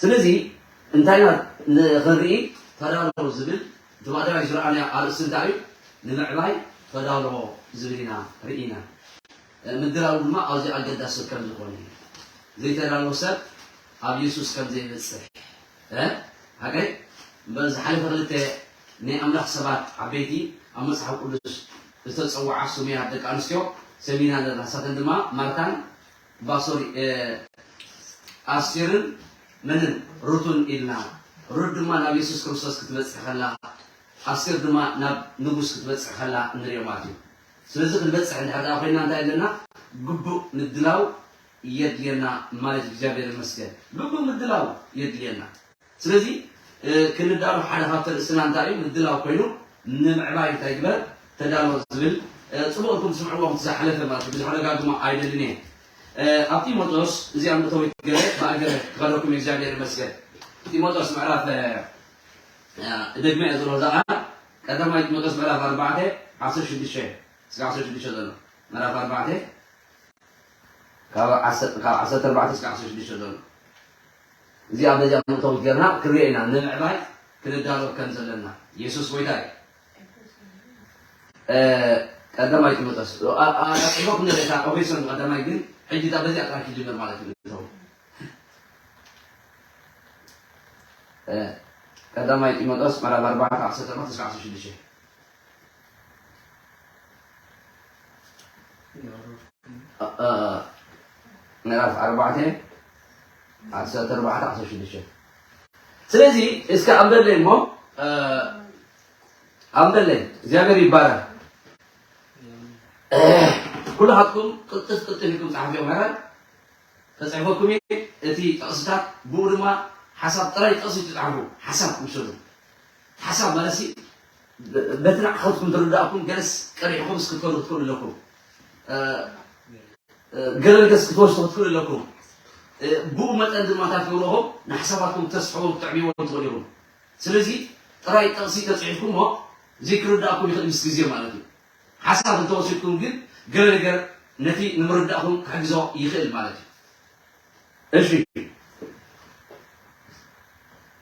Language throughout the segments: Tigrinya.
ስለዚ እንታይ ኢና ንኽንርኢ ተዳሎ ዝብል እቲ ቀዳማይ ዝረኣናዮ ኣርእስቲ እንታይ እዩ? ንምዕባይ ተዳሎ ዝብል ኢና ርኢና። ምድላው ድማ ኣዝዩ ኣገዳሲ ከም ዝኾነ እዩ። ዘይተዳሎ ሰብ ኣብ የሱስ ከም ዘይበጽሕ። እ? ሓቀይ? እምበር ዝሓለፈ ክልተ ናይ ኣምላኽ ሰባት ዓበይቲ ኣብ መጽሓፍ ቅዱስ ዝተጸውዓ ስሙያት ደቂ ኣንስትዮ ሰሚና ኣለና። ንሳተን ድማ ማርታን ባሶሪ፣ እ፣ ኣስቴርን መንን ሩትን ኢልና። ሩት ድማ ናብ የሱስ ክርስቶስ ክትበጽሕ ከላ፣ ኣስቴር ድማ ናብ ንጉስ ክትበጽሕ ከላ ንሪኦ ማለት እዩ። ስለዚ ክንበጽሕ እንድሕር ደኣ ኮይና እንታይ ኣለና? ግቡእ ምድላው የድልየና ማለት እዩ። እግዚኣብሔር ይመስገን። ግቡእ ምድላው የድልየና። ስለዚ፣ እ፣ ክንዳሎ ሓደ ካብቲ ርእስና እንታይ እዩ? ምድላው ኮይኑ ንምዕባይ እንታይ ግበር? ተዳሎ ዝብል፣ እ፣ ጽቡቕ ኢልኩም ትስምዕዎ፣ እቲ ዝሓለፈ ማለት እዩ። ብዙሕ ደጋግሞ ኣይደልን እየ። እ፣ ኣብ ጢሞቴዎስ እዚኣ መእተዊት ገለ ብኣገረ ክኸደኩም እግዚኣብሔር ይመስገን። ጢሞቴዎስ ምዕራፍ፣ እ፣ እ፣ ደግመ እየ ዘሎ እዛ ቃል። ቀዳማይ ጢሞቴዎስ ምዕራፍ ኣርባዕተ ዓሰርተ ሽዱሽተ እስከ ዓሰርተ ሽዱሽተ ዘሎ። ምዕራፍ ኣርባዕተ ካብ ዓሰርተ፣ ካብ ዓሰርተ ኣርባዕተ እስከ ዓሰርተ ሽዱሽተ ዘሎ። እዚኣ በዚኣ መእተዊት ጌርና ክንሪኦ ኢና፣ ንምዕባይ ክንዳሎ ከም ዘለና። የሱስ ጎይታ እዩ። እ፣ ቀዳማይ ጢሞቴዎስ፣ ኣ-፣ ኣ-፣ ኣጽሒፈኩም ነለ እታ ኤፌሶን ቀዳማይ፣ ግን ሕጂ እታ በዚኣ ጥራይ ክጅምር ማለት እዩ። እተው። እ፣ ቀዳማይ ጢሞቴዎስ ምዕራፍ ኣርባዕተ ዓሰርተ ኣርባዕተ እስከ ዓሰርተ ሽዱሽተ። እ፣ እ፣ ምዕራፍ ኣርባዕተ ዓሰርተ ኣርባዕተ ዓሰርተ ሽዱሽተ። ስለዚ እስከ ኣንበለይ እሞ፣ እ፣ ኣንበለይ። እግዚኣብሔር ይባረክ። ኩላትኩም ቅልጥፍ ቅልጥፍ ኢልኩም ጸሓፍዮ ምሕረት ተጽሕፈኩም እዩ። እቲ ጥቕስታት ብኡ ድማ ሓሳብ ጥራይ ጥቕሲ ትጽሓፉ። ሓሳብ ውሰዱ። ሓሳብ ማለት ሲ በ-፣ በቲ ንዓኹም ትርዳእኩም ገለስ ቀሪሕኩም እስክትከዱ ክትክእሉ ኣለኩም። እ፣ እ፣ ገለ ነገር እስክትወስዱ ክትክእሉ ኣለኩም። እ፣ ብኡ መጠን ድማ እንታይ ትገብሩ ኢኹም? ንሓሳባትኩም ክተስፍሕዎ ክትዕብይዎ ትኽእሉ ኢኹም። ስለዚ ጥራይ ጥቕሲ ተጽሒፍኩም እሞ ዘይክርዳእኩም ይኽእል ምስ ግዜ ማለት እዩ። ሓሳብ እንተወሲድኩም ግን ገለ ነገር ነቲ ንምርዳእኩም ክሕግዞ ይኽእል ማለት እዩ። እሺ።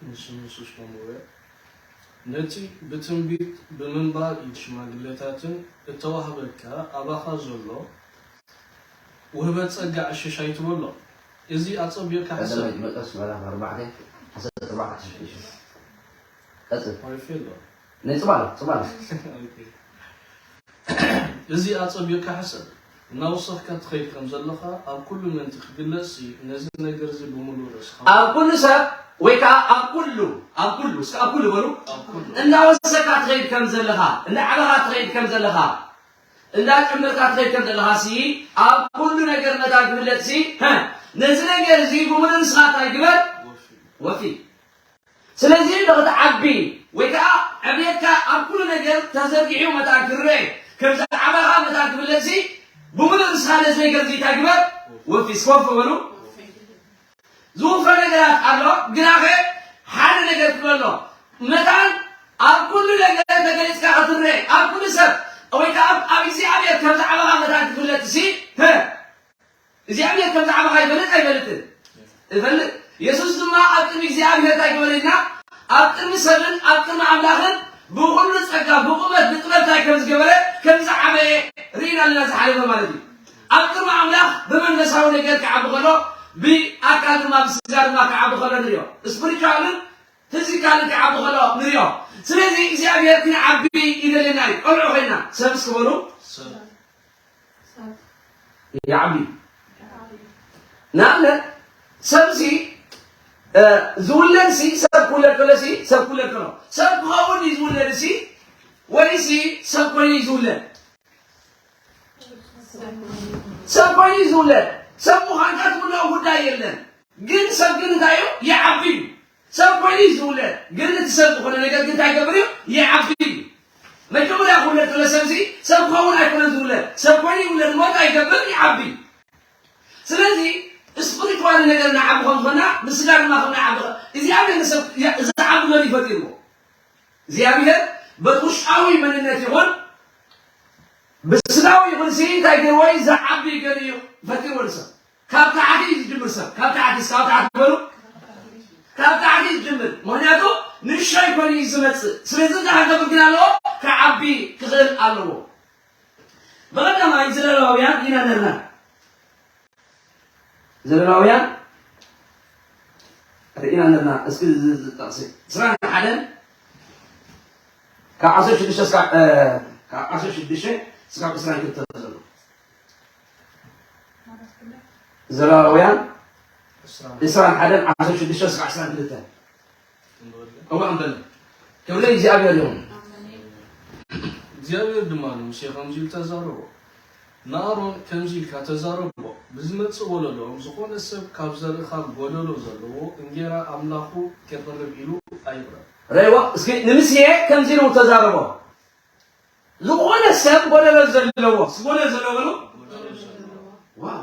ንስም የሱስ መምህር፣ ነቲ ብትንቢት ብምንባር ኢድ ሽማግሌታትን እተዋህበካ ኣባኻ ዘሎ ውህበት ጸጋ ዕሽሽ ኣይትበሎ። እዚ ኣጸቢቕካ ሕሰብ። ቀዳማይ ጢሞቴዎስ ምዕራፍ ኣርባዕተ ዓሰርተ ኣርባዕተ ዓሰርተ ሽዱሽተ። ቀጽል። ማሪፍ የሎ። ናይ ጽባሎ፣ ጽባሎ። ኦኬ። እዚ ኣጸቢቕካ ሕሰብ። እናወሰኽካ ትኸይድ ከም ዘለኻ ኣብ ኩሉ ምእንቲ ክግለጽሲ፣ ነዚ ነገር እዚ ብምሉእ ርእስኻ ኣብ ኩሉ ሰብ ወይ ከኣ ኣብ ኩሉ፣ ኣብ ኩሉ፣ እስከ ኣብ ኩሉ በሉ። ኣብ ኩሉ። እናወሰኽካ ትኸይድ ከም ዘለኻ፣ እናዓበኻ ትኸይድ ከም ዘለኻ፣ እንዳጨመርካ ትኸይድ ከም ዘለኻሲ፣ ኣብ ኩሉ ነገር መታን ክፍለጥሲ፣ ሀ፣ ነዚ ነገር እዚ ብምሉእ ንስኻ እንታይ ግበር? ወፊ። ወፊ። ስለዚ ንኽትዓቢ ወይ ከኣ ዕብየትካ ኣብ ኩሉ ነገር ተዘርጊሑ መታን ክረአ፣ ከም ዝዓበኻ መታን ክፍለጥሲ፣ ብምሉእ ንስኻ ነዚ ነገር እዚ እንታይ ግበር? ወፊ። እስከ ወፊ በሉ። ዝውፈ ነገራት ኣሎ፣ ግናኸ ሓደ ነገር ክብሎ ኣሎ። መታን ኣብ ኩሉ ነገር ተገሊጽካ ክትረአ፣ ኣብ ኩሉ ሰብ ወይ ከኣ ኣብ፣ ኣብ እግዚኣብሔር ከም ዝዓበኻ መታን ክፍለጥሲ፣ ሀ፣ እግዚኣብሔር ከም ዝዓበኻ ይፈልጥ ኣይፈልጥን? ይፈልጥ። የሱስ ድማ ኣብ ቅድሚ እግዚኣብሔር እንታይ ገበረ ኢልና? ኣብ ቅድሚ ሰብን ኣብ ቅድሚ ኣምላኽን ብኹሉ ጸጋ፣ ብቑመት፣ ብጥበብ እንታይ ከም ዝገበረ፣ ከም ዝዓበየ ርኢና ኣለና ዝሓለፈ ማለት እዩ። ኣብ ቅድሚ ኣምላኽ ብመንፈሳዊ ነገር ክዓቢ ከሎ፣ ብኣካል ድማ ብስጋ ድማ ክዓቢ ከሎ ንሪኦ። ስፕሪቹዋልን ፊዚካልን ክዓቢ ከሎ ንሪኦ። ስለዚ እግዚኣብሔር ክንዓቢ ይደልየና እዩ። ቆልዑ ኮይና ሰብ እስኪ በሉ። ሰብ። ይዓቢ። ንኣብነት ሰብሲ፣ እ፣ ዝውለድሲ ሰብ ክውለድ ከሎሲ ሰብ ክውለድ ከሎ ሰብ ክኸውን እዩ ዝውለድሲ ወይሲ ሰብ ኮይኑ እዩ ዝውለድ? ሰብ ኮይኑ እዩ ዝውለድ። ሰብ ምዃንካ ትብሎ ጉዳይ የለን። ግን ሰብ ግን እንታይ እዩ? ይዓቢ እዩ። ሰብ ኮይኑ እዩ ዝውለድ። ግን እቲ ሰብ ዝኾነ ነገር ግን እንታይ ይገብር እዩ? ይዓቢ እዩ። መጀመርያ ክውለድ ከሎ ሰብሲ ሰብ ክኸውን ኣይኮነን ዝውለድ። ሰብ ኮይኑ ይውለድ እሞ እንታይ ይገብር? ይዓቢ። ስለዚ ስፕሪቹዋል ነገር ንዓቢ ከም ዝኾንና ብስጋ ድማ ከም ንዓቢ። እግዚኣብሔር ንሰብ ያ-፣ ዝዓቢ መን እዩ ፈጢርዎ? እግዚኣብሔር በቲ ውሽጣዊ መንነት ይኹን ብስጋዊ ይኹን ሲ እንታይ ገይርዎ እዩ? ዝዓቢ ገይሩ እዩ ፈጢርዎ ንሰብ። ካብ ታሕቲ እዩ ዝጅምር ሰብ። ካብ ታሕቲ፣ ካብ ታሕቲ በሉ። ካብ ታሕቲ ይጅምር። ምኽንያቱ ንእሽቶይ ኮይኑ እዩ ዝመጽእ። ስለዚ እንታይ ክገብር ግን ኣለዎ? ክዓቢ ክኽእል ኣለዎ። ብቐዳማይ ዘለዋውያን ኢና ነርና። ዘለዋውያን ርኢና ነርና። እስኪ እዚ ጥቕሲ ዕስራን ሓደን ካብ ዓሰርተ ሽዱሽተ እስካብ፣ እ፣ ካብ ዓሰርተ ሽዱሽተ እስካብ ዕስራን ክልተን ዘሎ። ዘለዋውያን ዕስራን ሓደን ዓሰርተ ሽዱሽተ እስካብ ዕስራን ክልተን። እዋ እምበል። ክብሪ እግዚኣብሔር ይኹን። እግዚኣብሔር ድማ ንሙሴ ከምዚ ኢሉ ተዛረቦ። ንኣሮን ከምዚ ኢልካ ተዛረቦ፣ ብዝመጽእ ወለዶ ዝኾነ ሰብ ካብ ዘርእኻ ጎደሎ ዘለዎ እንጌራ ኣምላኹ ኬቕርብ ኢሉ ኣይቕረብ። ረእይዎ፣ እስኪ ንምስየ ከምዚ ኢሉ ተዛረቦ። ዝኾነ ሰብ ጎደሎ ዘለዎ፣ ስጎደሎ ዘለዎ በሉ። ዋው።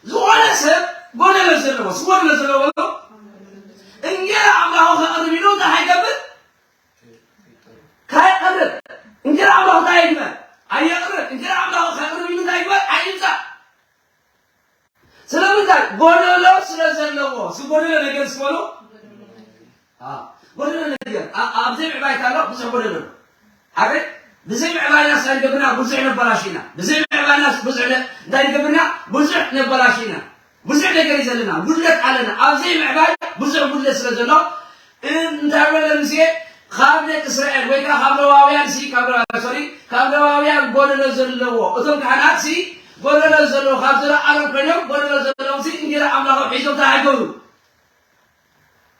ዝኾነ ሰብ ጎደሎ ዘለዎ፣ ስጎደሎ ዘለዎ በሉ። እንጌራ ኣምላኹ ከቕርብ ኢሉ እንታይ ኣይገብር? ካይቐርብ። እንጌራ ኣምላኹ እንታይ ይግበር? ኣየቕርብ። እንጌራ ኣምላኹ ከቕርብ ኢሉ እንታይ ይግበር? ኣይምጻእ። ስለምንታይ? ጎደሎ ስለ ዘለዎ። ስጎደሎ ነገር ስበሉ። አ፣ ጎደሎ ነገር። አ፣ ኣብ ዘይምዕባይ ታሎ ብዙሕ ጎደሎ ኣሎ። ሓገይ ብዘይምዕባይና ስለ ንገብርና ብዙሕ ነበላሽ ኢና። ብዘይምዕባይና ብዙሕ ነ-፣ እንታይ ንገብርና? ብዙሕ ነበላሽ ኢና። ብዙሕ ነገር እዩ ዘለና። ጉድለት ኣለና። ኣብ ዘይምዕባይ ብዙሕ ጉድለት ስለ ዘሎ፣ እንታይ በለ ሙሴ? ካብ ደቂ እስራኤል ወይ ከዓ ካብ ሌዋውያን ሲ፣ ካብ ሌዋውያን፣ ሶሪ፣ ካብ ሌዋውያን ጎደሎ ዘለዎ፣ እቶም ካህናት ሲ ጎደሎ ዘለዎ፣ ካብ ዘርኣ ኣሮን ኮይኖም ጎደሎ ዘለዎም ሲ እንጌራ ኣምላኾም ሒዞም እንታይ ኣይገብሩ?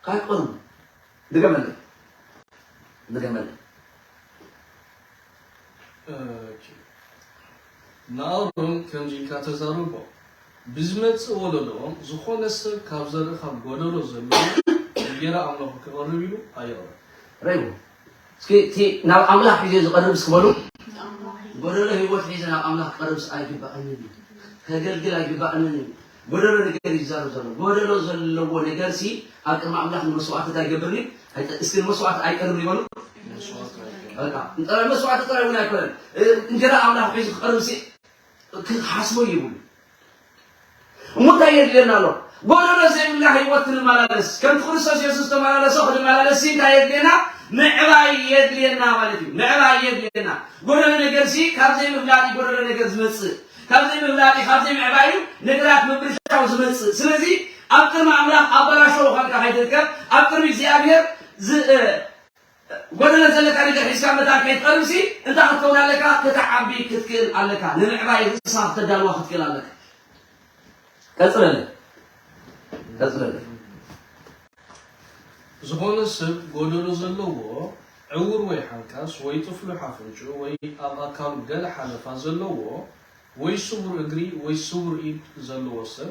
ኣይቆርቡ። ድገመለይ። ድገመለይ። ኦኬ። ንኣሮን ከምዚ ኢልካ ተዛረቦ፣ ብዝመጽእ ወለዶ ዝኾነ ሰብ ካብ ዘርእኻ ጎደሎ ዘለዎ እንጌራ ኣምላኹ ክቐርብ ኢሉ ኣይቕረብ። ረይዎ። እስኪ እቲ ናብ ኣምላኽ ሒዘ ዝቐርብ እስኪ በሉ። ጎደሎ ህይወት ሒዘ ናብ ኣምላኽ ክቐርብስ ኣይግባእንን እዩ። ከገልግል ኣይግባእንን እዩ። ጎደሎ ነገር ይዛረብ ዘሎ። ጎደሎ ዘለዎ ነገር ሲ ኣብ ቅድሚ ኣምላኽ ንመስዋዕቲ እንታይ ይገብርኒ? ኣይጠ-፣ እስኪ ንመስዋዕቲ ኣይቀርብ ይበሉ። በቃ፣ እንጠራይ መስዋዕቲ ጥራይ እውን ኣይኮነን። እ-፣ እንጀራ ኣምላኽ ሒዙ ክቐርብ ሲ ክሓስቦ ይብሉ። እሞ እንታይ የድልየና ኣሎ? ጎደሎ ዘይብላ ህይወት ክንመላለስ፣ ከምቲ ክርስቶስ የሱስ ተመላለሶ ክንመላለስ ሲ እንታይ የድልየና? ምዕባይ የድልየና ማለት እዩ። ምዕባይ የድልየና። ጎደሎ ነገር ሲ ካብ ዘይምፍላጥ እዩ ጎደሎ ነገር ዝመጽእ። ካብ ዘይምፍላጥ እዩ፣ ካብ ዘይምዕባይ እዩ ነገራት ምብልሻው ዝመጽእ። ስለዚ ኣብ ቅድሚ ኣምላኽ ኣበላሾ ኾንካ ከይትርከብ፣ ኣብ ቅድሚ እግዚኣብሔር ዝ-፣ እ፣ ጎደሎ ዘለካ ነገር ሒዝካ መታን ከይትቐርብሲ፣ እንታይ ክትከውን ኣለካ? ክትዓቢ ክትክእል ኣለካ። ንምዕባይ ርእስኻ ክተዳልዋ ክትክእል ኣለካ። ቀጽለለይ። ቀጽለለይ። ዝኾነ ሰብ ጎደሎ ዘለዎ፣ ዕውር ወይ ሓንካስ፣ ወይ ጥፍሉሕ ኣፍንጭኡ፣ ወይ ኣብ ኣካሉ ገለ ሓለፋ ዘለዎ፣ ወይ ስቡር እግሪ፣ ወይ ስቡር ኢድ ዘለዎ ሰብ፣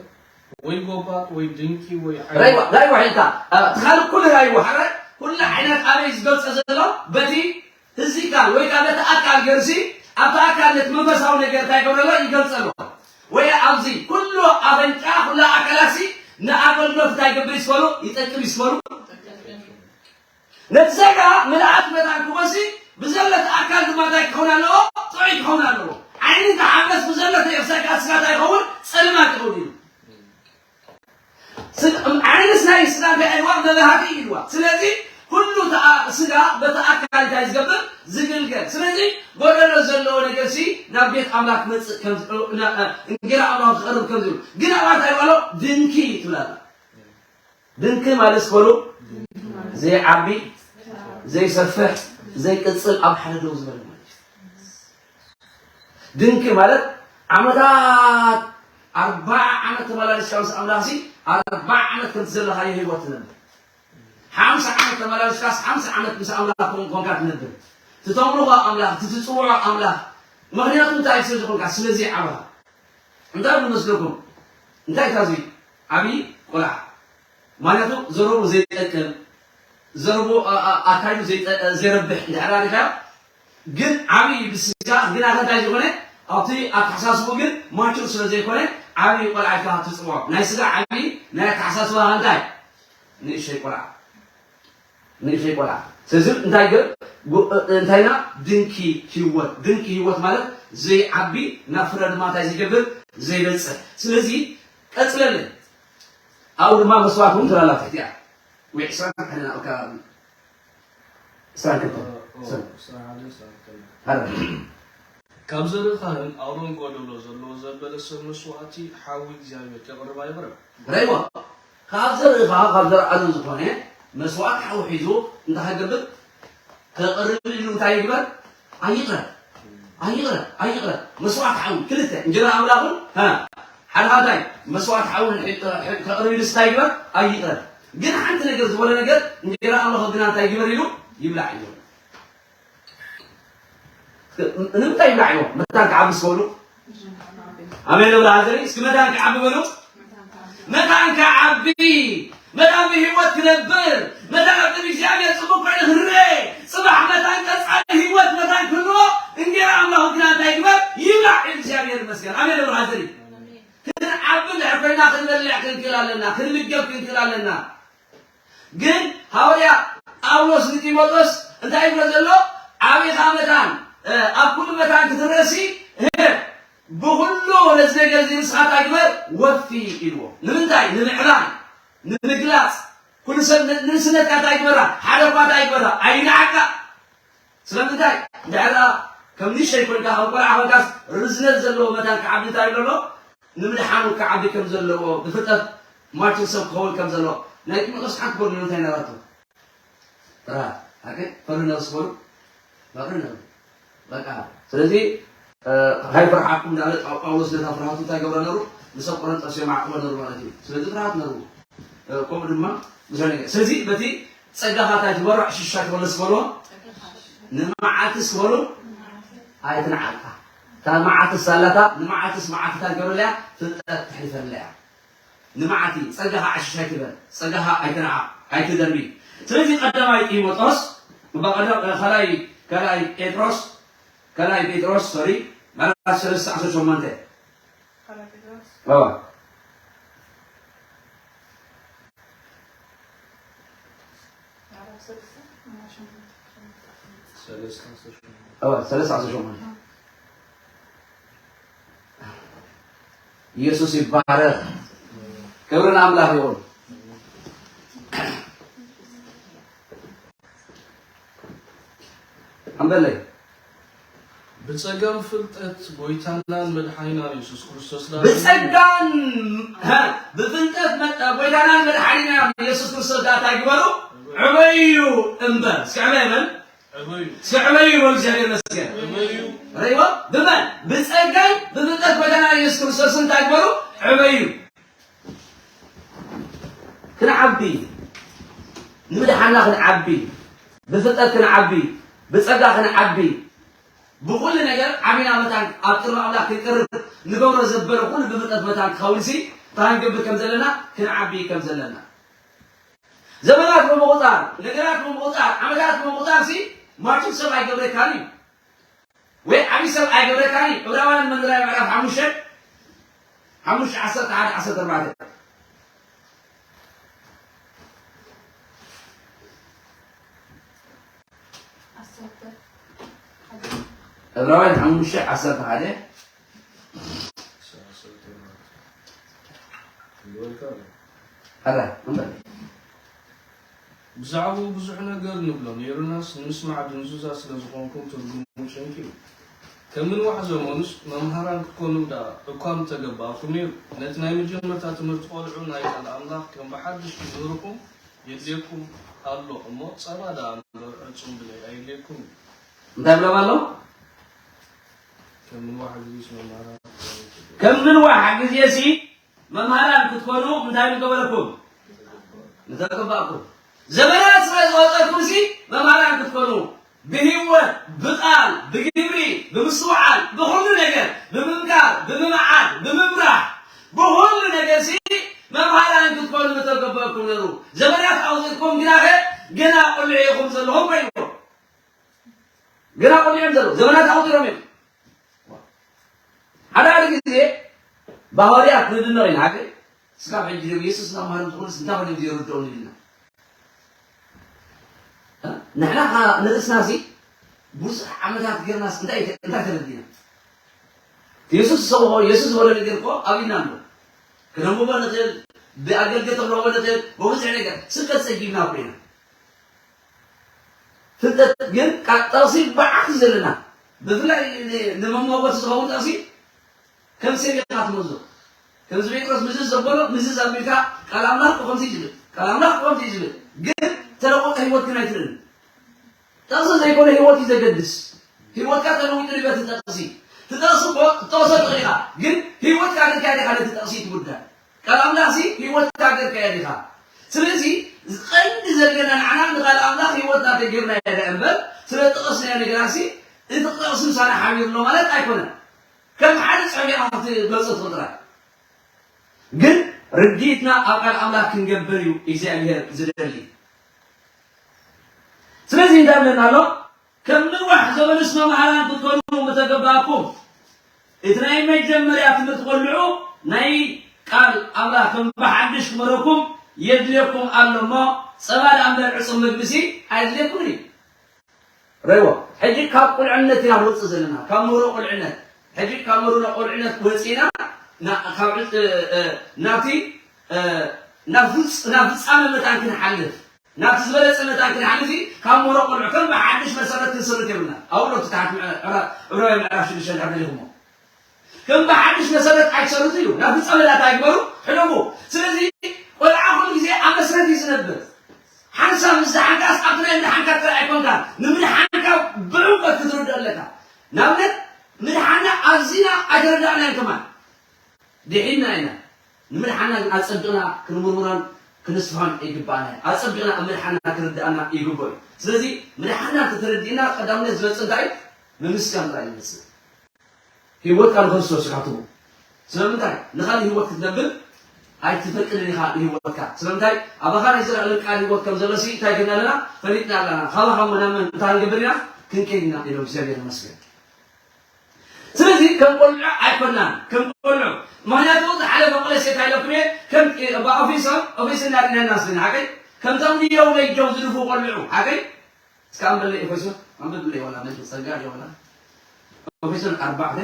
ወይ ጎባጥ፣ ወይ ድንኪ፣ ወይ ዓይኒ ራይዋ፣ ራይዋ ሒልካ፣ እ፣ ትኻል ኩሉ ራይዋ፣ ሓራይ፣ ኩሉ ዓይነት ኣበይ ዝገልጸ ዘሎ፣ በቲ ፊዚካል ወይ ከዓ በቲ ኣካል ገርሲ፣ ኣብቲ ኣካል ነቲ መንፈሳዊ ነገር እንታይ ይገብረሎ? ይገልጸሎ። ወይ ኣብዚ ኩሉ ኣፍንጫ፣ ኩሉ ኣካላሲ ንኣገልግሎት እንታይ ይገብር ይስበሉ? ይጠቅም ይስበሉ። ነቲ ስጋ ምልኣት መታን ክወሲ ብዘለቲ ኣካል ድማ እንታይ ክኸውን ኣለዎ? ጥዑይ ክኸውን ኣለዎ። ዓይኒ እንተሓመስ ብዘለቲ ስጋ፣ ስጋ እንታይ ይኸውን? ጸልማት ይኸውን እዩ። ስጋ፣ ዓይንስ ናይ ስጋ እንታይ ኢልዋ? መብሃቲ ኢልዋ። ስለዚ ኩሉ ተኣ-፣ ስጋ በቲ ኣካል እንታይ ዝገብር? ዝግልገል። ስለዚ ጎደሎ ዘለዎ ነገርሲ ናብ ቤት ኣምላኽ ክመጽእ ከም ዝ-፣ ና-፣ እንጌራ ኣምላኽ ክቐርብ ከም ዝብል። ግን ኣብኣ እንታይ ኢልዋ ኣሎ? ድንኪ ትብል ኣላ። ድንክ ማለት በሉ፣ ዘይዓቢ፣ ዘይሰፍሕ፣ ዘይቅጽል፣ ኣብ ሓደ ደው ዝበለ ማለት እዩ። ድንክ ማለት ዓመታት፣ ኣርባዓ ዓመት ተመላሊስካ ምስ ኣምላኽሲ፣ ኣርባዓ ዓመት ከምቲ ዘለኻዮ ህይወት ትነብር። ሓምሳ ዓመት ተመላሊስካስ፣ ሓምሳ ዓመት ምስ ኣምላኽ ኮን-፣ ኮንካ ትነብር። ትተምልኾ ኣምላኽ፣ ትጽውዖ ኣምላኽ። ምኽንያቱ እንታይ ስለ ዝኾንካ፣ ስለ ዘይዓበኻ። እንታይ ይመስለኩም? እንታይ እዩ እዚ ዓብዪ ቆልዓ? ማለቱ ዘረቡ ዘይጠቅም፣ ዘረቡ፣ ኣ-፣ ኣ-፣ ኣካይዱ ዘይጠ-፣ ዘይረብሕ እንድሕር ኣሪኻ፣ ግን ዓብዪ ብስጋ ግን ኣኸ እንታይ ዝኾነ፣ ኣብቲ ኣተሓሳስቡ ግን ማቹር ስለ ዘይኮነ፣ ዓብዪ ቆልዓ ኢልካ ትጽውዖ። ናይ ስጋ ዓብዪ፣ ናይ ኣተሓሳስባ እንታይ? ንእሽተይ ቆልዓ። ንእሽተይ ቆልዓ። ስለዚ እንታይ ገ-፣ ጎ-፣ እንታይና? ድንኪ ህይወት። ድንኪ ህይወት ማለት ዘይዓቢ፣ ናብ ፍረ ድማ እንታይ ዘይገብር? ዘይበጽሕ። ስለዚ ቀጽለለይ። ኣብኡ ድማ መስዋዕት እውን ትላላ ትሕቲኣ። ወይ ዕስራን ሓደን ኣብ ከባቢ ዕስራን ክልተን። ኦ፣ ሰብ። ዕስራን ሓደን ዕስራን ክልተን። ሃረ። ካብ ዘርኢ ካህን ኣሮን ጎደሎ ዘለዎ ዘበለ ሰብ መስዋእቲ ሓዊ እግዚኣብሔር ከቕርብ ኣይቕረብ። ረይዋ። ካብ ዘርኢ ከዓ ካብ ዘርኢ ኣሮን ዝኾነ መስዋእቲ ሓዊ ሒዙ እንታይ ከገብር? ከቕርብ ኢሉ እንታይ ይግበር? ኣይቕረብ። ኣይቕረብ። ኣይቕረብ። መስዋእቲ ሓዊ ክልተ እንጀራ ኣምላኽን፣ ሃ፣ ሓደ ካብታይ መስዋእቲ ሓዊ ከቕርብ ኢሉ እንታይ ይግበር? ኣይቕረብ። ግን ሓንቲ ነገር ዝበሎ ነገር እንጀራ ኣምላኽ ግና እንታይ ይግበር ኢሉ? ይብላዕ ኢሉ። ንምንታይ ይብላዕ ኢሉ? መታን ክዓቢ ስበሉ። ኣሜን እብላ ሃዘሪ። እስኪ መታን ክዓቢ በሉ። መታን ክዓቢ፣ መታን ብህይወት ክነብር፣ መታን ኣብ ቅድሚ እግዚኣብሔር ጽቡቕ ኮይኑ ክንረኤ፣ ጽባሕ መታን ቀጻሊ ህይወት መታን ክንረኦ እንጌራ ኣምላኽ ግና እንታይ ይግበር? ይብላዕ። እግዚኣብሔር ይመስገን። ኣሜን እብላ ሃዘሪ። ክንዓቢ እንድሕር ኮይና ክንበልዕ ክንክእል ኣለና፣ ክንምገብ ክንክእል ኣለና። ግን ሃዋርያ ጳውሎስ ንጢሞቴዎስ እንታይ ይብሎ ዘሎ? ዓቢኻ መታን፣ እ፣ ኣብ ኩሉ መታን ክትረሲ፣ እ፣ ብኹሉ ነዚ ነገር እዚ ንስኻ እንታይ ግበር? ወፊ ኢልዎ። ንምንታይ? ንምዕባይ፣ ንምግላጽ። ኩሉ ሰብ ን-፣ ንንስነትካ እንታይ ግበራ? ሓደ እኳ እንታይ ግበራ? ኣይንዓቃ። ስለምንታይ? እንድሕር ደኣ ከም ንእሽተይ ኮይንካ፣ ከም ቆልዓ ኮይንካስ ርዝነት ዘለዎ መታን ክዓቢ እንታይ ይብሎ ኣሎ? ንምድሓኑ ክዓቢ ከም ዘለዎ፣ ብፍልጠት ማቹር ሰብ ክኸውን ከም ዘለዎ። ናይ ጢሞቴዎስ ሓንቲ ጎድሎ እንታይ ነራቶ? ፍርሃት። ሓቂ? ፈሪ ነብሲ በሉ። ፈሪ ነብሲ። በቃ። ስለዚ፣ እ፣ ካይፍርሓኩም እንዳበለ ጳው-፣ ጳውሎስ ነታ ፍርሃቱ እንታይ ገብሮ ነሩ? ንሰብ ቆረንጦስ የማዕቅቦ ነሩ ማለት እዩ። ስለዚ ፍርሃት ነሩ። እ፣ ከምኡ ድማ ብዙሕ ነገር። ስለዚ በቲ ጸጋኻ እንታይ ትበርዕ ሽሻ ትበለስ በልዎ። ንመዓልትስ በሉ ኣይትንዓልካ። እታ መዓልትስ ኣላታ፣ ንመዓልትስ መዓልቲ እንታይ ትገብረለያ? ፍልጠት ተሕልፈለያ። ንመዓልቲ ጸጋኻ ዕሽሽ ኣይትበል፣ ጸጋኻ ኣይትንዓቕ፣ ኣይትደርቢ። ስለዚ ቀዳማይ ጢሞቴዎስ፣ እባ ቀዳም-፣ ካልኣይ፣ ካልኣይ ጴጥሮስ፣ ካልኣይ ጴጥሮስ፣ ሶሪ፣ ምዕራፍ ሰለስተ ዓሰርተ ሸሞንተ። ካልኣይ ጴጥሮስ እወ። ምዕራፍ ሰለስተ ምዕራፍ ሸሞንተ። ሰለስተ ዓሰርተ ሸሞንተ። እወ፣ ሰለስተ ዓሰርተ ሸሞንተ። ኢየሱስ ይባረክ። ክብሪ ንኣምላኽ ይኹን። ኣንበለይ። ብጸጋም ፍልጠት ጎይታናን መድሓኒናን የሱስ ክርስቶስ ዳኣ ብጸጋን፣ ሃ፣ ብፍልጠት መ-፣ ጎይታናን መድሓኒናን የሱስ ክርስቶስ ዳኣ እንታይ ግበሩ? ዕበዩ እምበር። እስኪ ዕበይ በል። ዕበዩ። እስኪ ዕበዩ በል። እግዚኣብሔር ይመስገን። ዕበዩ። ርእይዎ? ብመን? ብጸጋን ብፍልጠት ጎይታና የሱስ ክርስቶስ እንታይ ግበሩ? ዕበዩ። ክንዓቢ፣ ንምድሓና ክንዓቢ፣ ብፍልጠት ክንዓቢ፣ ብጸጋ ክንዓቢ፣ ብኹሉ ነገር ዓቢና መታን ኣብ ቅድሚ ኣምላኽ ክንቀርብ ንገብሮ ዘበለ ኩሉ ብፍልጠት መታን ክኸውን ሲ እንታይ ክንገብር ከም ዘለና፣ ክንዓቢ ከም ዘለና። ዘመናት ብምቑጻር፣ ነገራት ብምቑጻር፣ ዓመታት ብምቑጻር ሲ ማቹር ሰብ ኣይገብረካን እዩ። ወይ ዓቢ ሰብ ኣይገብረካን እዩ። ዕብራውያን መንዝራይ ምዕራፍ ሓሙሽተ፣ ሓሙሽተ ዓሰርተ ሓደ ዓሰርተ ኣርባዕተ። ዓሰርተ ሓደ። ዕብራውያን ሓሙሽተ ዓሰርተ ሓደ። ኣላ፣ እምበር። ብዛዕባኡ ብዙሕ ነገር ንብሎ ነይሩናስ፣ ንምስማዕ ድንዙዛት ስለ ዝኾንኩም፣ ትርጉሙ ጨንቂ እዩ። ከም ምንዋሕ ዘመኑስ፣ መምሃራን ክትኮኑ ደኣ እኳ ምተገባእኩም ነይሩ። ነቲ ናይ መጀመርታ ትምህርቲ ቆልዑ ናይ ቃል ኣምላኽ ከም ብሓድሽ ክምህርኹም የድልየኩም ኣሎ እሞ፣ ጸባ ደኣ እምበር ዕጹም ብለይ ኣየድልየኩም እዩ። እንታይ ብሎም ኣሎ? ከም ምንዋሕ ግዜስ መምሃራን ክትኮኑ ትግባእ። ከም ምንዋሕ ግዜሲ መምሃራን ክትኮኑ እንታይ ምገበረኩም? ምተገባእኩም። ዘመናት ስለ ዝወጸኩም ሲ መምሃራን ክትኮኑ፣ ብህይወት፣ ብቃል፣ ብግብሪ፣ ብምስትውዓል፣ ብኹሉ ነገር፣ ብምምካር፣ ብምምዓድ፣ ብምምራሕ፣ ብኹሉ ነገር ሲ መምሃራን ክትኮኑ ምተገበእኩም ነሩ። ዘመናት ኣውጺእኩም ግናኸ ገና ቆልዑ ኢኹም ዘለኹም ኮይንኩም። ገና ቆልዑ እዮም ዘለዉ። ዘመናት ኣቑጺሮም እዮም። ሓደ ሓደ ግዜ ብሃዋርያት ንድነቕ ኢና፣ ሓቂ? እስካብ ሕጂ ድዮም የሱስ ናብ ማርያም ትኹንስ እንታይ ኮይኖም ዘይርድኦም ንብል ኢና። እ? ንሕና ኸ ንርእስና ሲ ብዙሕ ዓመታት ጌርናስ እንታይ ተ-፣ እንታይ ተረዲና? የሱስ ዝሰብኾ፣ የሱስ ዝበሎ ነገር እኮ ኣብ ኢድና ኣሎ። ክነንብቦ ንኽእል፣ ብኣገልገልቲ ክንረኽቦ ንኽእል፣ ብብዙሕ ነገር ስብከት ጸጊብና እኮ ኢና። ፍልጠት ግን ካብ ጥቕሲ ብዓት እዩ ዘለና። ብፍላይ ን-፣ ንመመጎሲ ዝኸውን ጥቕሲ ከም ሰብ ኢኻ ትመዞ። ከምዚ ጴጥሮስ ምዝዝ ዘበሎ ምዝዝ ኣቢልካ ቃል ኣምላኽ እኮ ከምዚ እዩ ዝብል፣ ቃል ኣምላኽ እኮ ከምዚ እዩ ዝብል፣ ግን ተለወጠ ህይወት ግን ኣይትርእን። ጥቕሲ ዘይኮነ ህይወት እዩ ዘገድስ። ህይወትካ ተለዊጡ ድዩ በቲ ጥቕሲ? እቲ ጥቕሲ እኮ ትጠቕሶ ጥቕሲ ኢኻ፣ ግን ህይወትካ ኣድርካያ ዲኻ ነቲ ጥቕሲ ትውዳእ? ቃል ኣምላኽሲ ህይወትካ ጌርካዮ ዲኻ? ስለዚ ቀንዲ ዘለና ንዓና ንቃል ኣምላኽ ህይወትና ተጌርናዮ ደኣ እምበር፣ ስለ ጥቕስናዮ ነገራሲ እቲ ጥቕሲ ምሳና ሓቢሩ ኣሎ ማለት ኣይኮነን። ከም ሓደ ጸሚኻ ክትገልጾ ትኽእል ጥራይ። ግን ርድኢትና ኣብ ቃል ኣምላኽ ክንገብር እዩ እግዚኣብሄር ዝደሊ። ስለዚ እንታይ ይብለና ኣሎ? ከም ነዋሕ ዘበንስ መምሃራን ክትኮኑ ምተገባእኩም፣ እቲ ናይ መጀመርያ ትምህርቲ ቆልዑ ናይ ቃል ኣምላኽ ከም ብሓድሽ ክመረኩም የድልየኩም ኣሎ እሞ፣ ጸባ ደኣ እምበር ዕጹም ምግብሲ ኣየድልየኩምን እዩ። ረይዎ፣ ሕጂ ካብ ቁልዕነት ኢና ንወጽእ ዘለና፣ ካብ ምህሮ ቁልዕነት። ሕጂ ካብ ምህሮ ቁልዕነት ወጺእና፣ ና-፣ ካብ ዕጽ-፣ እ፣ እ፣ ናብቲ፣ እ፣ ናብ ፍጽ-፣ ናብ ፍጻመ መታን ክንሓልፍ። ናብቲ ዝበለጸ መታን ክንሓልፍ ካብ ምህሮ ቆልዑ ከም ብሓድሽ መሰረት ክንስርት የብልና። ኣብኡ እቲ ታሕቲ ምዕ-፣ ዕራ-፣ ዕብራውያን ምዕራፍ ሽዱሽተ ድሕር ደሊኹሞ። ከም ብሓድሽ መሰረት ኣይትሰርቱ እዩ። ናብ ፍጻመ ዳታ ይግበሩ፣ ሕለፉ። ስለዚ ቆልዓ ኩሉ ግዜ ኣብ መስረት እዩ ዝነብር። ሓንሳብ ምስ ደሓንካስ ኣብቲ ናይ ምድሓንካ ጥራይ ኣይኮንካን። ንምድሓንካ ብዕምቆት ክትርድኦ ኣለካ። ንኣብነት ምድሓና ኣዚና ኣይተረዳእናዮን ከማን። ድሒንና ኢና። ንምድሓና ግን ኣጸቢቕና ክንምርምሮን ክንስፍሖን ይግባኣና እዩ። ኣጸቢቕና ኣብ ምድሓና ክርድኣና ይግብኦ እዩ። ስለዚ ምድሓና እንተተረዲእና ቀዳምነት ዝመጽእ እንታይ እዩ? ምምስጋን ጥራይ ይመጽእ። ህይወትካ ንክርስቶስ ኢኻ ትህቦ። ስለምንታይ? ንኻልእ ህይወት ክትነብር ኣይትፈቅድን ኢኻ ንህይወትካ። ስለምንታይ? ኣባኻ ናይ ዘለኣለም ቃል ህይወት ከም ዘሎሲ እንታይ ጌርና ኣለና? ፈሊጥና ኣለና። ካባኻ እሞ ናብ መን እንታይ ክንገብር ኢና? ክንከይድ ኢና ኢሎም እግዚኣብሔር ይመስገን። ስለዚ ከም ቆልዑ ኣይኮናን፣ ከም ቆልዑ። ምኽንያቱ ዝሓለፈ ቆለሴ እንታይ ኢለኩም እየ? ከም፣ እ፣ ብኣፊሶም፣ ኦፊስ እናርኢናና ስለ ሓቀይ፣ ከምቶም ድየው ነጀው ዝድፉ ቆልዑ፣ ሓቀይ? እስከ ኣንብብለይ ኤፌሶን፣ ኣንብብለይ ዋላ መን ጸጋ ድዮ ዋላ። ኤፌሶን ኣርባዕተ።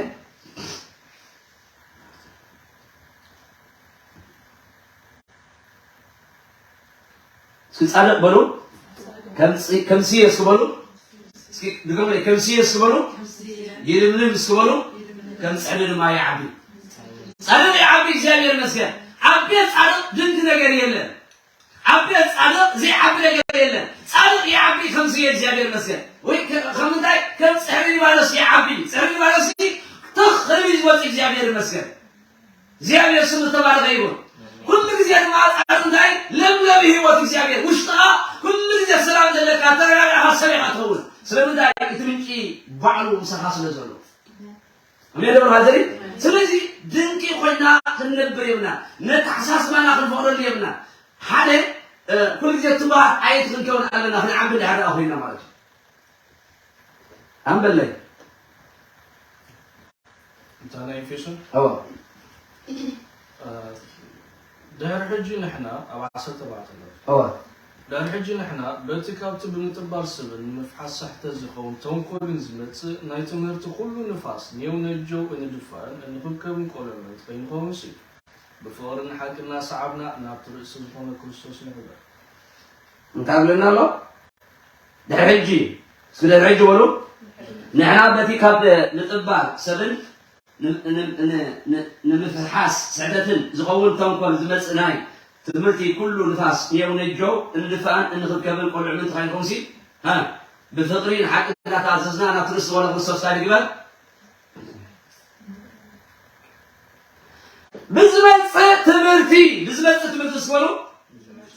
እስኪ ጻድቕ በሉ። ከምሲ-፣ ከምስየ እስኪ በሉ። እስኪ ድገሙለይ። ከምስየ እስኪ በሉ። ይልምልም እስኪ በሉ። ከም ጽሕዲ ድማ ይዓቢ። ጻድቕ ይዓቢ፣ እግዚኣብሔር ይመስገን። ዓቢ ጻድቕ ድንቂ ነገር የለን። ዓቢ ጻድቕ ዘይዓቢ ነገር የለን። ጻድቕ ይዓቢ ከምስየ፣ እግዚኣብሔር ይመስገን። ወይ ከ-፣ ከም እንታይ? ከም ጽሕዲ ሊባኖስ ይዓቢ። ጽሕዲ ሊባኖስ ትኽ ክብል እዩ ዝወጽእ፣ እግዚኣብሔር ይመስገን። እግዚኣብሔር ስሙ ዝተባረኸ ይሁን። ኩሉ ግዜ ድማ ጻድቕ እንታይ? ለምለም ህይወት እግዚኣብሔር። ውሽጥኻ ኩሉ ግዜ ሰላም ዘለካ፣ ተረጋጋእካ፣ ሰሪኻ ትኸውን። ስለምንታይ? እቲ ምንጪ ባዕሉ ምሳኻ ስለ ዘሎ። ኣሜን ዶ ብራዘሪ? ስለዚ ድንቂ ኮይና ክንነብር የብልና። ነተሓሳስባና ክንፈቕደሉ የብልና። ሓደ፣ እ፣ ኩሉ ግዜ ትባህ ዓይነት ክንከውን ኣለና፣ ክንዓቢ እንድሕር ደኣ ኮይና ማለት እዩ። ኣንበለይ። እንታ ናይ ኤፌሶን? እወ። እ፣ ድሕሪ ሕጂ ንሕና ኣብ ዓሰርተ ኣርባዕተ ኣሎ። እወ። ድሕሪ ሕጂ ንሕና በቲ ካብቲ ብምጥባር ስብን ንምፍሓስ ሳሕተ ዝኸውን ተንኮልን ዝመጽእ ናይ ትምህርቲ ኩሉ ንፋስ ኔው ነጀው እንድፋእን እንኽብከብን ቆልዑ ምእንቲ ከይንኸውንሲ፣ ብፍቕሪ ንሓቂ እናሰዓብና ናብቲ ርእሲ ዝኾነ ክርስቶስ ንሕበር። እንታይ ይብለና ኣሎ? ድሕሪ ሕጂ፣ እስኪ ድሕሪ ሕጂ በሉ። ንሕና በቲ ካብ ምጥባር ሰብን ን-፣ ን-፣ ን-፣ ን-፣ ንምፍሓስ ስሕተትን ዝኸውን ተንኮል ዝመጽእ ናይ ትምህርቲ ኩሉ ንፋስ ኔው ነጀው እንድፋእን እንኽብከብን ቆልዑ ምእንቲ ከይንኸውንሲ፣ ሃ፣ ብፍቕሪ ንሓቂ እንዳተኣዘዝና ናብቲ ርእሲ ዝኾነ ክርስቶስ እንታይ ንግበር? ብዝመጽእ ትምህርቲ፣ ብዝመጽእ ትምህርቲ እስኪ በሉ፣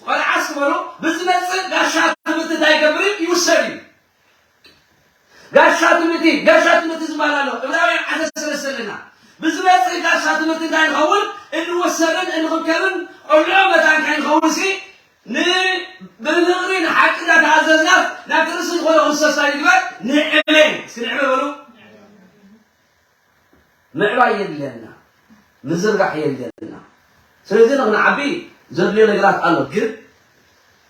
ቆልዓ እስኪ በሉ፣ ብዝመጽእ ጋሻ ትምህርቲ እንታይ ይገብር እዩ? ይውሰድ እዩ። ጋሻ ትምህርቲ፣ ጋሻ ትምህርቲ ዝበሃል ኣሎ። ዕብራውያን ዓሰርተ ሰለስተ ኣለና። ብዝመጽእ ጋሻ ትምህርቲ እንታይ ንኸውን? እንወሰድን እንኽብከብን ቆልዑ መታን ከይንኸውን ሲ፣ ን-፣ ብፍቕሪ ንሓቂ እንዳተኣዘዝና ናብ ክርስቶስ ዝኾነ ክርስቶስ እንታይ ንግበር? ንዕበ። እስኪ ንዕበ በሉ። ምዕባይ የድልየና፣ ምዝርጋሕ የድልየና። ስለዚ ንኽንዓቢ ዘድልዮ ነገራት ኣሎ፣ ግን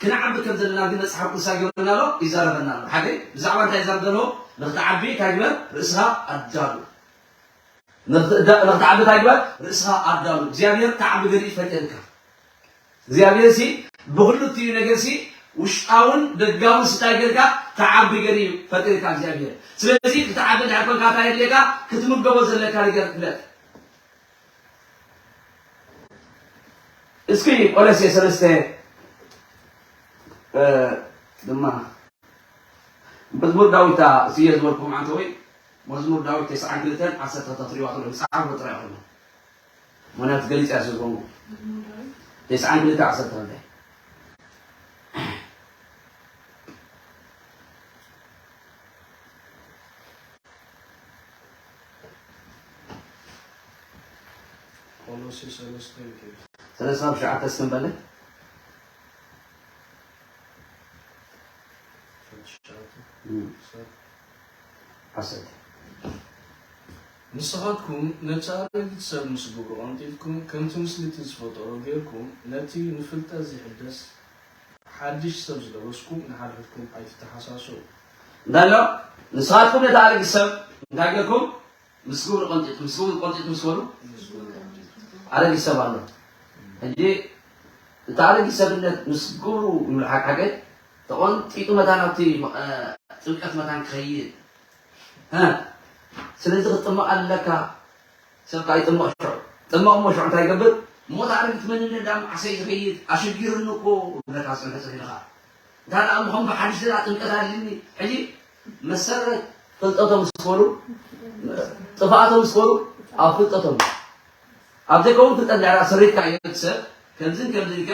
ክንዓቢ ከም ዘለና ግን መጽሓፍ ቅዱስ ይገብረና ኣሎ፣ ይዛረበና ኣሎ። ሓደ ብዛዕባ እንታይ ይዛረብ ዘሎ? ንኽትዓቢ እንታይ ግበር? ርእስኻ ኣዳሉ። ንኽትዳ-፣ ንኽትዓቢ እንታይ ግበር? ርእስኻ ኣዳሉ። እግዚኣብሔር ትዓቢ ገርኢት ፈጢርካ። እግዚኣብሔር ሲ ብክልቲኡ ነገር ሲ ውሽጣውን ደጋውን ስታይ ጌርካ ተዓቢ ገር እዩ ፈጢርካ እግዚኣብሔር። ስለዚ ክትዓቢ እንድሕር ኮንካ እንታይ የድልየካ? ክትምገቦ ዘለካ ነገር ፍለጥ። እስኪ ቆለሴ ሰለስተ እ፣ ድማ መዝሙር ዳዊት እታ ስየ ዝበልኩም ዓንተ ወይ መዝሙር ዳዊት ተስዓን ክልተን ዓሰርተ ተትሪዋ ትብሎ፣ ጻዕርዎ ጥራይ ይኹን። ምኽንያቱ ገሊጽ እያ ስለ ዝኾንኩ። ተስዓን ክልተ ዓሰርተ ክልተ። ቆሎሴ ሰለስተ ይገብ። ሰለስተ ትሽዓተ እስክንበለ። ትሽዓተ። እም። ሰብ። ዓሰርተ። ንስኻትኩም ነቲ ኣረጊት ሰብ ምስ ግብሩ ቀንጢጥኩም፣ ከምቲ ምስሊ እቲ ዝፈጠሮ ጌርኩም፣ ነቲ ንፍልጠት ዚሕደስ ሓድሽ ሰብ ዝለበስኩም ንሓድሕድኩም ኣይትተሓሳሰቡ። እንታይ ኣሎ? ንስኻትኩም ነቲ ኣረጊት ሰብ እንታይ ጌርኩም? ምስ ግብሩ ቀንጢጥ፣ ምስ ግብሩ ቀንጢጥ ምስ በሉ፣ ኣረጊት ሰብ ኣሎ። ሕጂ እቲ ኣረጊት ሰብነት ምስ ግብሩ ይብሉ ሓቂ ሓቂ ተቐንጢጡ መታን ኣብቲ መ-፣ እ፣ ጥምቀት መታን ክኸይድ። እ፣ ስለዚ ክትጥመቕ ኣለካ። ሰብ ከኣ ይጥመቕ ሽዑ። ጥመቕ እሞ ሽዑ እንታይ ይገብር? እሞ እቲ ኣረጊት መንነት ዳም ዓሰይ ዝኸይድ፣ ኣሸጊሩኒ እኮ፣ ይብለካ ዝጸንሐ ጽሒፍካ። እንታ ደኣ እሞ ከም ብሓድሽ ደኣ ጥምቀት ኣድልኒ። ሕጂ መሰረት ፍልጠቶም ምስ በሉ፣ ጥፍኣቶም ምስ በሉ፣ ኣብ ፍልጠቶም። ኣብ ዘይከውን ፍልጠት እንድሕር ሰሪትካ እዩ ሰብ፣ ከምዝን ከምዝን ኢልካ፣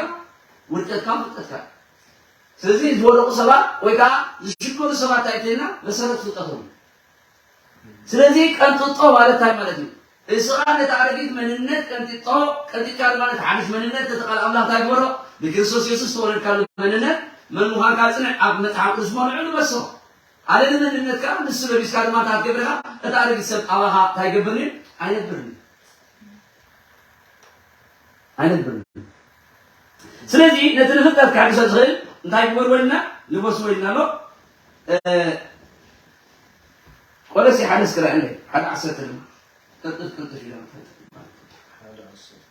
ውድቀትካ ፍልጠትካ። ስለዚ ዝወደቑ ሰባት ወይ ከዓ ዝሽገሩ ሰባት እንታይ ትልና? መሰረት ፍልጠቶም። ስለዚ ቀንጥጦ ማለት እንታይ ማለት እዩ? እስኻ ነቲ ኣረጊት መንነት ቀንጢጦ፣ ቀንጢጥካ ድማ ነቲ ሓድሽ መንነት፣ ነቲ ቃል ኣምላኽ እንታይ ግበሮ? ብክርስቶስ የሱስ ዝተወለድካሉ መንነት መን ምዃንካ ጽንዕ፣ ኣብ መጽሓፍ ቅዱስ እሞ ንዑ ንበስሮ። ኣለ ንመንነትካ ንሱ ለቢስካ ድማ እንታይ ትገብር ኢኻ? እቲ ኣረጊት ሰብ ኣባኻ እንታይ ይገብር እዩ? ኣይነብርን እዩ። ኣይነብርን እዩ። ስለዚ ነቲ ንፍልጠት ከሕድሶ ዝኽእል እንታይ ግበርዎ ኢልና? ልበስዎ ኢልና ኣሎ። እ፣ ቆሎሴ ሓደ እስኪ ርኣየለይ፣ ሓደ ዓሰርተ ድማ። ቅልጥፍ ቅልጥፍ ኢሎም። ሓደ ዓሰርተ።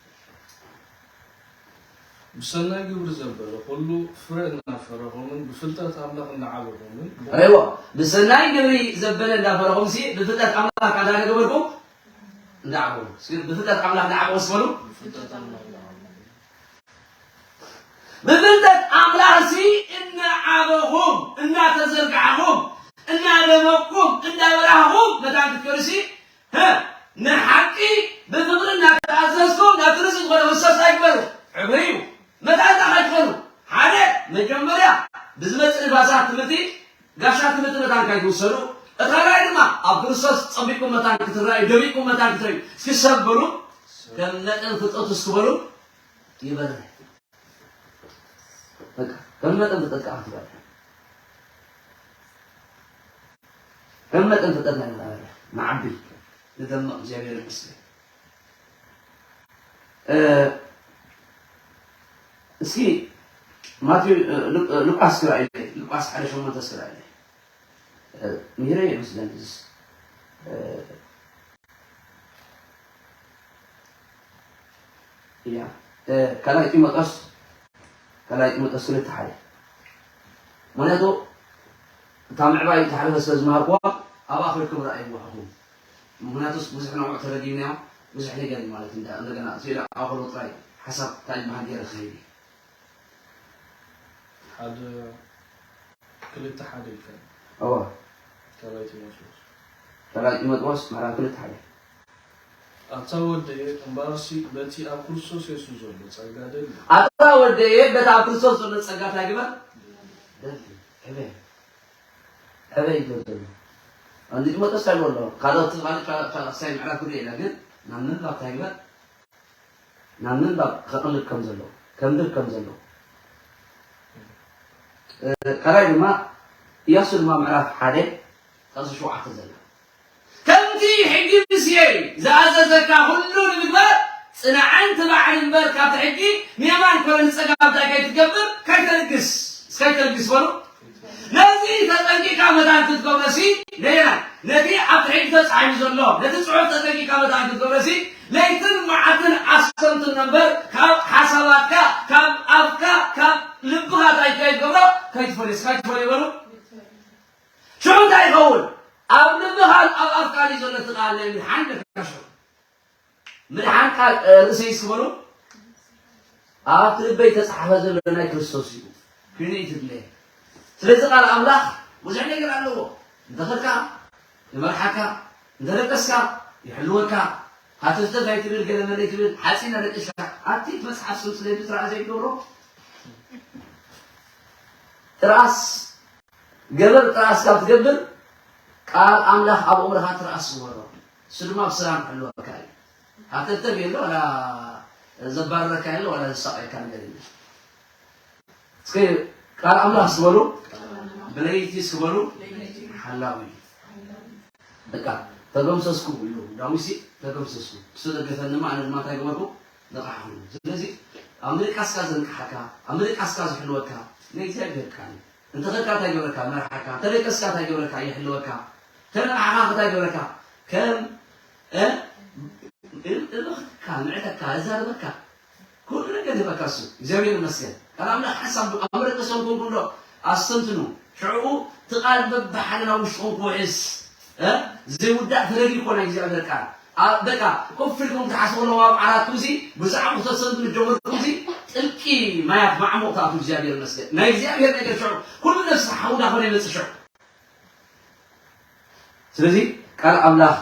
ብሰናይ ግብሪ ዘበለ ኩሉ ፍረ እናፈረኹምን ብፍልጠት ኣምላኽ እናዓበኹምን። ረእይዎ፣ ብሰናይ ግብሪ ዘበለ እንዳፈረኹም ሲ ብፍልጠት ኣምላኽ ካዳ ገበርኩም እንዳዓበኹም። እስኪ ብፍልጠት ኣምላኽ እንዳዓበኹም እስበሉ። ብፍልጠት ኣምላኽ እንዳዓበኹም። ብፍልጠት ኣምላኽ ሲ እናዓበኹም፣ እናተዘርጋዕኹም፣ እናደመቕኩም፣ እንዳበራህኹም መታን ክትከዱ ሲ፣ ሀ፣ ንሓቂ ብፍቕሪ እናተኣዘዝኩም ናብ ትርሲ ዝኾነ ክርስቶስ እንታይ ግበሩ? ዕብርዩ። መታን እንታይ ከይትኾኑ? ሓደ፣ መጀመርያ ብዝመጽእ ንፋሳት ትምህርቲ፣ ጋሻ ትምህርቲ መታን ከይትውሰዱ። እቲ ካልኣይ ድማ ኣብ ክርስቶስ ጸቢቕኩም መታን ክትረኣዩ፣ ደሚቕኩም መታን ክትረኣዩ። እስኪ ሰብ በሉ፣ ከም መጠን ፍልጠቱ እስኪ በሉ፣ ይበርህ። በቃ፣ ከም መጠን ፍልጠትካ ክትበርህ። ከም መጠን ፍልጠትና ንበርህ፣ ንዓቢ፣ ንደምቕ፣ እግዚኣብሔር ይመስገን። እ፣ እስኪ ማቴዎ-፣ እ፣ ሉ-፣ እ፣ ሉቃስ ክራእይለይ፣ ሉቃስ ሓደ ሸሞንተ እስኪ ራእይለይ። እ፣ ምሂረ ይመስለኒ እዚስ። እ፣ እያ። እ፣ ካልኣይ ጢሞቴዎስ፣ ካልኣይ ጢሞቴዎስ ክልተ ሓደ። ምኽንያቱ እታ ምዕባይ ዝሓለፈ ስለ ዝመሃርኩዋ፣ ኣብኣ ኮይንኩም ረኣይዋ ኢኹም። ምኽንያቱስ ብዙሕ ነውዕ ተረዲእናዮ፣ ብዙሕ ነገር እዩ ማለት እንዳ-፣ እንደገና ስኢለ ኣኸሎ ጥራይ ሓሳብ እንታይ ዝበሃል ገይረ ክኸይድ እዩ። ሓደ ክልተ ሓደ ኢልካ። እወ። ካልኣይ ጢሞቴዎስ። ካልኣይ ጢሞቴዎስ ምዕራፍ ክልተ ሓደ። ኣታ ወደየ፣ እምበኣርሲ በቲ ኣብ ክርስቶስ የሱስ ዘሎ ጸጋ ደሊ። ኣታ ወደየ፣ በቲ ኣብ ክርስቶስ ዘሎ ጸጋ እንታይ ግበር? ደሊ። ዕበ። ዕበ እዩ ዘሎ። ኣንዲ ጢሞቴዎስ እንታይ ይብሎ ኣሎ? ካልኦት ማለት ካ-፣ ካ-፣ ክሳይ ምዕራፍ ክርኢ ኢና፣ ግን ናብ ምንባብ እንታይ ግበር? ናብ ምንባብ ከቕልብ ከም ዘለዎ፣ ከንብብ ከም ዘለዎ። እ፣ ካልኣይ ድማ፣ ኢያሱ ድማ ምዕራፍ ሓደ ጥቕሲ ሸውዓተ ዘላ። ከምቲ ሕጊ ሙሴ ዝኣዘዘካ ኩሉ ንምግባር ጽናዕን ትባዕን እምበር፣ ካብቲ ሕጊ ንየማን ኮነ ንጸጋም እንታይ ከይትገብር፣ ከይተልግስ፣ ከይተልግስ በሉ። ነዚ ተጠንቂቕካ መታን ክትገብሮሲ፣ ነየናይ? ነቲ ኣብቲ ሕጊ ተጻሒፉ ዘሎ፣ ነቲ ጽሑፍ ተጠንቂቕካ መታን ክትገብሮሲ፣ ለይትን መዓልትን ኣስተንትኖ እምበር፣ ካብ ሓሳባትካ፣ ካብ እስካ ትፈለዩ በሉ። ሽዑ እንታይ ይኸውን? ኣብ ልብኻን ኣብ ኣፍካን እዩ ዘሎ እቲ ቃል ናይ ምድሓን ኢለካ ሽዑ። ምድሓን ቃል፣ እ፣ ርእሰይ እስኪ በሉ። ኣብቲ ልበይ ተጻሕፈ ዘሎ ናይ ክርስቶስ እዩ። ኮይኑ እዩ ትድለ። ስለዚ ቃል ኣምላኽ ብዙሕ ነገር ኣለዎ። እንተኸድካ ይመርሓካ፣ እንተደቀስካ ይሕልወካ፣ ሃተፍተፍ ኣይትብል፣ ገለ መለ ኣይትብል፣ ሓጺን ኣለቅሻ። ኣቲ መጽሓፍ ስም ስለ ዝረኣ ዘይገብሮ ጥራስ ገበር ጥራስ ካብ ትገብር ቃል ኣምላኽ ኣብ እምርኻ ትርኣስ ዝበሎ። እሱ ድማ ብሰላም ክሕልወካ እዩ። ሃተፍተፍ የለ፣ ዋላ ዘባረረካ የለ፣ ዋላ ዘሳቀየካ ነገር የለ። እስከ ቃል ኣምላኽ ስበሉ፣ ብለይቲ ስበሉ፣ ሓላዊ እዩ። በቃ ተገምሰስኩ ኢሉ ዳዊትሲ፣ ተገምሰስኩ። እሱ ደገፈኒ እማ ኣነ ድማ እንታይ ገበርኩ? ነቃሕኩ። ስለዚ ኣብ ምድቃስካ ዘንቅሓካ፣ ኣብ ምድቃስካ ዝሕልወካ ናይ እግዚኣብሔር ቃል እዩ። እንተ ኸድካ እንታይ ገብረካ? መርሓካ። እንተ ደቀስካ እንታይ ገብረካ? ይሕልወካ። እንተ ነቃሕካ እንታይ ገብረካ? ከም፣ እ? እልኽካ፣ ምዕተካ፣ እዛረበካ። ኩሉ ነገር ይህበካ እሱ። እግዚኣብሔር ይመስገን። ቃል ኣምላኽ ሓሳብ ኣብ መደቀሶም ኮንኩም ዶ ኣስተንትኑ። ሽዕኡ እቲ ቃል በብሓደ ናብ ውሽጥኹም ክውሕስ፣ እ? ዘይውዳእ ፈለግ ይኮና እግዚኣብሔር ቃል። ኣ-፣ በቃ ኮፍ ኢልኩም ትሓስቡ ኣለኹም ኣብ ዓራትኩም ሲ፣ ብዛዕባ ክተስተንትኑ ጀመርኩም ሲ፣ ጥልቂ ማያት ማዕሙቕ ትኣትዉ። እግዚኣብሔር ይመስገን። ናይ እግዚኣብሔር ነገር ሽዑ ኩሉ ነፍሲ ሓው እንዳኾነ ይመጽእ ሽዑ። ስለዚ ቃል ኣምላኽ፣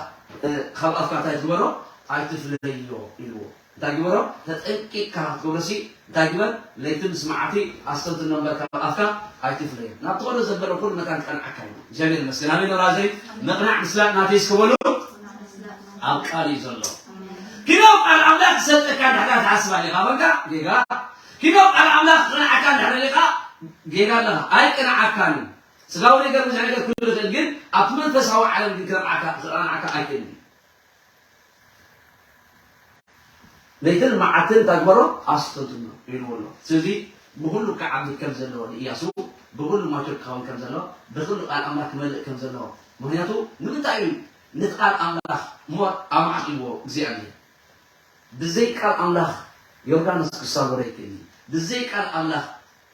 እ፣ ካብ ኣፍካ እንታይ ትግበሮ? ኣይትፍለዮ ኢልዎ። እንታይ ግበሮ? ተጠንቂቕካ ክትገብሮ ሲ፣ እንታይ ግበር? ለይቲ ምስ መዓልቲ ኣስተንትኖ እምበር ካብ ኣፍካ ኣይትፍለዮ። ናብ ትኸዶ ዘበለ ኩሉ መታን ክቐንዓካ እዩ። እግዚኣብሔር ይመስገን። ኣሜን። ወራዘይ ምቕናዕ ምስላጥ ናተይ እስከ በሉ ኣብ ቃል እዩ ዘሎ። ኪኖ ቃል ኣምላኽ ክሰጠካ እንድሕር ትሓስብ ኣለኻ፣ በቃ ጌጋ። ኪኖ ቃል ኣምላኽ ክቕንዓካ እንድሕር ኣለኻ፣ ጌጋ ኣለኻ። ኣይቅንዓካን እዩ። ስጋዊ ነገር ብዙሕ ነገር ክብል ይኽእል፣ ግን ኣብቲ መንፈሳዊ ዓለም ግን ክነቕዓካ፣ ክቐንዓካ ኣይክእልን እዩ። ለይትን መዓልትን እንታይ ግበሮ? ኣስተንትኖ ኢልዎ ኣሎ። ስለዚ ብኹሉ ክዓቢ ከም ዘለዎ ንኢያሱ፣ ብኹሉ ማቹር ክኸውን ከም ዘለዎ፣ ብኹሉ ቃል ኣምላኽ ክመልእ ከም ዘለዎ። ምኽንያቱ ንምንታይ እዩ ነቲ ቃል ኣምላኽ እሞ ኣማዕቂዎ እግዚኣብሔር? ብዘይ ቃል ኣምላኽ ዮርዳኖስ ክሳጎር ኣይክእልን እዩ። ብዘይ ቃል ኣምላኽ፣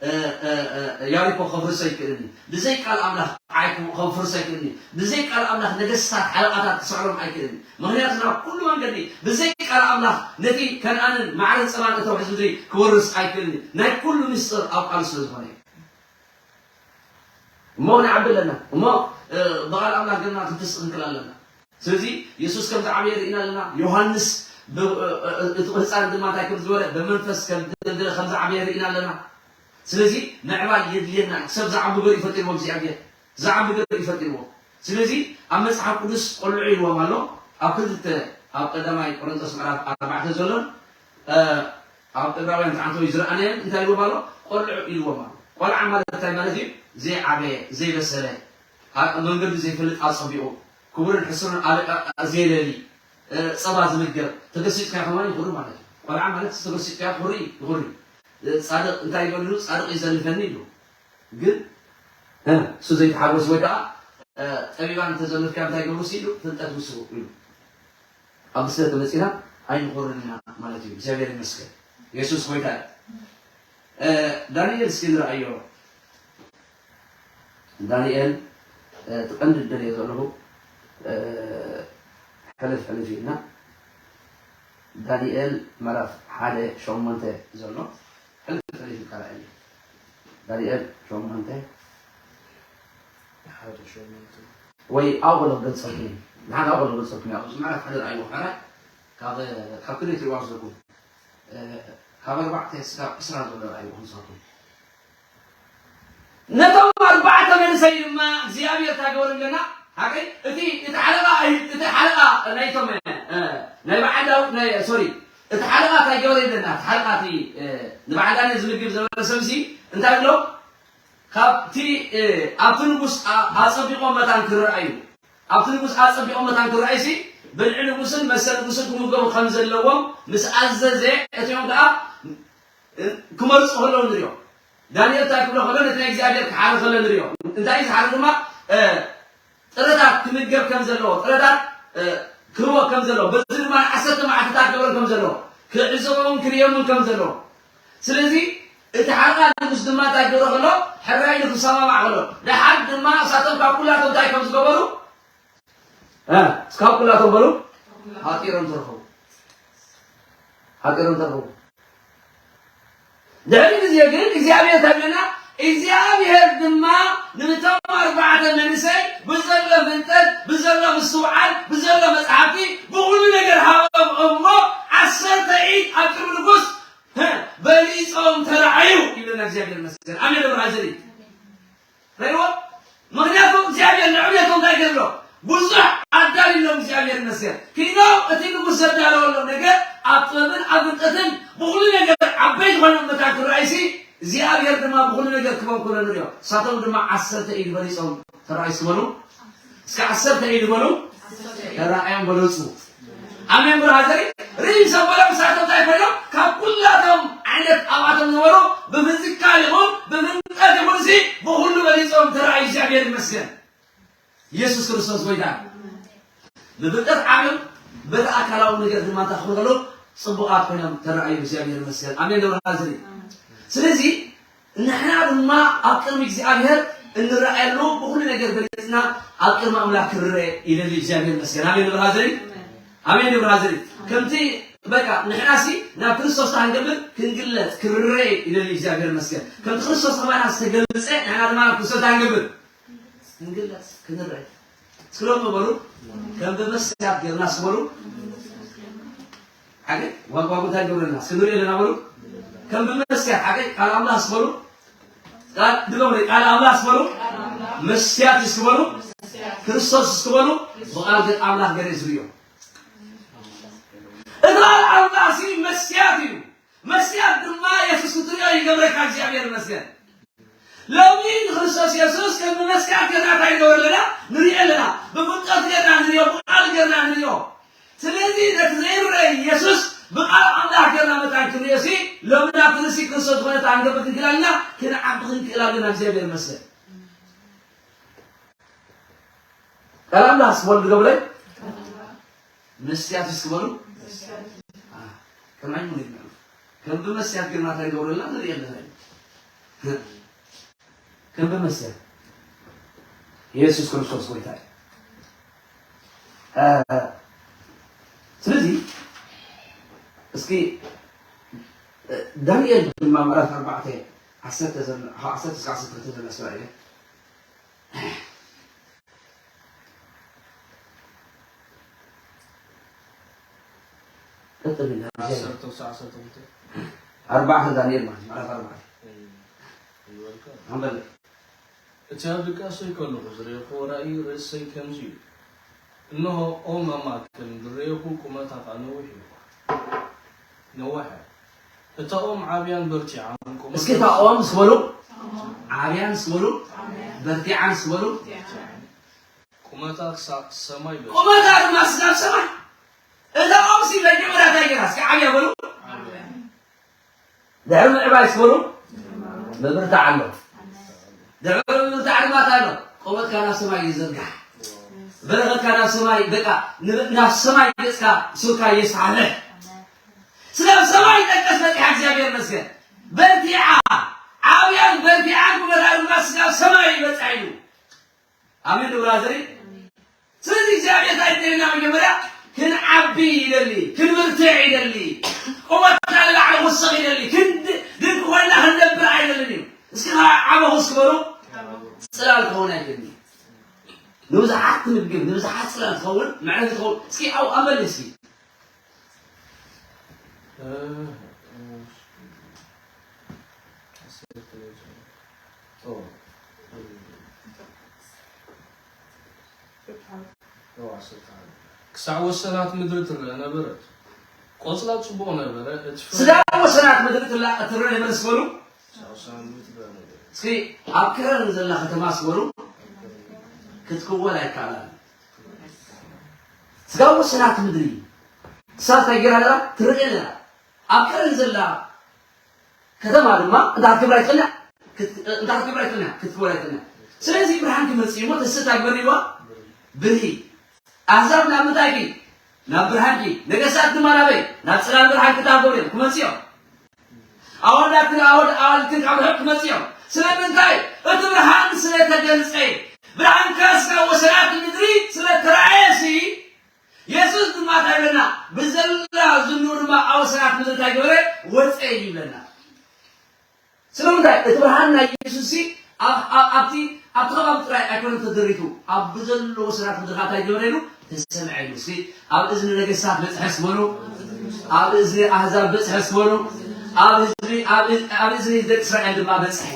እ፣ እ፣ እ፣ ያሪኮ ከፍርስ ኣይክእልን እዩ። ብዘይ ቃል ኣምላኽ ዓይ ከፍርስ ኣይክእልን እዩ። ብዘይ ቃል ኣምላኽ ነገስታት ሓለቓታት ክስዕሮም ኣይክእልን እዩ። ምኽንያቱ ናብ ኩሉ መንገዲ ብዘይ ቃል ኣምላኽ ነቲ ከነኣንን ማዕረን ጸባን እተውሕዝ ምድሪ ክወርስ ኣይክእልን እዩ። ናይ ኩሉ ምስጢር ኣብ ቃሉ ስለ ዝኾነ እዩ። እሞ ንዓቢ ኣለና። እሞ፣ እ፣ ብቓል ኣምላኽ ገና ክንትስእ ክንክእል ኣለና። ስለዚ የሱስ ከም ዝዓበየ ርኢና ኣለና። ዮሃንስ ብ-፣ እ-፣ እ-፣ እቲ ህፃን ድማ እንታይ ከም ዝገበረ ብመንፈስ ከም ዝደልደለ ከም ዝዓበየ ርኢና ኣለና። ስለዚ ምዕባይ የድልየና። ሰብ ዝዓቢ ገር ይፈጢርዎ እግዚኣብሔር። ዝዓቢ ገር ይፈጢርዎ። ስለዚ ኣብ መጽሓፍ ቅዱስ ቆልዑ ኢልዎም ኣሎ። ኣብ ክልተ ኣብ ቀዳማይ ቆሮንቶስ ምዕራፍ ኣርባዕተ ዘሎን፣ እ፣ ኣብ ዕብራውያን ትዓንተዊ ዝረኣናዮም እንታይ ኢልዎም ኣሎ? ቆልዑ ኢልዎም ኣሎ። ቆልዓ ማለት እንታይ ማለት እዩ? ዘይዓበየ፣ ዘይበሰለ፣ ኣ-፣ መንገዱ ዘይፈልጥ ኣጸቢቑ፣ ክቡርን ሕሱርን ኣለ-፣ ኣ-፣ ኣ-፣ ዘይለሊ፣ እ፣ ጸባ ዝምገብ፣ ተገሲጽካዮ ከማን ይኹሪ ማለት እዩ። ቆልዓ ማለት ተገሲጽካዮ ይኹሪ፣ ይኹሪ። እ፣ ጻድቕ እንታይ ይበሉ? ጻድቕ ይዘልፈኒ ኢሉ። ግን፣ እ፣ እሱ ዘይተሓጎስ ወይ ከዓ፣ እ፣ ጠቢባን እንተዘለፍካዮ እንታይ ገብሩ ኢሉ? ፍልጠት ውስቡ ኢሉ። ኣብ ብስለት ተመጺና ኣይንኾርን ኢና ማለት እዩ። እግዚኣብሔር ይመስገን። የሱስ ጎይታ እዩ። እ፣ ዳንኤል እስኪ ንርኣዮ። ዳንኤል፣ እ፣ እቲ ቀንዲ ዝደልዮ ዘለኹ፣ እ፣ ሕልፍ ሕልፍ ኢልና ዳንኤል ምዕራፍ ሓደ ሸሞንተ ዘሎ ሕልፍ ሕልፍ ኢልካ ርኣዮ። ዳንኤል ሸሞንተ ሓደ ሸሞንተ። ወይ ኣብኡ ገለ ክገልጸልኩም እዩ። ንሓደ ኣብኡ ገለ ክገልጸልኩም እዩ። ኣብዚ ምዕራፍ ሓደ ርኣይዎ። ሕራይ ካብ፣ ካብ ክንደይ ትሪእዋ ዘለኩም? እ፣ ካብ ኣርባዕተ እስካብ ዕስራ ዘሎ ርኣይዎ ንስኻትኩም። ነቶም ኣርባዕተ መንእሰይ ድማ እግዚኣብሔር እንታይ ገበረ ኣለና? ሓቀይ፣ እቲ፣ እቲ ሓለቓ፣ እቲ ሓለቓ ናይቶም፣ እ፣ ናይ በዓል ዳዊት፣ ናይ፣ ሶሪ፣ እቲ ሓለቓ እንታይ ገበረ ኣለና? እቲ ሓለቓ እቲ፣ እ፣ ንበዓል ዳንኤል ዝምግብ ዝነበረ ሰብሲ እንታይ ብሎ? ካብቲ፣ እ፣ ኣብቲ ንጉስ ኣ-፣ ኣጸቢቖም መታን ክረኣዩ፣ ኣብቲ ንጉስ ኣጸቢቖም መታን ክረኣዩ ሲ፣ ብልዒ ንጉስን መስተ ንጉስን ክምገቡ ከም ዘለዎም ምስ ኣዘዘ፣ እቲኦም ከኣ፣ እ፣ ክመርጹ ከለዉ ንሪኦ። ዳንኤል እንታይ ክብሎ ከሎ፣ ነቲ ናይ እግዚኣብሔር ክሓሪ ከሎ ንሪኦ። እንታይ እዩ ዝሓሪ ድማ፣ እ፣ ጥረታት ክምገብ ከም ዘለዎ፣ ጥረታት፣ እ፣ ክህቦ ከም ዘለዎ፣ በዚ ድማ ዓሰርተ መዓልትታት ክገብሮ ከም ዘለዎ፣ ክዕዘቦ እውን ክርእዮ እውን ከም ዘለዎ። ስለዚ እቲ ሓራ ንጉስ ድማ እንታይ ክገብሮ ከሎ፣ ሕራይ ኢሉ ክሰማማዕ ከሎ፣ ደሓር ድማ እሳቶም ካብ ኩላቶም እንታይ ከም ዝገበሩ፣ እ፣ ካብ ኩላቶም በሉ፣ ሃጢሮም ተረኸቡ። ሃጢሮም ተረኸቡ። ድሕሪ ግዜ ግን እግዚኣብሔር እንታይ ብለና? እግዚኣብሔር ድማ ነቶም ኣርባዕተ መንእሰይ ብዘሎ ፍልጠት፣ ብዘሎ ምስትውዓል፣ ብዘሎ መጽሓፍቲ፣ ብኹሉ ነገር ሃቦም እሞ፣ ዓሰርተ ኢድ ኣብ ቅድሚ ንጉስ፣ እ፣ በሊጾም ተረኣዩ ይብለና እግዚኣብሔር ይመስገን። ኣሜን። ደብረ ሃዘሪ ረይዎ። ምኽንያቱ እግዚኣብሔር ንዕብየቶም እንታይ ገይርሎ? ብዙሕ ኣዳልሎም። እግዚኣብሔር ይመስገን። ኪኖ እቲ ንጉስ ዘዳለወሎም ነገር ኣብ ጥበብን ኣብ ፍልጠትን ብኹሉ ነገር ዓበይቲ ኮይኖም መታን ክረኣይሲ እግዚኣብሔር ድማ ብኹሉ ነገር ክቦም ክብሎ ንሪኦ። እሳቶም ድማ ዓሰርተ ኢድ በሊጾም ተረኣዩ ስበሉ። እስከ ዓሰርተ ኢድ በሉ። ተረኣዮም በለጹ። ኣሜን። ብርሃ ዘርኢ ርእይ ዘበሎም እሳቶም እንታይ ኮይኖም? ካብ ኩላቶም ዓይነት ኣብኣቶም ነበሩ። ብፍዚካል ይኹን ብፍልጠት ይኹን እዚ ብኹሉ በሊጾም ተረኣዩ። እግዚኣብሔር ይመስገን። ኢየሱስ ክርስቶስ ጎይታ። ብፍልጠት ዓቕም በቲ ኣካላዊ ነገር ድማ እንታይ ክኾኑ ከለዉ? ጽቡቓት ኮይኖም ተረኣዩ። እግዚኣብሔር ይመስገን። ኣሜን። ብርሃ ዘርኢ ስለዚ ንሕና ድማ ኣብ ቅድሚ እግዚኣብሔር እንረኣየሉ ብኹሉ ነገር በሊጽና ኣብ ቅድሚ ኣምላኽ ክርረ ይደሊ እግዚኣብሔር ይመስገን። ኣሜን። ብርሃ ዘርኢ ኣሜን። ብርሃ ዘርኢ ከምቲ በቃ ንሕናሲ ናብ ክርስቶስ ተሃንገብር ክንግለጽ ክርረ ይደሊ እግዚኣብሔር ይመስገን። ከምቲ ክርስቶስ ከማና ዝተገልጸ ንሕና ድማ ናብ ክርስቶስ ተሃንገብር ክንግለጽ ክንርአ። እስኪ ሎሚ በሉ፣ ከም ብመስትያት ጌርና እስኪ በሉ። ሓቂ ዋንቋ እንታይ ገብረና እስኪ ንሪኦ ኣለና በሉ። ከም ብመስትያት ሓቂ ቃል ኣምላኽ እስኪ በሉ። ቃል ድገሙ፣ ቃል ኣምላኽ እስኪ በሉ። መስትያት እስኪ በሉ። ክርስቶስ እስኪ በሉ። ብቓል ገ-፣ ኣምላኽ ገለ ዝርእዮ። እቲ ቃል ኣምላኽ ሲ መስትያት እዩ። መስትያት ድማ የሱስ ክትርእዮ ይገብረካ። እግዚኣብሔር ይመስገን። ሎሚ ንክርስቶስ የሱስ ከም ብመስትያት ጌርና እንታይ ንገብር ኣለና? ንሪኦ ኣለና። ብፍልጠት ጌርና ንሪኦ፣ ብቓል ጌርና ንሪኦ። ስለዚ ነቲ ዘይርአ የሱስ ብቓል ኣምላኽ ጌርና መታን ክንሪኦ ሲ፣ ሎሚ ናብቲ ርእሲ ክርስቶስ ዝኾነ እታ ክንገብር ክንክእል ኣለና፣ ክንዓቢ ክንክእል ኣለና። እግዚኣብሔር ይመስገን። ቃል ኣምላኽ ስበሉ ድገብረ መስትያት እስኪ በሉ። አ፣ ከማይ ምን ይላሉ? ከም ብመስትያት ግን ማታ ይገብረልና ንርኢ ኣለና። ከም ብመስትያት ኢየሱስ ክርስቶስ ጎይታ እዩ። አ፣ ስለዚ እስኪ፣ እ፣ ዳንኤል ድማ ምዕራፍ ኣርባዕተ ዓሰርተ ዘሎ፣ ካብ ዓሰርተ እስከ ዓሰርተ ክልተ ዘሎ ስራ እየ። ቀጥል ኢልና ዓሰርተ ክሳብ ዓሰርተ ክልተ። ኣርባዕተ ዳንኤል ማለት ምዕራፍ ኣርባዕተ። እም፣ ይበልካ። ኣንበል። እቲ ኣብ ድቃሰይ ከለኹ ዝረኣኹዎ ራእይ ርእሰይ ከምዚ እዩ። እንሆ፣ ኦም ኣብ ማእከል ምድሪ ረኣኹ፣ ቁመታ ኸኣ ነዊሕ እዩ። ነዋሕ እያ። እታ ኦም ዓብያን በርቲዓን ቁመታ እስኪ እታ ኦም ስበሉ፣ ዓብያን ስበሉ፣ በርቲዓን ስበሉ። ቁመታ ክሳብ ሰማይ በጽሐ። ቁመታ ድማ ክሳብ ሰማይ። እታ ኦም ሲ በጊዕ ወዳ እንታይ ገይራ? እስኪ ዓብያ በሉ። ዓብያ። ድሕሪ ምዕባይ ስበሉ፣ ምብርታዕ ኣሎ። ድሕሪ ምብርታዕ ድማ እንታይ ኣሎ? ቆመትካ ናብ ሰማይ ይዘርጋሕ። በረኸትካ ናብ ሰማይ፣ በቃ፣ ን-፣ ናብ ሰማይ ገጽካ ሱርካ የስሓልሕ። ስጋብ ሰማይ ጠቀስ በጺሓ፣ እግዚኣብሔር ይመስገን። በርቲዓ፣ ዓብያን በርቲዓን ቁመታ ድማ ስጋብ ሰማይ ይበጽሕ ኢሉ። ኣሜን ዶ ብራዘሪ? ስለዚ እግዚኣብሔር እንታይ ይደልና? መጀመርያ ክንዓቢ ይደሊ፣ ክንብርትዕ ይደሊ፣ ቆመትና ንላዕሊ ክውስኽ ይደሊ፣ ክንድ-፣ ድንቂ ኮይንና ክንነብር ኣይደልን እዩ። እስኪ ከዓ ዓበኹ እስኪ በሉ። ጽላል ክኸውን ኣይደልን እዩ። ንብዙሓት ትምግብ፣ ንብዙሓት ጽላል ትኸውን፣ መዕረፊ ትኸውን። እስኪ ኣብኡ ኣመልስ እስኪ። እ፣ እ፣ ኦ፣ እ፣ ኦ፣ ዓሰርተ ሓደ። ክሳዕ ወሰናት ምድሪ ትረአ ነበረት። ቆጽላ ጽቡቕ ነበረ። እቲ ፍረ ስጋብ ወሰናት ምድሪ ትላ-፣ ትረአ ነበረት ዝበሉ። ክሳዕ ወሰናት ምድሪ ትረአ ነበረት። እስኪ ኣብ ከረን ዘላ ከተማ ዝበሉ ክትክወል ኣይከኣላን። ስጋብ ወሰናት ምድሪ ክሳብ እንታይ ገይራ ነራ? ትረአ ነራ። ኣብ ከረን ዘላ ከተማ ድማ እንታይ ክትገብር ኣይትኽእልን እያ? ክት-፣ እንታይ ክትገብር ኣይትኽእልን እያ? ክትክወል ኣይትኽእልን እያ። ስለዚ ብርሃን ክመጽእ እዩ እሞ ተስፋ ግበሪ ኢልዋ። ብርሂ። ኣህዛብ ናብ ምንታይ ኪ? ናብ ብርሃንኪ። ነገስታት ድማ ናበይ? ናብ ጽላል ብርሃን ክተኣጎር እዮም ክመጽኡ እዮም። ኣወዳትን ኣወድ ኣዋልድትን ካብ ርሑቕ ክመጽእ እዮም። ስለምንታይ? እቲ ብርሃን ስለ ተገልጸ፣ ብርሃንካ ስጋ ወሰናት ምድሪ ስለ ተራእየሲ፣ የሱስ ድማ እንታይ ይብለና? ብዘላ ዝኑ ድማ ኣብ ወሰናት ምድሪ እንታይ ገበረ? ወጸ ይብለና። ስለምንታይ? እቲ ብርሃን ናይ የሱስ ሲ ኣብ- ኣብ- ኣብቲ ኣብቲ ከባቢ ጥራይ ኣይኮነን ተደሪቱ፣ ኣብ ብዘሎ ወሰናት ምድሪ እንታይ ገበረ ኢሉ? ተሰምዐ ኢሉ። እስኪ ኣብ እዝኒ ነገስታት በጽሐ እስኪ በሉ፣ ኣብ እዝኒ ኣህዛብ በጽሐ እስኪ በሉ፣ ኣብ ህዝቢ ኣብ እ- ኣብ እዝኒ ደቂ እስራኤል ድማ በጽሐ።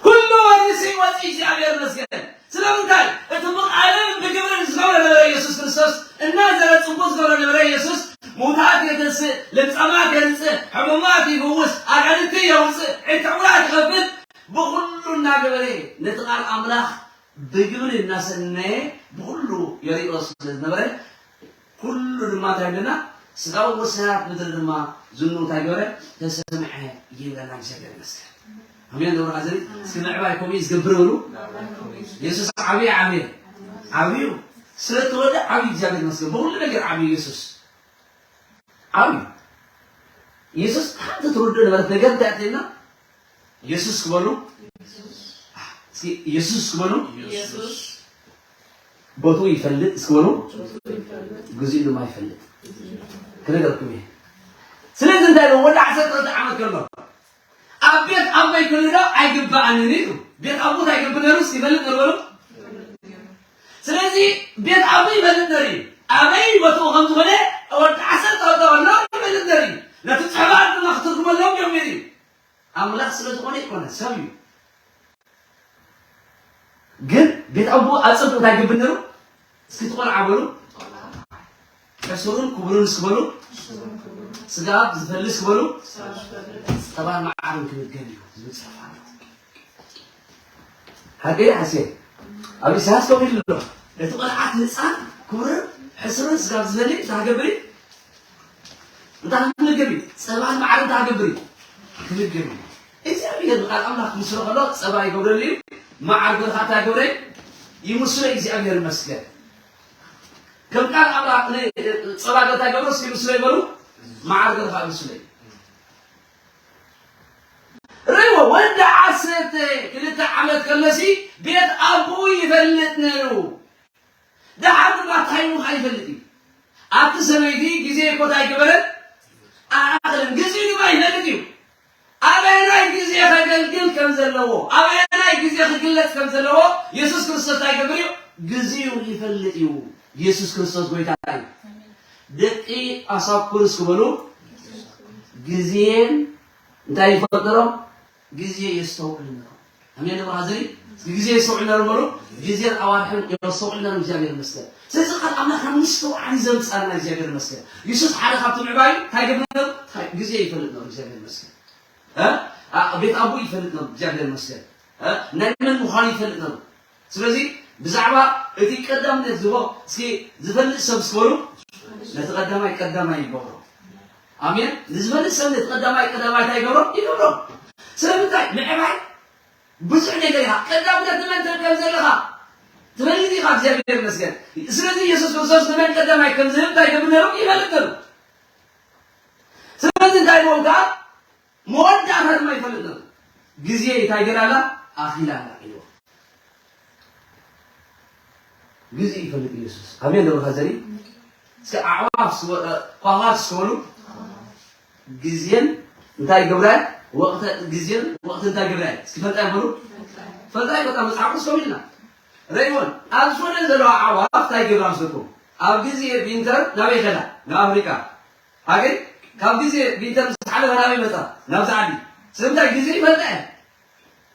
ኩሉ ወርሲ ወፂ እግዚኣብሔር ይመስገን። ስለምንታይ? እቲ ብቃልን ብግብርን ዝገብረ ነበረ። ኢየሱስ ክርስቶስ እናዘረ ጽቡቅ ዝገብረ ነበረ። ኢየሱስ ሙታት የተንስእ፣ ለምጻማት የንጽእ፣ ሕሙማት ይፍውስ፣ ኣጋንንቲ የውጽእ፣ ዕንትዕውራት ይኸፍት፣ ብኩሉ እናገበረ ነቲ ቃል ኣምላኽ ብግብሪ እናሰነየ ብኩሉ የሪኦ ስለ ዝነበረ፣ ኩሉ ድማ እንታይ ይብለና? ስጋዊ ወሰናት ምድሪ ድማ ዝኑ እንታይ ገበረ? ተሰምዐ ይብለና። እግዚኣብሔር ይመስገን። ኣሜን። ደብረ ሐዘሪ እስኪ ምዕባይ ኮሚት ዝገብር በሉ። የሱስ ዓብይ ዓብይ ዓብዩ ስለ ተወልደ ዓብይ እግዚኣብሔር ይመስገን። ብኩሉ ነገር ዓብይ የሱስ ዓብዩ። የሱስ ሓንቲ ትርድእ ነበረት ነገር እንታይ ኣትልና? የሱስ ክበሉ። እስኪ የሱስ ክበሉ። የሱስ ቦትኡ ይፈልጥ እስኪ በሉ። ቦትኡ ይፈልጥ። ግዚኡ ድማ ይፈልጥ። ክነገርኩም እየ። ስለዚ እንታይ ነው ወዲ ዓሰርተ ክልተ ዓመት ከሎ ኣብ ቤት ኣቦይ ክልዶ ኣይግባኣንን እዩ። ቤት ኣቦት ኣይገብር ነሩ ይፈልጥ ነሩ በሉ። ስለዚ ቤት ኣቦ ይፈልጥ ነሩ እዩ። ኣበይ ቦትኡ ከም ዝኾነ ወዲ ዓሰርተ ክልተ ከሎ ይፈልጥ ነሩ እዩ። ነቲ ጽሕባት ድማ ክትርጉመሎም ጀሚሩ እዩ። ኣምላኽ ስለ ዝኾነ ይኮነ ሰብ እዩ። ግን ቤት ኣቦ ኣጸብቕ እንታይ ይገብር ነሩ? እስኪ ትቆልዓ በሉ። ሕሱሩን ክቡሩን እስኪ በሉ። ስጋ ዝፈልስ በሉ። ጸባን መዓርን ክምገብ እዩ ዝብል ጽሑፍ ኣሎ። ሓቂ ሓሴ ኣብ ኢሳያስ ኮፍ ኢሉ ኣሎ። እቲ ቆልዓ እቲ ህፃን ክቡርን ሕሱርን ስጋ ዝፈሊ እንታይ ክገብር እዩ? እንታይ ክምገብ እዩ? ጸባን መዓርን እንታይ ክገብር እዩ? ክምገብ እዩ። እግዚኣብሔር ብቃል ኣምላኽ ክምስሎ ከሎ ጸባ ይገብረሉ እዩ፣ መዓር ገርኻ እንታይ ገብረ ይምስሎ። እግዚኣብሔር ይመስገን። ከም ቃል ኣምላኽ ጸባ ገርታ ይገብሮ እስኪ ምስሎ ይበሉ፣ መዓር ገርኻ ምስሎ። ርዎ ወዲ ዓሰርተ ክልተ ዓመት ከለሲ ቤት ኣቦኡ ይፈልጥ ነይሩ። ደሓር ድማ እንታይ ምዃን ይፈልጥ እዩ። ኣብቲ ሰበይቲ ግዜ እኮ እንታይ ገበረ? ኣኣኽልን ግዜኡ ድማ ይፈልጥ እዩ። ኣበየናይ ግዜ ከገልግል ከም ዘለዎ፣ ኣበየናይ ግዜ ክግለጽ ከም ዘለዎ የሱስ ክርስቶስ እንታይ ይገብር እዩ? ግዜኡ ይፈልጥ እዩ። የሱስ ክርስቶስ ጎይታ እዩ። ደቂ ኣሳኩርስ ክበሉ ግዜን እንታይ ይፈልጥሮም? ግዜ የስተውዕል ነሮም። ኣሜን። ደብረ ሐዘሪ ግዜ የስተውዕል ነሮም በሉ። ግዜን ኣዋርሕን የስተውዕል ነሮም። እግዚኣብሔር ይመስገን። ስለዚ ቃል ኣምላኽ ናብ ምስትውዓል እዩ ዘምጻና። እግዚኣብሔር ይመስገን። የሱስ ሓደ ካብቲ ምዕባዩ እንታይ ገብር ነሩ? ግዜ ይፈልጥ ነሩ። እግዚኣብሔር ይመስገን። እ? ኣ- ቤት ኣቦ ይፈልጥ ነሩ። እግዚኣብሔር ይመስገን። እ? ናይ መን ምዃኑ ይፈልጥ ነሩ። ስለዚ ብዛዕባ እቲ ቀዳምነት ዝቦ እስኪ ዝፈልጥ ሰብ እስኪ በሉ። ነቲ ቀዳማይ ቀዳማይ ይገብሮ። ኣሜን። ንዝፈልጥ ሰብ ነቲ ቀዳማይ ቀዳማይ እንታይ ይገብሮ? ይገብሮ። ስለምንታይ? ምዕባይ ብዙሕ ነገር ኢኻ። ቀዳምነት ንመን ትህብ ከም ዘለኻ ትፈልጥ ኢኻ። እግዚኣብሔር ይመስገን። ስለዚ ኢየሱስ ክርስቶስ ንመን ቀዳማይ ከም ዝህብ እንታይ ይገብር ነሩ? ይፈልጥ ነሩ። ስለዚ እንታይ ይብሎም ከዓ መወዳእታ ድማ ይፈልጥ ነሩ። ግዜ እንታይ ገይራ ኣላ? ኣኺላ ኣላ ኢልዎ። ግዜ ይፈልጥ ኢየሱስ። ኣሜን። ደብረ ሐዘሪ እስኪ ኣዕዋፍ ስወ- እ፣ ኳኻት ስወሉ ግዜን እንታይ ገብራይ ወቅተ ግዜን ወቅት እንታይ ገብራይ እስኪ ፈልጣ ይበሉ። ፈልጣ ይበጣ መጽሓፍ ቅዱስ ኮሚልና ረይወን ኣብ ዝኾነ ዘለዋ ኣዕዋፍ እንታይ ገብራ መስለኩም? ኣብ ግዜ ቪንተር ናበይ ከዳ? ናብ ኣፍሪካ። ኣገይ ካብ ግዜ ቪንተር ምስ ሓለፈ ናበይ መጻ? ናብዚ ዓዲ። ስለምንታይ ግዜ ይፈልጣ እየ።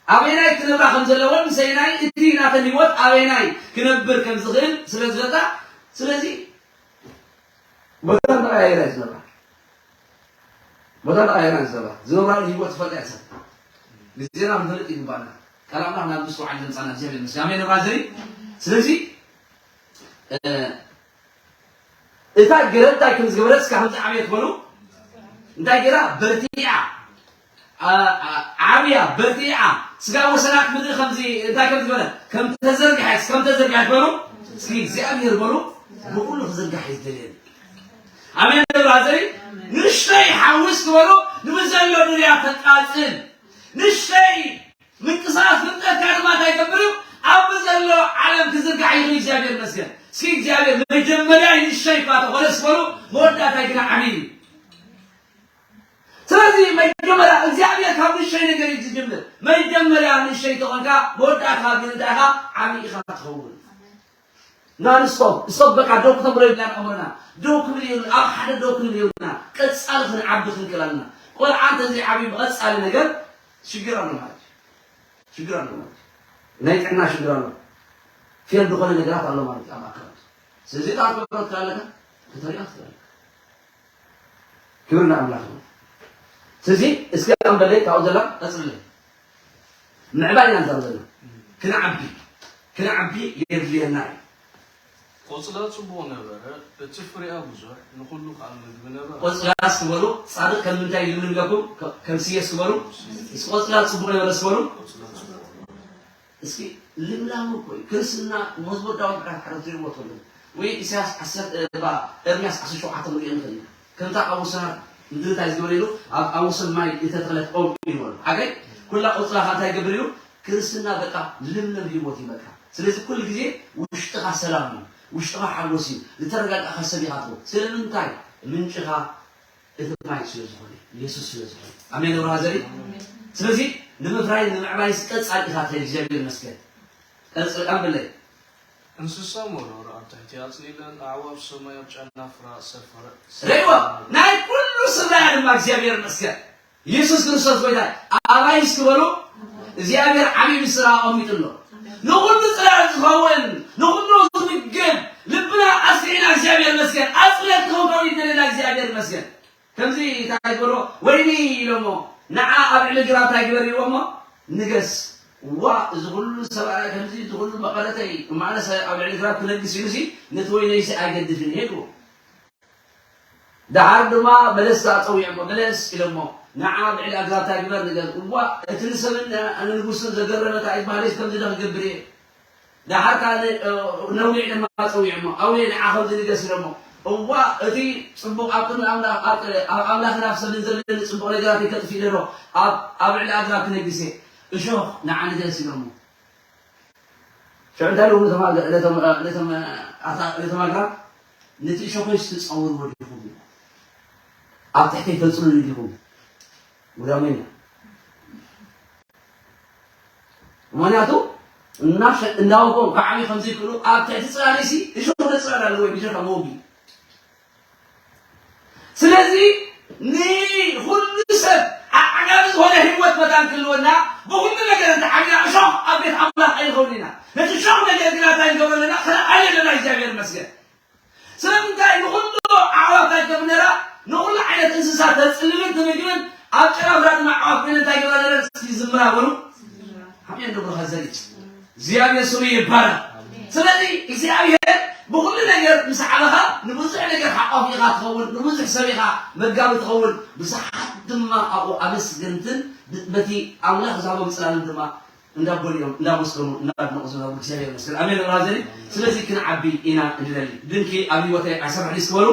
ኣበየናይ ክነብራ ከም ዘለወን ምሰይናይ እቲ ናተን ህይወት ኣበየናይ ክነብር ከም ዝኽእል ስለ ዝፈልጣ። ስለዚ ቦታ እንዳቀያየራ እዩ ዝነብራ። ቦታ እንዳቀያየራ እዩ ዝነብራ። ዝነብራ ህይወት ዝፈልጣ እያ ሰብ። ግዜና ክንፈልጥ ይግባና። ቃል ኣምላኽ ናብ ምስትውዓል ዘምጻና እግዚኣብሔር ይመስገን። ኣሜን። ራዘሪ ስለዚ እ፣ እታ ገረድ እንታይ ከም ዝገበረት እስከ ከምዚ ዓብየ ትበሉ እንታይ ገይራ በርቲዓ ዓ- ዓ- ዓብያ በርቲዓ ስጋ ወሰናት ምድሪ ከምዚ እንታይ ከም ዝገበረ ከም ተዘርግሐ ከም ተዘርግሐ ትበሉ እስኪ እግዚኣብሔር በሉ ብኩሉ ክዝርጋሕ እዩ ዝደልየኒ ኣሜን በሉ ኣዘሪ ንእሽተይ ሓዊ እስኪ በሉ። ንብዘሎ ዱንያ ተቃጽል። ንሸይ ምንቅስቃስ ፍልጠትካ ድማ እንታይ ይገብር እዩ? ኣብ ዘሎ ዓለም ክዝርጋሕ እዩ። እግዚኣብሔር ይመስገን። እስኪ እግዚኣብሔር መጀመርያ ንሸይ እኳ ተኾነ እስኪ በሉ፣ መወዳእታይ ግና ዓብዪ እዩ። ስለዚ መጀመርያ እግዚኣብሔር ካብ ንሸይ ነገር እዩ ዝጅምር። መጀመርያ ንሸይ ተኾንካ መወዳእታ ግን እንታይ ኢኻ? ዓብዪ ኢኻ ትኸውን። ናን ስቶፕ ስቶፕ፣ በቃ ደው ክተብሎ ይብላን ኣምርና። ደው ክብል ይብልና፣ ኣብ ሓደ ደው ክብል ይብልና። ቀጻሊ ክንዓቢ ክንክእል ኣለና። ቆልዓ እንተዘይዓብዩ ብቐጻሊ ነገር ሽግር ኣሎ ማለት እዩ። ሽግር ኣሎ ማለት እዩ። ናይ ጥዕና ሽግር ኣሎ። ፌል ዝኾነ ነገራት ኣሎ ማለት እዩ ኣብ ኣካላት። ስለዚ እታ ክትገብሮ ትኽእል ኣለካ፣ ከተርእዮ ትኽእል ኣለካ። ክብሪ ንኣምላኽ ይኹን። ስለዚ እስከ ኣንበለይ ካብኡ ዘላ ቀጽልለይ። ምዕባይ ኢና ንዛረብ ዘለና። ክንዓቢ፣ ክንዓቢ የድልየና እዩ። ቆጽላ ጽቡቕ ነበረ፣ እቲ ፍሬኣ ብዙሕ፣ ንኹሉ ከኣ ምግቢ ነበረ። ቆጽላ ስበሉ፣ ጻድቕ ከም ምንታይ ይልምልም ኢለኩም? ከ-፣ ከም ስየ ስበሉ። እስኪ ቆጽላ ጽቡቕ ነበረ ስበሉ። ቆጽላ ጽቡቕ ነበረ። እስኪ ልምላሙ እኮ እዩ። ክርስትና መዝሙር ዳዊት ምዕራፍ ሓደ ትሪእዎ ተለኹም ወይ ኢሳያስ ዓሰርተ፣ እ፣ ባ-፣ ኤርምያስ ዓሰርተ ሸውዓተ ንሪኦ ንኽእል ኢና። ከምታ ኣብ ወሰና ምድሪ እንታይ ዝገበረ ኢሉ፣ ኣብ፣ ኣብ ወሰን ማይ ዝተተኽለት ኦም እዩ በሎ። ሓገይ ኩላ ቆጽላ ኸኣ እንታይ ይገብር ኢሉ? ክርስትና በቃ ልምለም ህይወት እዩ በቃ። ስለዚ ኩሉ ግዜ ውሽጥኻ ሰላም እዩ፣ ውሽጥኻ ሓጎስ እዩ፣ ዝተረጋጋእካ ሰብ ኢኻ ትኸውን። ስለምንታይ? ምንጭኻ እቲ ማይ ስለ ዝኾነ፣ የሱስ ስለ ዝኾነ። ኣሜን፣ ብርሃ ዘርኢ። ስለዚ ንምፍራይ ንምዕባይ ቀጻሊ ኢኻ ትኸይድ። እግዚኣብሔር ይመስገን። ቀጽል፣ ቀንብለይ። እንስሳ መሮር ኣብ ትሕቲ ኣጽሊለን፣ ኣዕዋፍ ሰማይ ኣብ ጨናፍራ ሰፈረ-፣ ርእይዎ፣ ናይ ኩሉ ስድራ እያ ድማ። እግዚኣብሔር ይመስገን። የሱስ ክርስቶስ ጎይታ። ኣባይ እስኪ በሉ፣ እግዚኣብሔር ዓብዪ ምስጢር ኣቐሚጡ ኣሎ። ንኹሉ ጽላል ዝኸውን፣ ንኹሉ ዝምግብ፣ ልብና ኣስዒና እግዚኣብሔር ይመስገን። ኣጽለት ክኸውን ይደለና እግዚኣብሔር ይመስገን። ከምዚ እንታይ ዝበሎ፣ ወይኒ ኢሎሞ፣ ንዓ ኣብ ልዕሊ ግራብ እንታይ ግበር ኢልዎሞ፣ ንገስ። ዋ፣ እዚ ኩሉ ሰብኣይ ከምዚ፣ እዚ ኩሉ መቐለተይ፣ እማነሰ ኣብ ልዕሊ ግራብ ክነግስ ኢሉሲ፣ ነቲ ወይነይሲ ኣይገድፍን ሄድዎ። ደሓር ድማ በለስ ኣጸዊዕሞ፣ በለስ ኢሎሞ፣ ንዓ ኣብ ልዕሊ ኣግራብ እንታይ ግበር፣ ንገስ። እዋ፣ እቲ ንሰብን ንንጉስን ዘገረመ እንታይ ዝበሃለስ ከምዚ ዶ ክገብር እየ? ደሓር ከኣ ን-፣ ነውሊዕ ድማ ጸዊዕሞ፣ ኣውሊዕ ንዓ ከምዚ ንገስ ኢሎሞ። እዋ፣ እቲ ጽቡቕ ኣብ ቅድሚ ኣምላኽ፣ ኣብ፣ ኣብ ኣምላኽን ኣብ ሰብን ዘለኒ ጽቡቕ ነገራት ከጥፍእ ኢለ ዶ ኣብ፣ ኣብ ልዕሊ ኣግራብ ክነግስ እየ? እሾኽ ንዓ ንገስ ኢሎሞ። ሽዑ እንታይ ኢሎም ነቶም ኣግ-፣ ነቶም፣ ነቶም፣ ኣታ-፣ ነቶም ኣግራብ፣ ነቲ እሾኾይስ ትጸውርዎ ዲኹም? ኣብ ትሕተይ ተጽልሉ ዲኹም? ጉዳመኛ። ምኽንያቱ እናሸ-፣ እናወግኦም ክዓብዩ ከም ዘይክእሉ ኣብ ትሕቲ ጽላልሲ እሾኽ ክጽላል ኣለዎ፣ ብጀካ መወጊ። ስለዚ ንኹሉ ሰብ ዓቃቢ ዝኾነ ህይወት መታን ክህልወና ብኹሉ ነገር እንተዓቢና እሾኽ ኣብ ቤት ኣምላኽ ኣይንኸውን ኢና። ነቲ እሾኽ ነገር ግና እንታይ ንገብሮ ኣለና? ከነዕብዮ ኣለና። እግዚኣብሔር ይመስገን። ስለምንታይ ንኹሉ ኣዕዋፍ እንታይ ትገብር ነራ? ንኹሉ ዓይነት እንስሳ ተጽልልን ትምግብን ኣብ ጨናፍራ ድማ ኣዕዋፍ ኮይነ እንታይ ገብራ ነረን? እስኪ ዝምራ በሉ። ሓሚኦም ዶ ብሩኻት ዘርኢ እግዚኣብሔር ስሙ ይባረክ። ስለዚ እግዚኣብሔር ብኹሉ ነገር ምስ ዓበኻ ንብዙሕ ነገር ሓቋፊ ኢኻ ትኸውን፣ ንብዙሕ ሰብ ኢኻ መጋቢ ትኸውን። ብዙሓት ድማ ኣብኡ ኣመስገንትን ብ-፣ በቲ ኣምላኽ ዝሃቦም ጽላልን ድማ እንዳጎልዮም፣ እንዳመስገኑ፣ እንዳድነቑ ዝነብሩ እግዚኣብሔር ይመስገን። ኣሜን። ብራዘሪ፣ ስለዚ ክንዓቢ ኢና እንደሊ። ድንኪ ኣብ ህይወተይ ኣይሰርሕን እስኪ በሉ።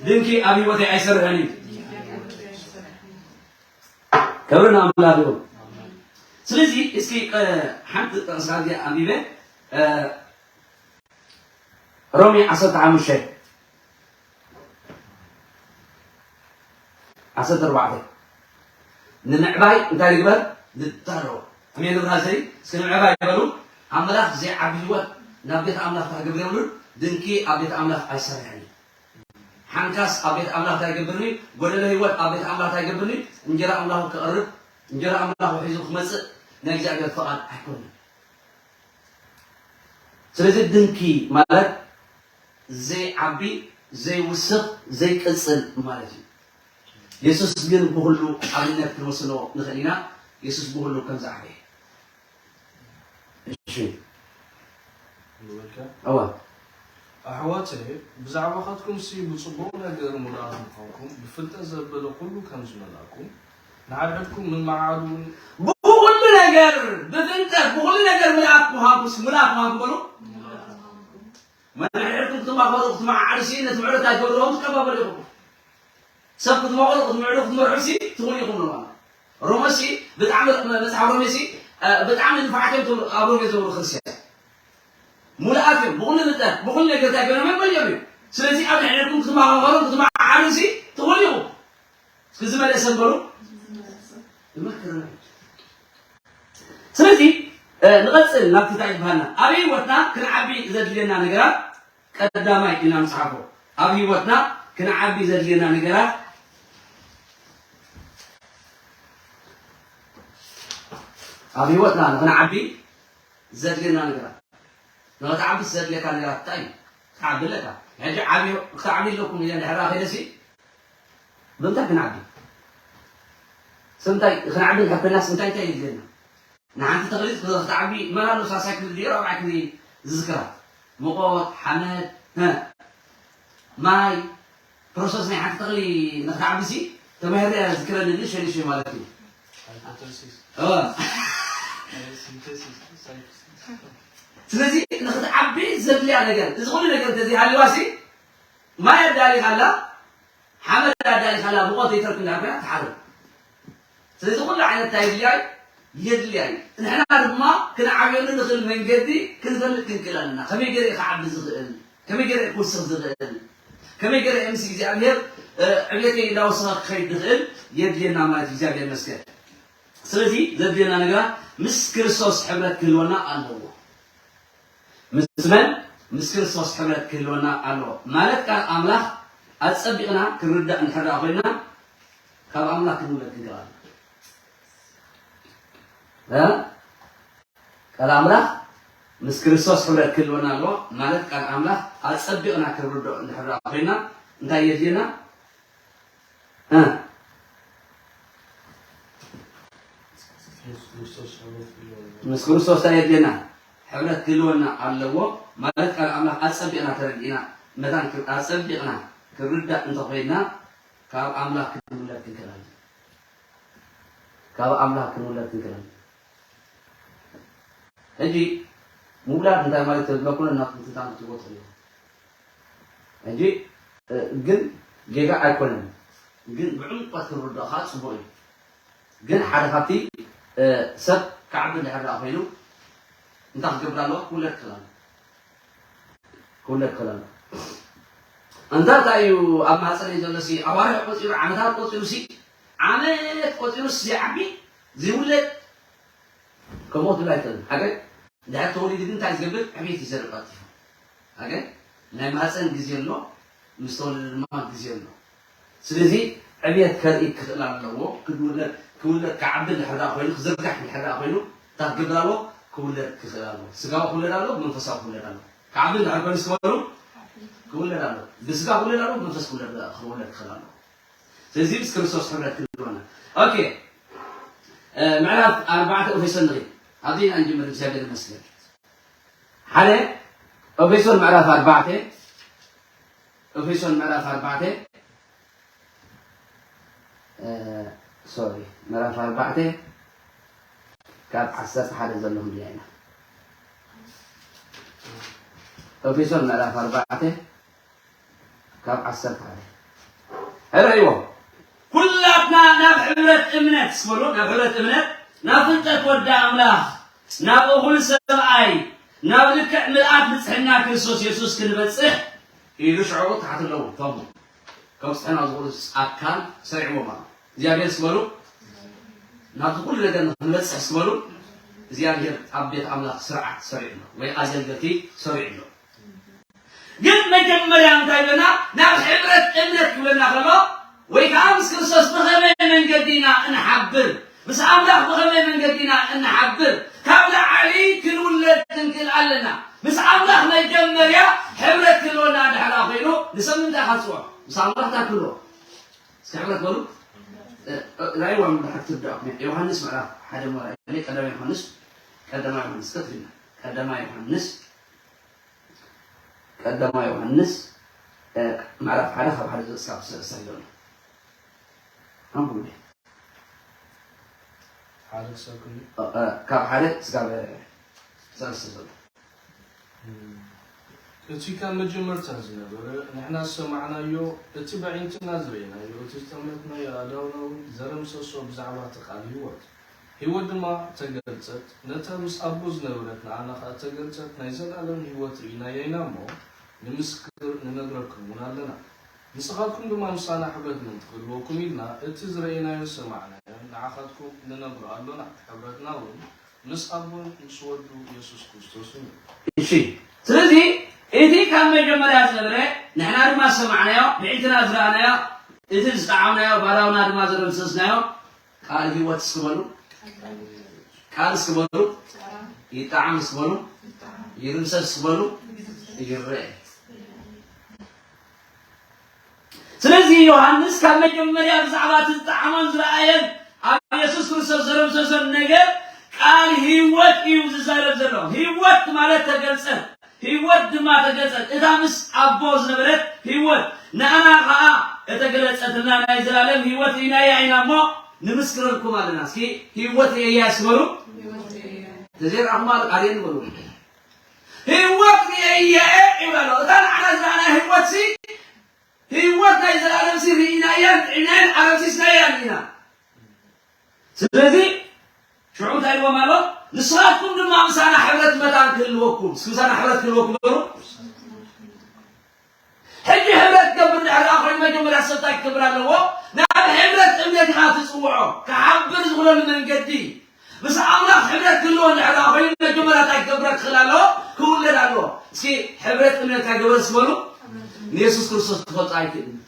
ድንኪ ኣብ ህይወተይ ኣይሰርሕን እዩ። ክብሪ ንኣምላኽ ይኹን። ስለዚ እስኪ፣ እ፣ ሓንቲ ጥቕሲ ኣብዚኣ ኣንቢበ፣ እ፣ ሮሜ ዓሰርተ ሓሙሽተ፣ ዓሰርተ ኣርባዕተ፣ ንምዕባይ እንታይ ንግበር? ንዳሎ። ኣሜን። ብራዘሪ፣ እስኪ ንምዕባይ በሉ። ኣምላኽ ዘይዓቢ ህይወት ናብ ቤት ኣምላኽ ክግብር የብሉን። ድንኪ ኣብ ቤት ኣምላኽ ኣይሰርሕን እዩ። ሓንካስ ኣብ ቤት ኣምላኽ እንታይ ይገብርኒ? ጎደሎ ህይወት ኣብ ቤት ኣምላኽ እንታይ ይገብርኒ? እንጀራ ኣምላኽ ከቕርብ፣ እንጀራ ኣምላኽ ሒዙ ክመጽእ ናይ እግዚኣብሔር ፍቓድ ኣይኮነን። ስለዚ ድንኪ ማለት ዘይዓቢ፣ ዘይውስኽ፣ ዘይቅጽል ማለት እዩ። የሱስ ግን ብኹሉ ኣብነት ክንወስኖ ንኽእል ኢና። የሱስ ብኹሉ ከም ዝዓበየ። እሺ። ንበልካ? እወ። ኣሕዋተይ፣ ብዛዕባኻትኩምሲ ብጽቡቕ ነገር ምሉኣት ምዃንኩም፣ ብፍልጠት ዘበለ ኩሉ ከም ዝመልኣኩም፣ ንሓድሕድኩም ምምዓዓድ እውን ብኹሉ ነገር፣ ብፍልጠት፣ ብኹሉ ነገር ምልኣት ምዃንኩምሲ፣ ምሉኣት ምዃንኩም በሉ። ንሓድሕድኩም ክትማኸሩ፣ ክትመዓዓዱሲ፣ ነቲ ምሕረት ኣይትገብርዎም ትቀባበሉ ኢኹም። ሰብ ክትመቕሉ ክትምዕዱ ክትመርሑ ሲ ትኽእሉ ኢኹም ንማለት። ሮሜ ሲ ብጣዕሚ መጽሓፍ ሮሜ ሲ ብጣዕሚ ንፉዓት እዮም። ኣብ ሮሜ ዘብሩ ክርስቲያን ሙሉኣት እዮም። ብኹሉ መጠን ብኹሉ ነገር እንታይ ገይሮም እዮም? በሊዖም እዮም። ስለዚ ኣብ ድሕነትኩም ክትመኻኸሩ ክትመዓዓዱ ሲ ትኽእሉ ኢኹም። እስኪ ዝመለሰ በሉ። ይመክረና። ስለዚ ንቐጽል ናብቲ እንታይ ይበሃልና ኣብ ህይወትና ክንዓቢ ዘድልየና ነገራት ቀዳማይ ኢና ንጽሓፎ። ኣብ ህይወትና ክንዓቢ ዘድልየና ነገራት ኣብ ህይወትና ንክንዓቢ ዘድልየና ነገራት ንክትዓቢ ዘድልየካ ነገራት እንታይ እዩ? ክትዓቢ ኣለካ። ሕጂ ዓብዩ ክትዓቢ ኣለኩም ኢለ ድሕራ ከይደሲ ብምንታይ ክንዓቢ? ስምንታይ ክንዓቢ እንድሕር ኮይናስ እንታይ እንታይ የድልየና? ንሓንቲ ተኽሊ ክትዓቢ መን ኣሎ ሳልሳይ ክፍሊ ድዩ ራብዓይ ክፍሊ ዝዝክራ? ሙቐት፣ ሓመድ፣ እ፣ ማይ፣ ፕሮሰስ ናይ ሓንቲ ተኽሊ ንክትዓቢ ሲ ተማሂረ ዝክረኒ ድዩ ሸሊሽ ማለት እዩ። ሃይፖተሲስ፣ እ። ሲንቴሲስ፣ ሳይንስ። ስለዚ ንክትዓቢ ዘድልያ ነገር እዚ ኩሉ ነገር እንተዘይሃልዋ ሲ ማይ ኣዳሊኻላ ሓመድ ኣዳሊኻላ ብቆት ዘይተርፍ እንዳ ኮይና ትሓርም። ስለዚ ኩሉ ዓይነት እንታይ የድልያ እዩ? የድልያ እዩ። ንሕና ድማ ክንዓብየሉ ንኽእል መንገዲ ክንፈልጥ ክንክእል ኣለና። ከመይ ገይረ ክዓቢ ዝኽእል? ከመይ ገይረ ክውስኽ ዝኽእል? ከመይ ገይረ ምስ እግዚኣብሔር ዕብየተይ እንዳወሰኸ ክኸይድ ዝኽእል የድልየና ማለት እዩ። እግዚኣብሔር ይመስገን። ስለዚ ዘድልየና ነገራት ምስ ክርስቶስ ሕብረት ክህልወና ኣለዎ። ምስ መን? ምስ ክርስቶስ ሕብረት ክህልወና ኣለዎ። ማለት ቃል ኣምላኽ ኣጸቢቕና ክንርዳእ እንድሕር ደኣ ኮይና ካብ ኣምላኽ ክንውለድ ክንክእል ኣለና። እ? ቃል ኣምላኽ ምስ ክርስቶስ ሕብረት ክህልወና ኣለዎ። ማለት ቃል ኣምላኽ ኣጸቢቕና ክንርዳእ እንድሕር ደኣ ኮይና እንታይ የድልየና? እ። ምስ ክርስቶስ እንታይ የድልየና? ሕብረት ክህልወና ኣለዎ። ማለት ቃል ኣምላኽ ኣጸቢቕና ተረዲእና መታን ኣጸቢቕና ክንርዳእ እንተኾይንና ካብ ኣምላኽ ክንውለድ ክንክእል ኣለና። ካብ ኣምላኽ ክንውለድ ክንክእል ኣለና። ሕጂ ምውላድ እንታይ ማለት ተዝብለኩም እናኹም ትንታን ክትብዎ ትኽእሉ ኢኹም። ሕጂ ግን ጌጋ ኣይኮነን፣ ግን ብዕምቆት ክንርድኦ ከዓ ፅቡቅ እዩ። ግን ሓደ ካብቲ ሰብ ክዓቢ እንድሕር ደኣ ኮይኑ እንታይ ክገብር ኣለዎ? ክውለድ ክኽእል ኣለዎ። ክውለድ ክኽእል ኣለዎ። እንታ እንታይ እዩ ኣብ ማህፀን ዘሎ ሲ ኣዋርሕ ቆፂሩ ዓመታት ቆፂሩ ሲ ዓመት ቆፂሩ ሲ ዘይዓቢ ዘይውለድ ከምኡ ክትብል ኣይትኽእልን። ሓገ እንድሕር ተወሊዱ ግን እንታይ ዝገብር? ዕብየት እዩ ዘርኢ ቀልጢፉ። ሓገ ናይ ማህፀን ግዜ ኣሎ፣ ምስ ተወለደ ድማ ግዜ ኣሎ። ስለዚ ዕብየት ከርኢ ክኽእል ኣለዎ። ክውለድ ክውለድ ክዓቢ እንድሕር ደኣ ኮይኑ ክዝርጋሕ እንድሕር ደኣ ኮይኑ እንታይ ክገብር ኣለዎ? ክውለድ ክኽእል ኣለዎ። ስጋዊ ክውለድ ኣለዎ፣ መንፈሳዊ ክውለድ ኣለዎ። ክዓቢ እንድሕር ኮይኑ ስበሩ ክውለድ ኣለዎ። ብስጋ ክውለድ ኣለዎ፣ መንፈስ ክውለድ ክውለድ ክኽእል ኣለዎ። ስለዚ ምስ ክርስቶስ ሕብረት ክንህልወና። ኦኬ ምዕራፍ ኣርባዕተ ኤፌሶን ንርኢ። ኣብዚ ኢና ንጅምር እግዚኣብሔር ይመስገን። ሓደ ኤፌሶን ምዕራፍ ኣርባዕተ ኤፌሶን ምዕራፍ ኣርባዕተ ሶሪ ምዕራፍ ኣርባዕተ ካብ ዓሰርተ ሓደ ዘሎ ክንሪኣ ኢና። ኤፌሶን ምዕራፍ ኣርባዕተ ካብ ዓሰርተ ሓደ ሕራይዎ ኩላትና ናብ ሕብረት እምነት ስበሉ ናብ ሕብረት እምነት ናብ ፍልጠት ወዲ ኣምላኽ ናብ እኹል ሰብኣይ ናብ ልክዕ ምልኣት ንጽሕና ክርስቶስ የሱስ ክንበጽሕ ኢሉ ሽዑ ታሕቲ ኣለዉ ቶም ከብጽሕና ዝኽእሉ ኣካል ሰሪዕዎም ኣሎ እግዚኣብሔር ስበሉ ናብዚ ኩሉ ነገር ንክንበጽሕ ስበሉ እግዚኣብሔር ኣብ ቤት ኣምላኽ ስርዓት ሰሪዑ ኣሎ ወይ ኣገልገልቲ ሰሪዑ ኣሎ ግን መጀመርያ እንታይ ይብለና ናብ ሕብረት እምነት ክብለና ከሎ ወይ ከዓ ምስ ክርስቶስ ብኸመይ መንገዲ ኢና እንሓብር ምስ ኣምላኽ ብኸመይ መንገዲ ኢና እንሓብር ካብ ላዕሊ ክንውለድ ክንክእል ኣለና ምስ ኣምላኽ መጀመርያ ሕብረት ክህልወና እንድሕር ኮይኑ ንሰብ ምንታይ ካፅዎ ምስ ኣምላኽ እንታይ ክህልዎ እስኪ ሕብረት በሉ ራእይዋ ምድሓር ትርዳእኩም ዮሃንስ ምዕራፍ ሓደ ሞ ቀዳማ ዮሃንስ ቀዳማ ዮሃንስ ከትልና ቀዳማ ዮሃንስ ቀዳማይ ዮሃንስ ምዕራፍ ሓደ ካብ ሓደ ክሳብ ሰለስተ ዘሎ ኣንብቡለይ። ሓደ ክሳብ ክንደይ? ካብ ሓደ ክሳብ ሰለስተ ዘሎ። እቲ ካብ መጀመርታ ዝነበረ ንሕና ዝሰማዕናዮ፣ እቲ በዒንትና ዝረእናዮ፣ እቲ ዝጠመትናዮ ኣእዳውና እውን ዘረምሰሶ ብዛዕባ እቲ ቃል ህይወት። ህይወት ድማ ተገልጸት፣ ነታ ምስ ኣቦ ዝነበረት ንኣና ኸኣ ተገልጸት፣ ናይ ዘለኣለም ህይወት ርኢናያ ኢና እሞ፣ ንምስክር ንነግረኩም እውን ኣለና። ንስኻትኩም ድማ ምሳና ሕብረት ምእንቲ ክህልወኩም ኢልና፣ እቲ ዝረእናዮን ዝሰማዕናዮን ንዓኻትኩም ንነግሮ ኣሎና። ሕብረትና እውን ምስ ኣቦን ምስ ወዱ የሱስ ክርስቶስን እዩ። እሺ፣ ስለዚ እቲ ካብ መጀመርያ ዝነበረ ንሕና ድማ ዝሰማዕናዮ፣ ብዒንትና ዝረኣናዮ፣ እቲ ዝጠዓምናዮ፣ ባዳውና ድማ ዘደምሰስናዮ ቃል ህይወት እስኪ በሉ። ቃል እስኪ በሉ። ይጠዓም እስኪ በሉ። ይርምሰስ እስኪ በሉ። ይረአ። ስለዚ ዮሃንስ ካብ መጀመርያ ብዛዕባ እቲ ዝጠዓሞን ዝረኣየን ኣብ የሱስ ክርስቶስ ዘረምሰሶን ነገር ቃል ህይወት እዩ ዝዛረብ ዘሎ። ህይወት ማለት ተገልጸት፣ ህይወት ድማ ተገልጸት። እታ ምስ ኣቦ ዝነበረት ህይወት ንኣና ኸኣ እተገለጸትና ናይ ዘላለም ህይወት ርኢናያ ኢና እሞ ንምስክረልኩም ኣለና። እስኪ ህይወት ርእየያ እስኪ በሉ። ተዘይረኣኹማ ኣርእየኒ በሉ። ህይወት ርእየያ ይብላ ኣሎ። እታ ንዓና ዝረኣና ህይወት ሲ ህይወት ናይ ዘላለም ሲ ርኢናያን ጥዒናያን ኣረምሲስናያን ኢና። ስለዚ ሽዑ እንታይ ኢልዎም ኣሎ? ንስኻትኩም ድማ ምሳና ሕብረት መታን ክህልወኩም። እስኪ ምሳና ሕብረት ክህልወኩም በሉ። ሕጂ ሕብረት ክገብር እንድሕር ደኣ ኮይኑ መጀመርያ ሰብ እንታይ ክገብር ኣለዎ? ናብ ሕብረት እምነት ኢኻ ትጽውዖ። ክሓብር ዝኽእለሉ መንገዲ ምስ ኣምላኽ ሕብረት ክህልዎ እንድሕር ደኣ ኮይኑ መጀመርያ እንታይ ክገብር ክኽእል ኣለዎ? ክውለድ ኣለዎ። እስኪ ሕብረት እምነት እንታይ ገበረ እስኪ በሉ? ንየሱስ ክርስቶስ ክፈልጦ ኣይክእልን።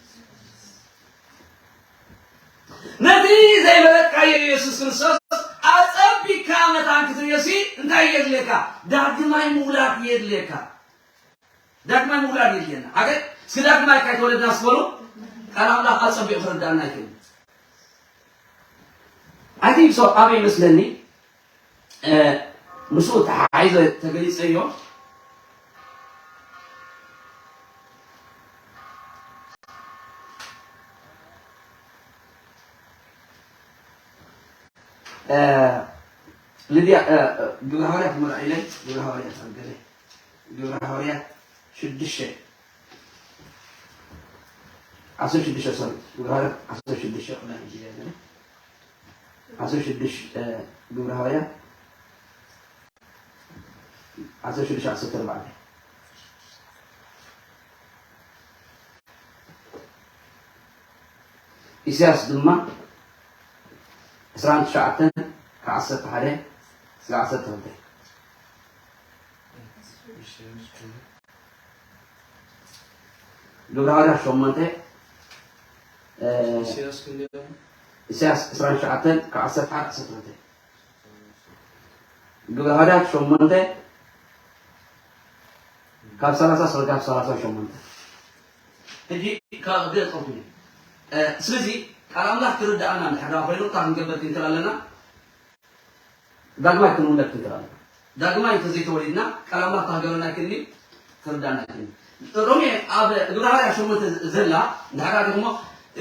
ነቲ ዘይፈለጥካዮ የሱስ ክርስቶስ ኣጸቢካ መታን ክትርእዮሲ እንታይ የድልየካ? ዳግማይ ምውላድ የድልየካ። ዳግማይ ምውላድ የድልየና። ሓገ እስኪ ዳግማይ ካይተወለድና ስበሉ ቃል ኣምላኽ ኣጸቢቑ ክርዳእና ኣይክእልን። I think so ኣበይ ይመስለኒ እ፣ ምስኡ ተሓሒዘ ተገሊጸዮ። እ፣ ልድያ፣ እ፣ እ፣ ግብረ ሃዋርያት ምርኣይለይ፣ ግብረ ሃዋርያት ኣገለ፣ ግብረ ሃዋርያት ሽዱሽተ፣ ዓሰርተ ሽዱሽተ፣ ሶሪ፣ ግብረ ሃዋርያት ዓሰርተ ሽዱሽተ፣ ቅዳሕ ጊዜ ኣገለ፣ ዓሰርተ ሽዱሽተ፣ እ፣ ግብረ ሃዋርያት ዓሰርተ ሽዱሽተ፣ ዓሰርተ ኣርባዕተ። ኢሳያስ ድማ ዕስራን ትሽዓተን ካብ ዓሰርተ ሓደ እስካብ ዓሰርተ ክልተ። ግብረ ሃዋርያት ሸሞንተ፣ እ፣ ኢሳያስ ክንደይ? ኢሳያስ ዕስራን ትሽዓተን ካብ ዓሰርተ ሓደ ዓሰርተ ክልተ። ግብረ ሃዋርያት ሸሞንተ ካብ ሰላሳ እስካብ ሰላሳ ሸሞንተ። ሕጂ ካብ ገጾም፣ እ፣ ስለዚ ቃል ኣምላኽ ክርዳእና እንድሕር ደኣ ኮይኑ እንታይ ክንገብር ክንክእል ኣለና? ዳግማይ ክንውለድ ክንክእል ኣለና። ዳግማይ እንተዘይተወሊድና ቃል ኣምላኽ ክሃገረና ኣይክእልን እዩ፣ ክርዳእና ኣይክእልን እዩ። ሮሜ ኣብ ግብረ ሃዋርያት ሸሞንተ ዘላ እንድሕር ደኣ ደግሞ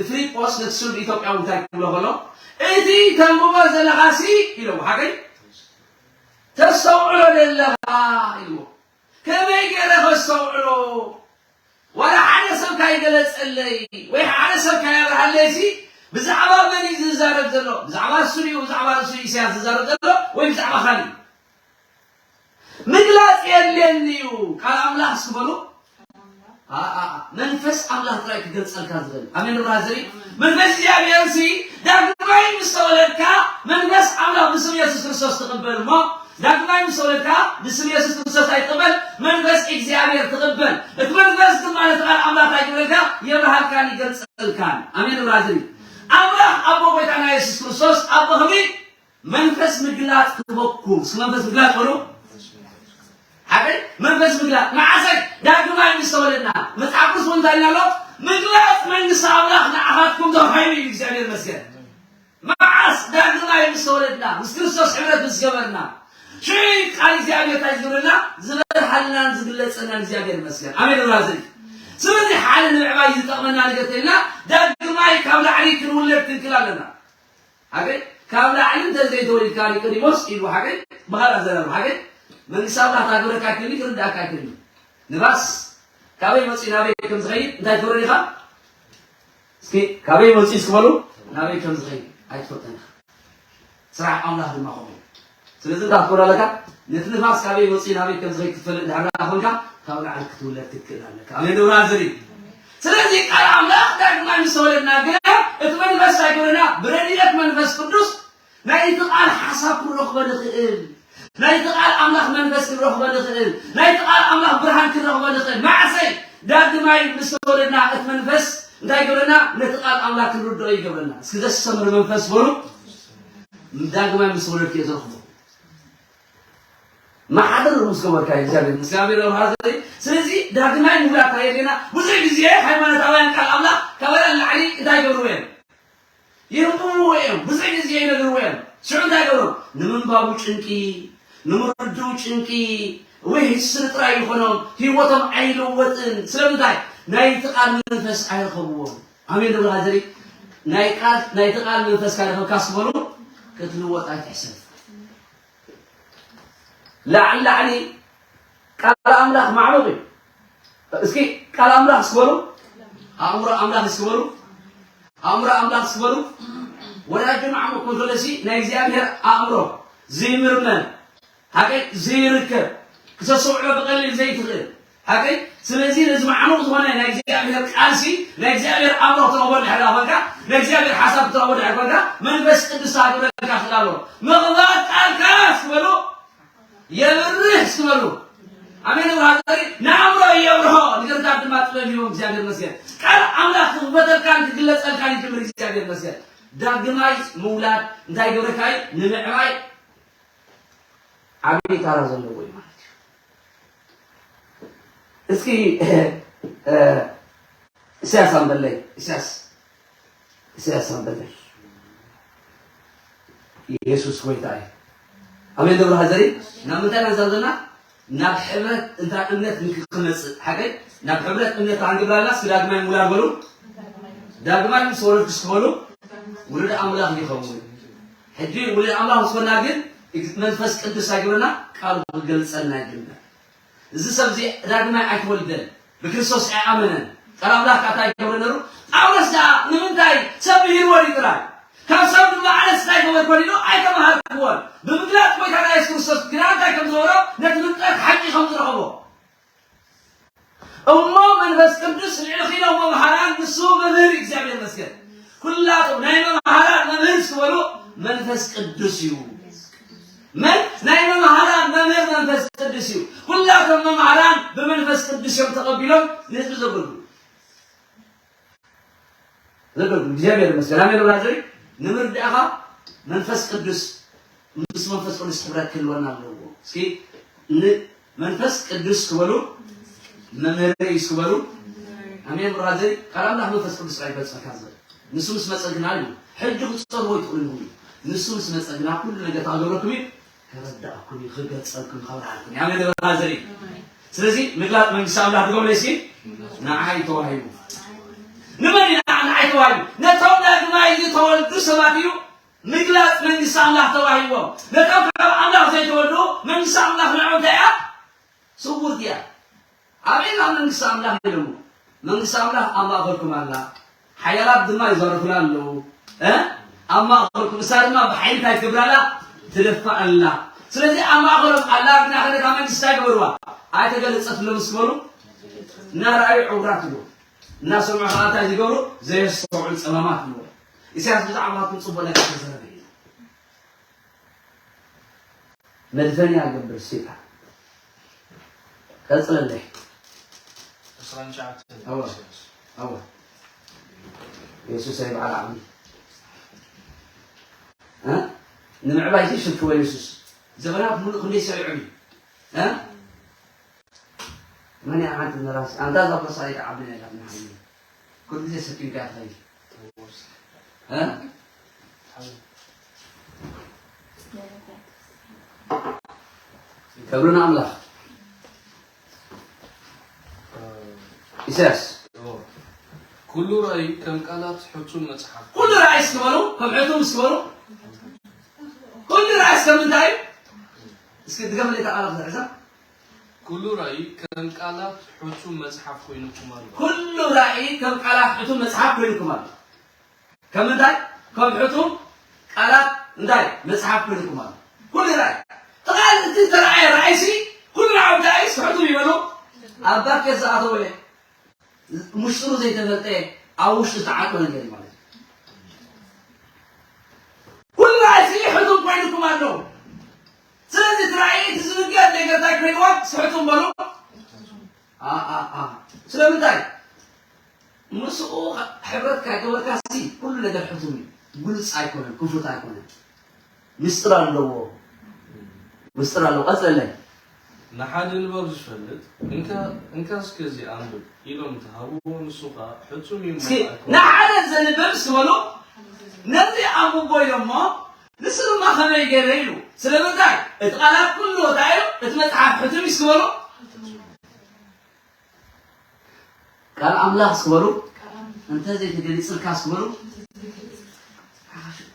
ፊልጶስ ነቲ ስሉብ ኢትዮጵያዊ እንታይ ክብሎ ከሎ፣ "እቲ ተንብቦ ዘለኻሲ" ኢሎሞ፣ ሓቀይ "ተስተውዕሎ ዘለኻ" ኢልዎ። ከመይ ገይረ ከስተውዕሎ? ዋላ ሓደ ሰብ ካይገለጸለይ ወይ ሓደ ሰብ ካያብርሃለይሲ ብዛዕባ መን እዩ ዝዛረብ ዘሎ? ብዛዕባ እሱ ድዩ? ብዛዕባ ርእሱ ኢሳያስ ዝዛረብ ዘሎ ወይ ብዛዕባ ካልእ? ምግላጽ የድልየኒ እዩ። ቃል ኣምላኽ እስኪ በሉ። ኣ፣ ኣ፣ ኣ፣ መንፈስ ኣምላኽ ጥራይ ክገልጸልካ ዝኽእል። ኣሜን። ብራዘሪ፣ መንፈስ እግዚኣብሔር ሲ ዳግማይ ምስ ተወለድካ መንፈስ ኣምላኽ ብስም የሱስ ክርስቶስ ትቕበል እሞ፣ ዳግማይ ምስ ተወለድካ ብስም የሱስ ክርስቶስ ኣይትቕበል፣ መንፈስ እግዚኣብሔር ትቕበል። እቲ መንፈስ ድማ ነቲ ቃል ኣምላኽ እንታይ ይብለልካ? የብርሃልካን ይገልጸልካን። ኣሜን። ብራዘሪ፣ ኣምላኽ ኣቦ ጎይታና የሱስ ክርስቶስ ኣብ በኽሪ መንፈስ ምግላጽ ክህበኩም። እስኪ መንፈስ ምግላጽ በሉ። ሓቀይ መንፈስ ምግላጽ መዓሰ? ዳግማይ ምስ ተወለድና። መጽሓፍ ቅዱስ እውን እንታይ ኢልና ኣሎ? ምግላጽ መንግስቲ ኣምላኽ ንዓኻትኩም ተዋሂቡ እዩ። እግዚኣብሔር ይመስገን። መዓስ? ዳግማይ ምስ ተወለድና፣ ምስ ክርስቶስ ሕብረት ምስ ገበርና። ሽዑ ቃል እግዚኣብሔር እንታይ ዝገብረልና? ዝበርሃልናን ዝግለጸልናን እግዚኣብሔር ይመስገን። ኣሜን። ብራዘሪ፣ ስለዚ ሓደ ንምዕባይ ዝጠቕመና ነገር ተልና ዳግማይ ካብ ላዕሊ ክንውለድ ክንክል ኣለና። ሓቀይ ካብ ላዕሊ እንተ ዘይተወሊድካ ኒቆዲሞስ ኢሉ ሓቀይ ብኻልእ ኣዘራርባ ሓቀይ መንግስቲ ኣምላኽ ታግበረካ ኣይክእልን ክርዳእካ ኣይክእልን። ንፋስ ካበይ መፂኡ ናበይ ከም ዝኸይድ እንታይ ትብሎ ኢኻ? እስኪ ካበይ መፂኡ እስኪ በሉ፣ ናበይ ከም ዝኸይድ ኣይትፈልጥን ኢኻ። ስራሕ ኣምላኽ ድማ ከምኡ። ስለዚ እንታይ ክትገብር ኣለካ? ነቲ ንፋስ ካበይ መፂኡ ናበይ ከም ዝኸይድ ክትፈልጥ ድሕር ደኣ ኮንካ፣ ካብ ላዕሊ ክትውለድ ክትክእል ኣለካ። ኣሜን ዶ ብራዘሪ? ስለዚ ቃል ኣምላኽ ዳግማይ ምስ ተወለድና ግና እቲ መንፈስ እንታይ ይገብረና? ብረድኤት መንፈስ ቅዱስ ናይቲ ቃል ሓሳብ ክንረኽቦ ንኽእል፣ ናይቲ ቃል ኣምላኽ መንፈስ ክንረኽቦ ንኽእል፣ ናይቲ ቃል ኣምላኽ ብርሃን ክንረኽቦ ንኽእል። ማዕሰይ ዳግማይ ምስ ተወለድና እቲ መንፈስ እንታይ ይገብረና? ነቲ ቃል ኣምላኽ ክንርድኦ ይገብረና። እስኪ ዘስተምር መንፈስ በሉ። ዳግማይ ምስ ተወለድክ እየ ዝረኽቦ። ማሓደር ምስ ገበርካ እግዚኣብሔር ምስ እግዚኣብሔር ረብሃ ዘይ ስለዚ ዳግማይ ምውላድ ታየለና። ብዙሕ ግዜ ሃይማኖታውያን ቃል ኣምላኽ ካበላ ንላዕሊ እንታይ ይገብርዎ እዮም? የንብብዎ እዮም። ብዙሕ ግዜ ይነግርዎ እዮም። ሽዑ እንታይ ይገብሮም? ንምንባቡ ጭንቂ፣ ንምርድኡ ጭንቂ፣ ወይ ስኒ ጥራይ ይኾኖም፣ ህይወቶም ኣይልወጥን። ስለምንታይ? ናይቲ ቃል መንፈስ ኣይረኸብዎን። ኣሜን ዶ ብራዘሪ? ናይ ቃል ናይቲ ቃል መንፈስ ካረኸብካ ስበሉ ክትልወጥ ኣይትሕሰብ። ላዕሊ ላዕሊ ቃል ኣምላኽ ማዕበቕ እዩ። እስኪ ቃል ኣምላኽ ስበሉ፣ ኣእምሮ ኣምላኽ ስበሉ፣ ኣእምሮ ኣምላኽ ስበሉ። ወዳጆ ማዕበቕ ኮንትሮለሲ ናይ እግዚኣብሔር ኣእምሮ ዘይምርመር፣ ሃቀይ ዘይርከብ፣ ክተስተውዕሎ ብቐሊል ዘይትኽእል፣ ሃቀይ። ስለዚ ነዚ ማዕሙቕ ዝኾነ ናይ እግዚኣብሔር ቃልሲ ናይ እግዚኣብሔር ኣእምሮ ክትረኽቦ ድሕር ኮይንካ፣ ናይ እግዚኣብሔር ሓሳብ ክትረኽቦ ድሕር ኮይንካ፣ መንፈስ ቅዱስ ክገብረልካ ክእል ኣለዎ። ምኽባር ቃልካ ስበሉ የብርህ ስበሉ። ኣሜን። ብራዘሪ ንኣእምሮ የብርሆ፣ ንገርታት ድማ ጥበብ ይህቦም። እግዚኣብሔር ይመስገን። ቃል ኣምላኽ ክኽፈተልካን ክግለጸልካን ይጅምር። እግዚኣብሔር ይመስገን። ዳግማይ ምውላድ እንታይ ይገብረካ እዩ? ንምዕባይ ዓብዪ ታራ ዘለዎ እዩ ማለት እዩ። እስኪ እ፣ ኢሳያስ ኣንበለይ፣ ኢሳያስ፣ ኢሳያስ ኣንበለይ። ኢየሱስ ጎይታ እዩ። ኣሜን ዶ ብራዘሪ? ናብ ምንታይ ኢና ንዛረብ ዘለና? ናብ ሕብረት እንታ እምነት ንክመጽእ። ሓቀይ? ናብ ሕብረት እምነት ኣንግብራላስ ዳግማይ ምውላድ በሉ። ዳግማይ ምስ ወለድኩ እስኪ በሉ። ውሉድ ኣምላኽ ይኸውን። ሕጂ ውሉድ ኣምላኽ ምስ ኮና ግን እግ-፣ መንፈስ ቅዱስ ኣይግብረና፣ ቃሉ ክገልጸልና ይግበር። እዚ ሰብ እዚ ዳግማይ ኣይተወልደን፣ ብክርስቶስ ኣይኣመነን። ቃል ኣምላኽ ከኣ እንታይ ይገብር ነሩ? ጳውሎስ ደኣ ንምንታይ ሰብ ምሂርዎ ድዩ ጥራይ? ካብ ሰብ ድማ ኣነስ እንታይ ገበርኮ ኢሉ ኣይተማሃርክዎን። ብምግላጽ ጎይታና የሱስ ክርስቶስ ግና እንታይ ከም ዝገበሮ፣ ነቲ ፍልጠት ሓቂ ከም ዝረኸቦ። እሞ መንፈስ ቅዱስ ልዕሊ ኺኖም መምሃራን ንሱ መምህር እዩ። እግዚኣብሔር ይመስገን። ኩላቶም ናይ መምሃራን መምህር ዝበሉ መንፈስ ቅዱስ እዩ። መን ናይ መምሃራን መምህር መንፈስ ቅዱስ እዩ። ኩላቶም መምሃራን ብመንፈስ ቅዱስ እዮም ተቐቢሎም ንህዝቢ ዘገልግሉ። ዘገልግሉ። እግዚኣብሔር ይመስገን። ኣሜን። ብራዘሪ ንምርዳእኻ መንፈስ ቅዱስ ምስ መንፈስ ቅዱስ ሕብረት ክህልወና ኣለዎ። እስኪ ን-፣ መንፈስ ቅዱስ ክበሉ መምህረይ እዩ ክበሉ። ኣሜን። ብራዘሪ ቃል ኣምላኽ መንፈስ ቅዱስ ጥራይ ይገልጸልካ ዘሎ። ንሱ ምስ መጸ ግና እዩ። ሕጂ ክትጸልዎ ይትኽእሉ ይኹኑ። ንሱ ምስ መጸ ግና ኩሉ ነገር ታገበረኩም እዩ። ከረዳእኩም እዩ፣ ክገልጸልኩም እዩ፣ ከብርሃልኩም እዩ። ኣሜን። ብራዘሪ ስለዚ ምግላጽ መንግስቲ ኣምላኽ ድገሙለይ እስኪ። ንዓይ ተዋሂቡ። ንመን እዩ ንዓ-፣ ንዓይ ተዋሂቡ? ነቶም ዳግማይ ዝተወልዱ ሰባት እዩ ምግላጽ መንግስቲ ኣምላኽ ተዋሂቦም። ነቶም ካብ ኣምላኽ ዘይተወልዱ መንግስቲ ኣምላኽ ንዕኦም እንታይ እያ? ስውርቲ እያ። ኣበይ ናብ መንግስቲ ኣምላኽ ኢሎሞ? መንግስቲ ኣምላኽ ኣብ ማእከልኩም ኣላ፣ ሓያላት ድማ ይዛረፉላ ኣለዉ። እ? ኣብ ማእከልኩም፣ እሳ ድማ ብሓይሊ እንታይ ትገብር ኣላ? ትደፍእ ኣላ። ስለዚ ኣብ ማእከሎም ኣላ፣ ግና ከ ነታ መንግስቲ እንታይ ገበርዋ? ኣይተገለጸትሎምን ስበሉ። እናረኣዩ ዕውራት ይብሉ፣ እናሰምዑ ከኣ እንታይ ዝገብሩ? ዘየስተውዕሉ ጸማማት ይብሉ። ኢሳያስ ብዛዕባኹም ጽቡቕ ነገር ተዘረበ እዩ። መድፈንያ ገብር ሲታ። ቀጽለለይ። ዕስራን ትሽዓተን። ኣወ። ኣወ። የሱስ ኣይበዓል ዓቕሚ። እ? ንምዕባይ ዘይሽፍትዎ የሱስ። ዘበናት ሙሉእ ክንደይ ሰብ ይዕብዩ። እ? መን እያ ሓንቲ ንራስ? ኣንታ እዛ ቦርሳ ኣይትዓብን እያ ኢላትና ሓይሊ። ኩሉ ግዜ ሰኪምካ እያ ትኸይድ። እ? ክብሪ ንኣምላኽ። ኢሳያስ። ኩሉ ራእይ ከም ቃላት ሕቱም መጽሓፍ። ኩሉ ራእይ እስኪ በሉ፣ ከም ሕቱም እስኪ በሉ። ኩሉ ራእይ እስከ ምንታይ እዩ? እስኪ ድገምለይ እታ ቃላት ዝሕዛ። ኩሉ ራእይ ከም ቃላት ሕቱም መጽሓፍ ኮይኑኩም ኣሎ። ኩሉ ራእይ ከም ቃላት ሕቱም መጽሓፍ ኮይኑኩም ኣሎ። ከም እንታይ? ከም ሕቱም ቃላት እንታይ? መጽሓፍ ኮይኑኩም ኣሎ። ኩሉ ራእይ ተቓል እቲ ተራእየ ራእይሲ ኩሉ ራእይ ራእይስ ሕቱም ይበሉ ኣብ ባኬት ዝኣተወ እየ። ምስጢሩ ዘይተፈልጠ ኣብ ውሽጢ ዝተዓቀ ነገር እዩ ማለት እዩ። ኩሉ ራእይሲ ሕቱም ኮይኑኩም ኣሎ። ስለዚ እቲ ራእይ እቲ ዝንገር ነገር እንታይ ኮይንዎ? ሕቱም በሉ። ኣ፣ ኣ፣ ኣ። ስለምንታይ? ምስኡ ሕብረት ካይገበርካሲ ኩሉ ነገር ሕቱም እዩ። ግሉጽ ኣይኮነን፣ ክፉት ኣይኮነን። ምስጢር ኣለዎ። ምስጢር ኣለዎ። ቀጽለለይ። ንሓደ ንባብ ዝፈልጥ እንካ እንካ እስከ እዚ ኣንብብ ኢሎም ተሃብዎ ንሱ ኸኣ ሕቱም እዩ እሞ እስኪ ኣይኮነን። ንሓደ ዘንብብ እስኪ በሉ ነዚ ኣንብቦ ኢሎሞ ንሱ ድማ ከመይ ገይረ ኢሉ ስለምንታይ እቲ ቃላት ኩሉ እንታይ እዩ እቲ መጽሓፍ ሕቱም እዩ እስኪ በሉ ቃል ኣምላኽ ስበሩ እንተ ዘይተገሊጽልካ ስበሩ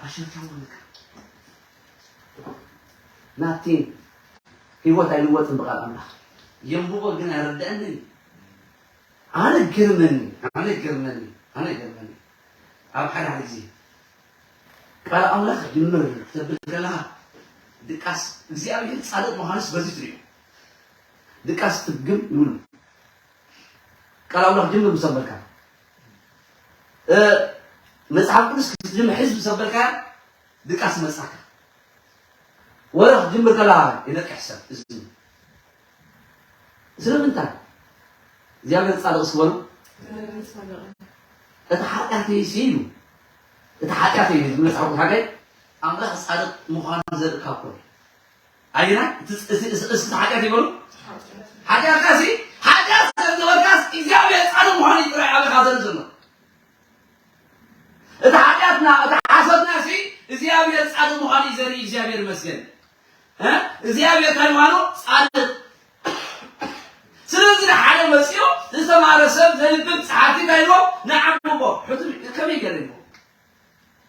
ኣሸታውልካ ናቲን ህይወት ኣይልወጥን ብቃል ኣምላኽ የንብቦ ግን ኣይረድአንን ኣነ ገርመኒ ኣነ ገርመኒ ኣነ ገርመኒ ኣብ ሓደ ሓደ ግዜ ቃል ኣምላኽ ጅምር ተብል ከለኻ ድቃስ እግዚኣብሔር ጻድቅ ምዃንስ በዚ ትሪኦ ድቃስ ትፍግም ይብሉ ቃል ኣምላኽ ጅምር ምስ ኣበልካ መጽሓፍ ቅዱስ ክትጅምር ሕዝቢ ምስ ኣበልካ ድቃስ መጻካ ወረ ክትጅምር ከላ ይነቅሕ ሰብ እዝኑ ስለምንታይ እግዚኣብሔር ጻድቕ ስበሉ እቲ ሓጢኣተይ ሲ ኢሉ እቲ ሓጢኣተይ እዩ ዝብል መጽሓፍ ቅዱስ ሓቀይ ኣምላኽ ጻድቕ ምዃኑ ዘርኢ ካብ ኮነ ኣየናይ እቲ ሓጢኣት ይበሉ ሓጢኣትካ ሲ ሓጢኣት ስለዝገበርካስ እግዚኣብሔር ጻድቕ ምዃኑ ጥራይ ኣበኻ ዘርኢ ዘሎ እቲ ሓጢኣትና እቲ ሓሶትና ሲ እግዚኣብሔር ጻድቕ ምዃኑ እዩ ዘርኢ እግዚኣብሔር ይመስገን እግዚኣብሔር ከልዋኖ ጻድቕ ስለዚ ንሓደ መፅዮ ዝተማረ ሰብ ዘንብብ ፀሓፊ እንታይ ኢልዎ ንዓምቦ ሕቱም ከመይ ገለ ኢልዎ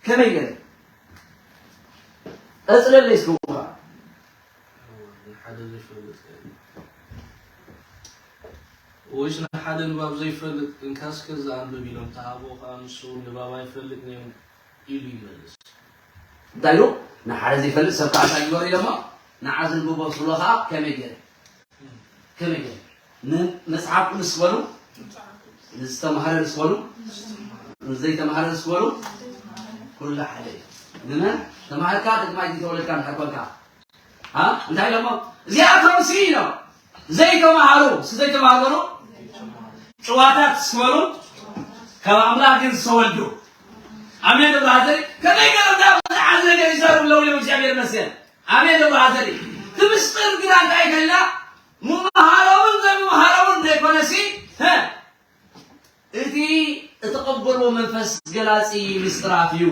ከመይ ገለ ቀፅለለይ እስኪ ውሃ ንሓደ ዘይፈልጥ ወይስ ንሓደ ንባብ ዘይፈልጥ እንካስከ ዝኣንብብ ኢሎም ተሃቦ ከዓ ንሱ ንባብ ኣይፈልጥን እዮም ኢሉ ይመልስ። እንታይ ኢሉ? ንሓደ ዘይፈልጥ ሰብ ከዓ እንታይ ግበር ኢሎሞ? ንዓ ዘንብቦ ስብሎ ከዓ ከመይ ገይረ? ከመይ ገይረ? ንመፅሓፍ ቅዱስ በሉ ንዝተምሃረ ንስበሉ ንዘይተምሃረ ንስበሉ ኩሉ ሓደ እዩ። ንመን ተማሃርካ ደግማይ ዘይተወለድካ እንድሕር ኮንካ ኣ እንታይ ኢሎሞ እዚኣቶም ሲ ኢሎም ዘይተማሃሩ ሲ ዘይተማሃሩ በሉ ጭዋታት ሲ በሉ ካብ ኣምላኽ ግን ዝተወልዱ ኣሜን እብራዘይ ከመይ ገይሮም ዳ ብዝዓዝ ነገር ይዛረቡ ኣለዉ ኢሎም እግዚኣብሔር ይመስገን ኣሜን እብራዘይ እቲ ምስጢር ግና እንታይ ከልና ምምሃሮምን ዘይምምሃሮምን ዘይኮነ ሲ እቲ እተቐበልዎ መንፈስ ገላጺ ምስጢራት እዩ።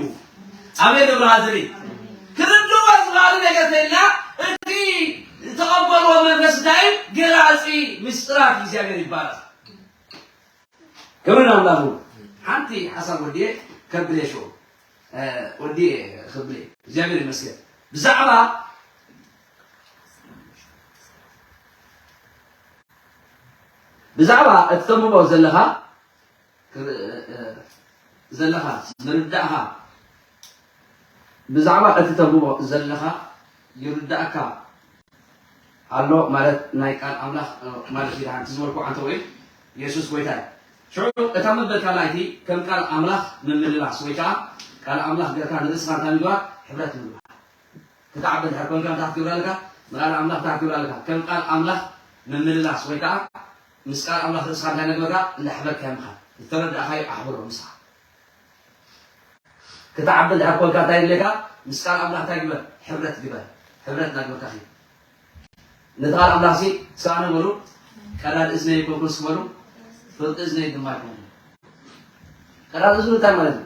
ኣሜን እብራሃዝሪ ክርድዎ ዝኽኣሉ ነገር ተልና እቲ እተቐበልዎ መንፈስ እንታይ እዩ? ገላጺ ምስጢራት እግዚኣብሔር ይባላል። ክብሪ ንኣምላኽ ይኹን። ሓንቲ ሓሳብ ወዲየ ከብለ ሽዑ ወዲየ ክብለ እግዚኣብሔር ይመስገን ብዛዕባ ብዛዕባ እቲ ተንብቦ ዘለኻ ዘለኻ ምርዳእኻ ብዛዕባ እቲ ተንብቦ ዘለኻ ይርዳእካ ኣሎ ማለት ናይ ቃል ኣምላኽ ማለት እዩ። ደሓን ዝበልኩ ኣንተ ወይ የሱስ ጎይታ እዩ። ሽዑ እታ መበል ካልኣይቲ ከም ቃል ኣምላኽ ምምልላስ ወይ ከዓ ቃል ኣምላኽ ገርካ ንርእስኻ እንታይ ምግባር ሕብረት ምግባር ክትዓቢ እንድሕር ኮንካ እንታይ ክትገብር ኣለካ? ንቃል ኣምላኽ እንታይ ክትገብር ኣለካ? ከም ቃል ኣምላኽ ምምልላስ ወይ ከዓ ምስ ቃል ኣምላኽ ርእስኻ እንታይ ነግበርካ? እንዳሕበርካዮ ምኻድ። ዝተረዳእካዮ ኣሕብሮ ምሳኻ። ክትዓቢ እንድሕር ኮንካ እንታይ የድልየካ? ምስ ቃል ኣምላኽ እንታይ ግበር? ሕብረት ግበር። ሕብረት እናግበርካ ኺድ። ነቲ ቃል ኣምላኽሲ ስኣነ በሉ። ቀዳድ እዝነይ ኣይኮንኩን ስበሉ። ፍርቂ እዝነይ ድማ ኣይኮንኩን። ቀዳድ እዝኑ እንታይ ማለት እዩ?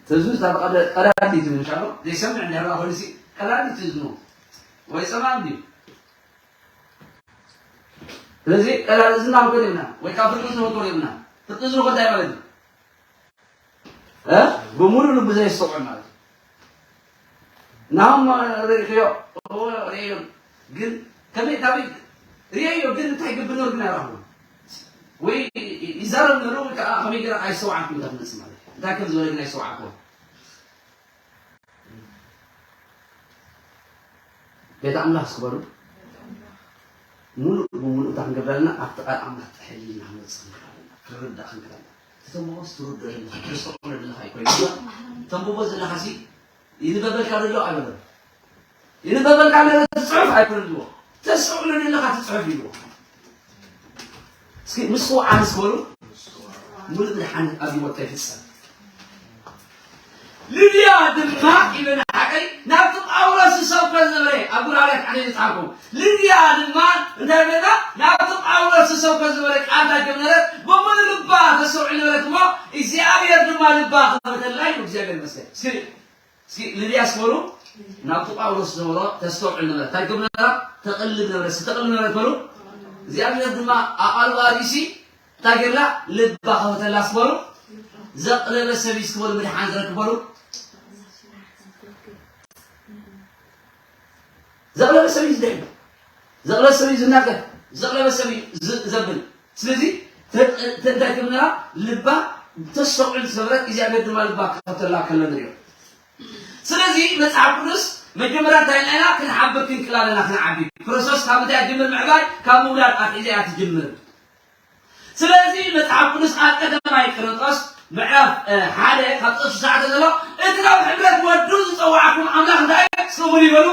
ትእዝዝ ናብ ቀዳዲት ዝብል ሻሎ ዘይሰምዕ እንድሕር ኮይኑ ሲ ቀዳዲት ትእዝኑ ወይ ፀማም ድዩ? ስለዚ ቀዳዲ እዝና ክንኮን የብልና ወይ ካብ ፍርቂ እዝኑ ክንኮን የብልና። ፍርቂ እዝኑ እንታይ ማለት እዩ? ብሙሉ ልቡ ዘየስተውዕል ማለት እዩ። ናም ርእዮ ርእዮ ግን ከመይ ታበይ ርእየዮ ግን እንታይ ግብር ነሩ ግን ኣይረኽቦ ወይ ይዛረብ ነሩ ወይ ከዓ ከመይ ገይረ ኣይሰውዓኩም እዛ ትመፅእ ማለት እዩ እንታይ ከም ዝበለ ግን ኣይሰውዓኩም ቤት ኣምላኽ ስበሉ ሙሉእ ብሙሉእ እታ ክንገብረልና ኣብቲ ቃል ኣምላኽ ጥሕል ኢልና ክንወፅእ ክንክእል ኣለና ክንርዳእ ክንክእል ኣለና እቶም መወስ ትርዶ ዘለካ ተስተውዕሎ ዘለካ ኣይኮይኑ ተንብቦ ዘለካ ሲ ይንበበልካ ዘሎ ኣይበለም ይንበበልካ ኣሎ ትፅሑፍ ኣይኮነ ልዎ ተስተውዕሎ ዘለካ ትፅሑፍ ይልዎ እስኪ ምስ ውዓል ስበሉ ሙሉእ ምድሓን ኣብ ህይወትካ ይፍፀም ልድያ ድማ ኢሉ ንሓቀይ ናብቲ ጳውሎስ ዝሰብኮ ዝነበረ ኣብ ጉራብያ ታሕተ ዝፀሓፍኩም ልድያ ድማ እንታይ ብለና ናብቲ ጳውሎስ ዝሰብኮ ዝነበረ ቃል እንታይ ጀመረት ብምሉእ ልባ ተሰውዒ ነበረት እሞ እግዚኣብሔር ድማ ልባ ከፈተላ እዩ እግዚኣብሔር መስገን እስኪ እስኪ ልድያ ስበሉ ናብቲ ጳውሎስ ዝነበሮ ተስተውዕል ነበረ እንታይ ትገብር ነበራ ተቐልብ ነበረ እስኪ ተቐልብ ነበረ ትበሉ እግዚኣብሔር ድማ ኣቓልባ ርእሲ እንታይ ገይርላ ልባ ከፈተላ ስበሉ ዘቕለበ ሰብ እዩ ስበሉ ምድሓን ዝረክበሉ ዘቕለበ ሰብ እዩ ዝድሕን ዘቕለበ ሰብ እዩ ዝናገር ዘቕለበ ሰብ እዩ ዘብል ስለዚ እንታይ ትብልና ልባ ተስተውዕል ዝሰበረት እግዚኣብሔር ድማ ልባ ክኸፍተላ ከሎ ንሪኦ ስለዚ መፅሓፍ ቅዱስ መጀመርያ እንታይ ኢና ኢና ክንሓብር ክንክእል ኣለና ክንዓቢ ፕሮሰስ ካብ እንታይ ትጅምር ምዕባይ ካብ ምውላድ ኣትሒዛ እያ ትጅምር ስለዚ መፅሓፍ ቅዱስ ኣብ ቀዳማይ ቆሮንጦስ ምዕራፍ ሓደ ካብ ጥቕሲ ትሽዓተ ዘሎ እቲ ናብ ሕብረት ወዱ ዝፀዋዕኩም ኣምላኽ እንታይ ስሙር ይበሉ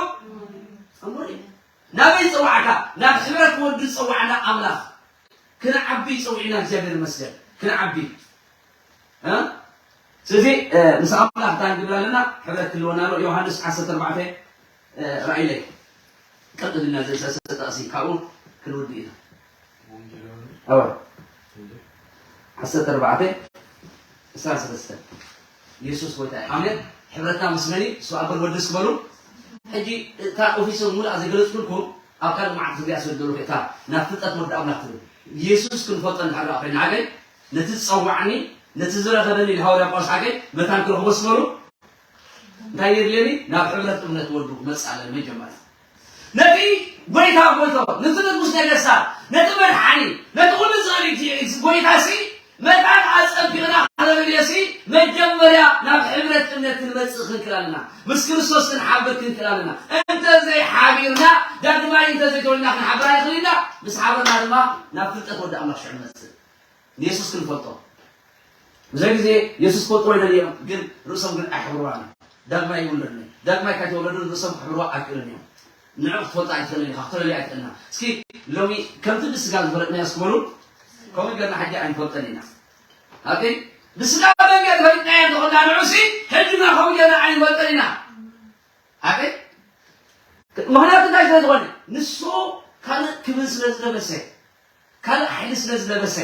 ናበይ ዝፀዋዕካ ናብ ሕብረት ወዱ ዝፀዋዕና ኣምላኽ ክንዓቢ ይፀውዕና እግዚኣብሔር ይመስገን ክንዓቢ ስለዚ ምስ ኣምላኽ እንታይ ንግብር ኣለና ሕብረት ክህልወና ኣሎ ዮሃንስ ዓሰርተ ኣርባዕተ ራእይለይ ቀጥልና ዘሰሰጠ እሲ ካብኡ ክንውድ ኢና ኣዋ ዓሰርተ ኣርባዕተ ዕስራ ሰለስተ የሱስ ጎይታ እዩ ኣሜን ሕብረትና ምስ መን እዩ እሱ ኣበር ወድስ ክበሉ ሕጂ እታ ኦፊሶ ሙሉኣ ዘገለፅኩልኩም ኣብ ካልእ መዓት ዝግያ ስለ ዘለኹ እታ ናብ ፍልጠት ወዲ ኣምላኽ ትብል የሱስ ክንፈልጦ እንድሕር ኮይና ሓገይ ነቲ ዝፀዋዕኒ ነቲ ዝረኸበኒ ንሃዋርያ ጳውሎስ ሓገይ መታን ክረኽቦ ስበሉ እንታይ የድልየኒ ናብ ሕብረት እምነት ወዱ ክመፅእ ኣለኒ መጀመርያ ነቲ ጎይታ ጎይቶ ነቲ ንጉስ ነገስታት ነቲ መድሓኒ ነቲ ኩሉ ዝኽእል ጎይታ ሲ መታን ኣፀቢቕና ክረብልዮ ሲ መጀመርያ ናብ ሕብረት እምነት ክንመፅእ ክንክእል ኣለና ምስ ክርስቶስ ክንሓብር ክንክእል ኣለና እንተዘይሓቢርና ዳግማይ እንተዘይተወልና ክንሓብር ኣይኽእል ኢና ምስ ሓበርና ድማ ናብ ፍልጠት ወዲ ኣምላኽ ሽዑ ንመፅእ ንየሱስ ክንፈልጦ ብዛ ግዜ የሱስ ክፈልጥዎ ይደልዮም ግን ርእሶም ግን ኣይሕብርዋን እዮም ዳግማይ ይውለድኒ ዳግማይ ካይተወለዱ ርእሶም ክሕብርዋ ኣይክእልን እዮም ንዑ ክትፈልጣ ኣይትኽእልን ኢኻ ክትረልያ ኣይትኽእልና እስኪ ሎሚ ከምቲ ብስጋ ዝፈለጥናዮ እስክበሉ ከምኡ ገርና ሕጂ ኣይንፈልጠን ኢና ኣበይ ብስጋ መንገዲ ፈሊጥናዮ እንተኾንና ንዑ ሲ ሕጂ ግና ከምኡ ገርና ኣይንፈልጠን ኢና ኣበይ ምኽንያቱ እንታይ ስለ ዝኾነ ንሱ ካልእ ክብል ስለ ዝለበሰ ካልእ ሓይሊ ስለ ዝለበሰ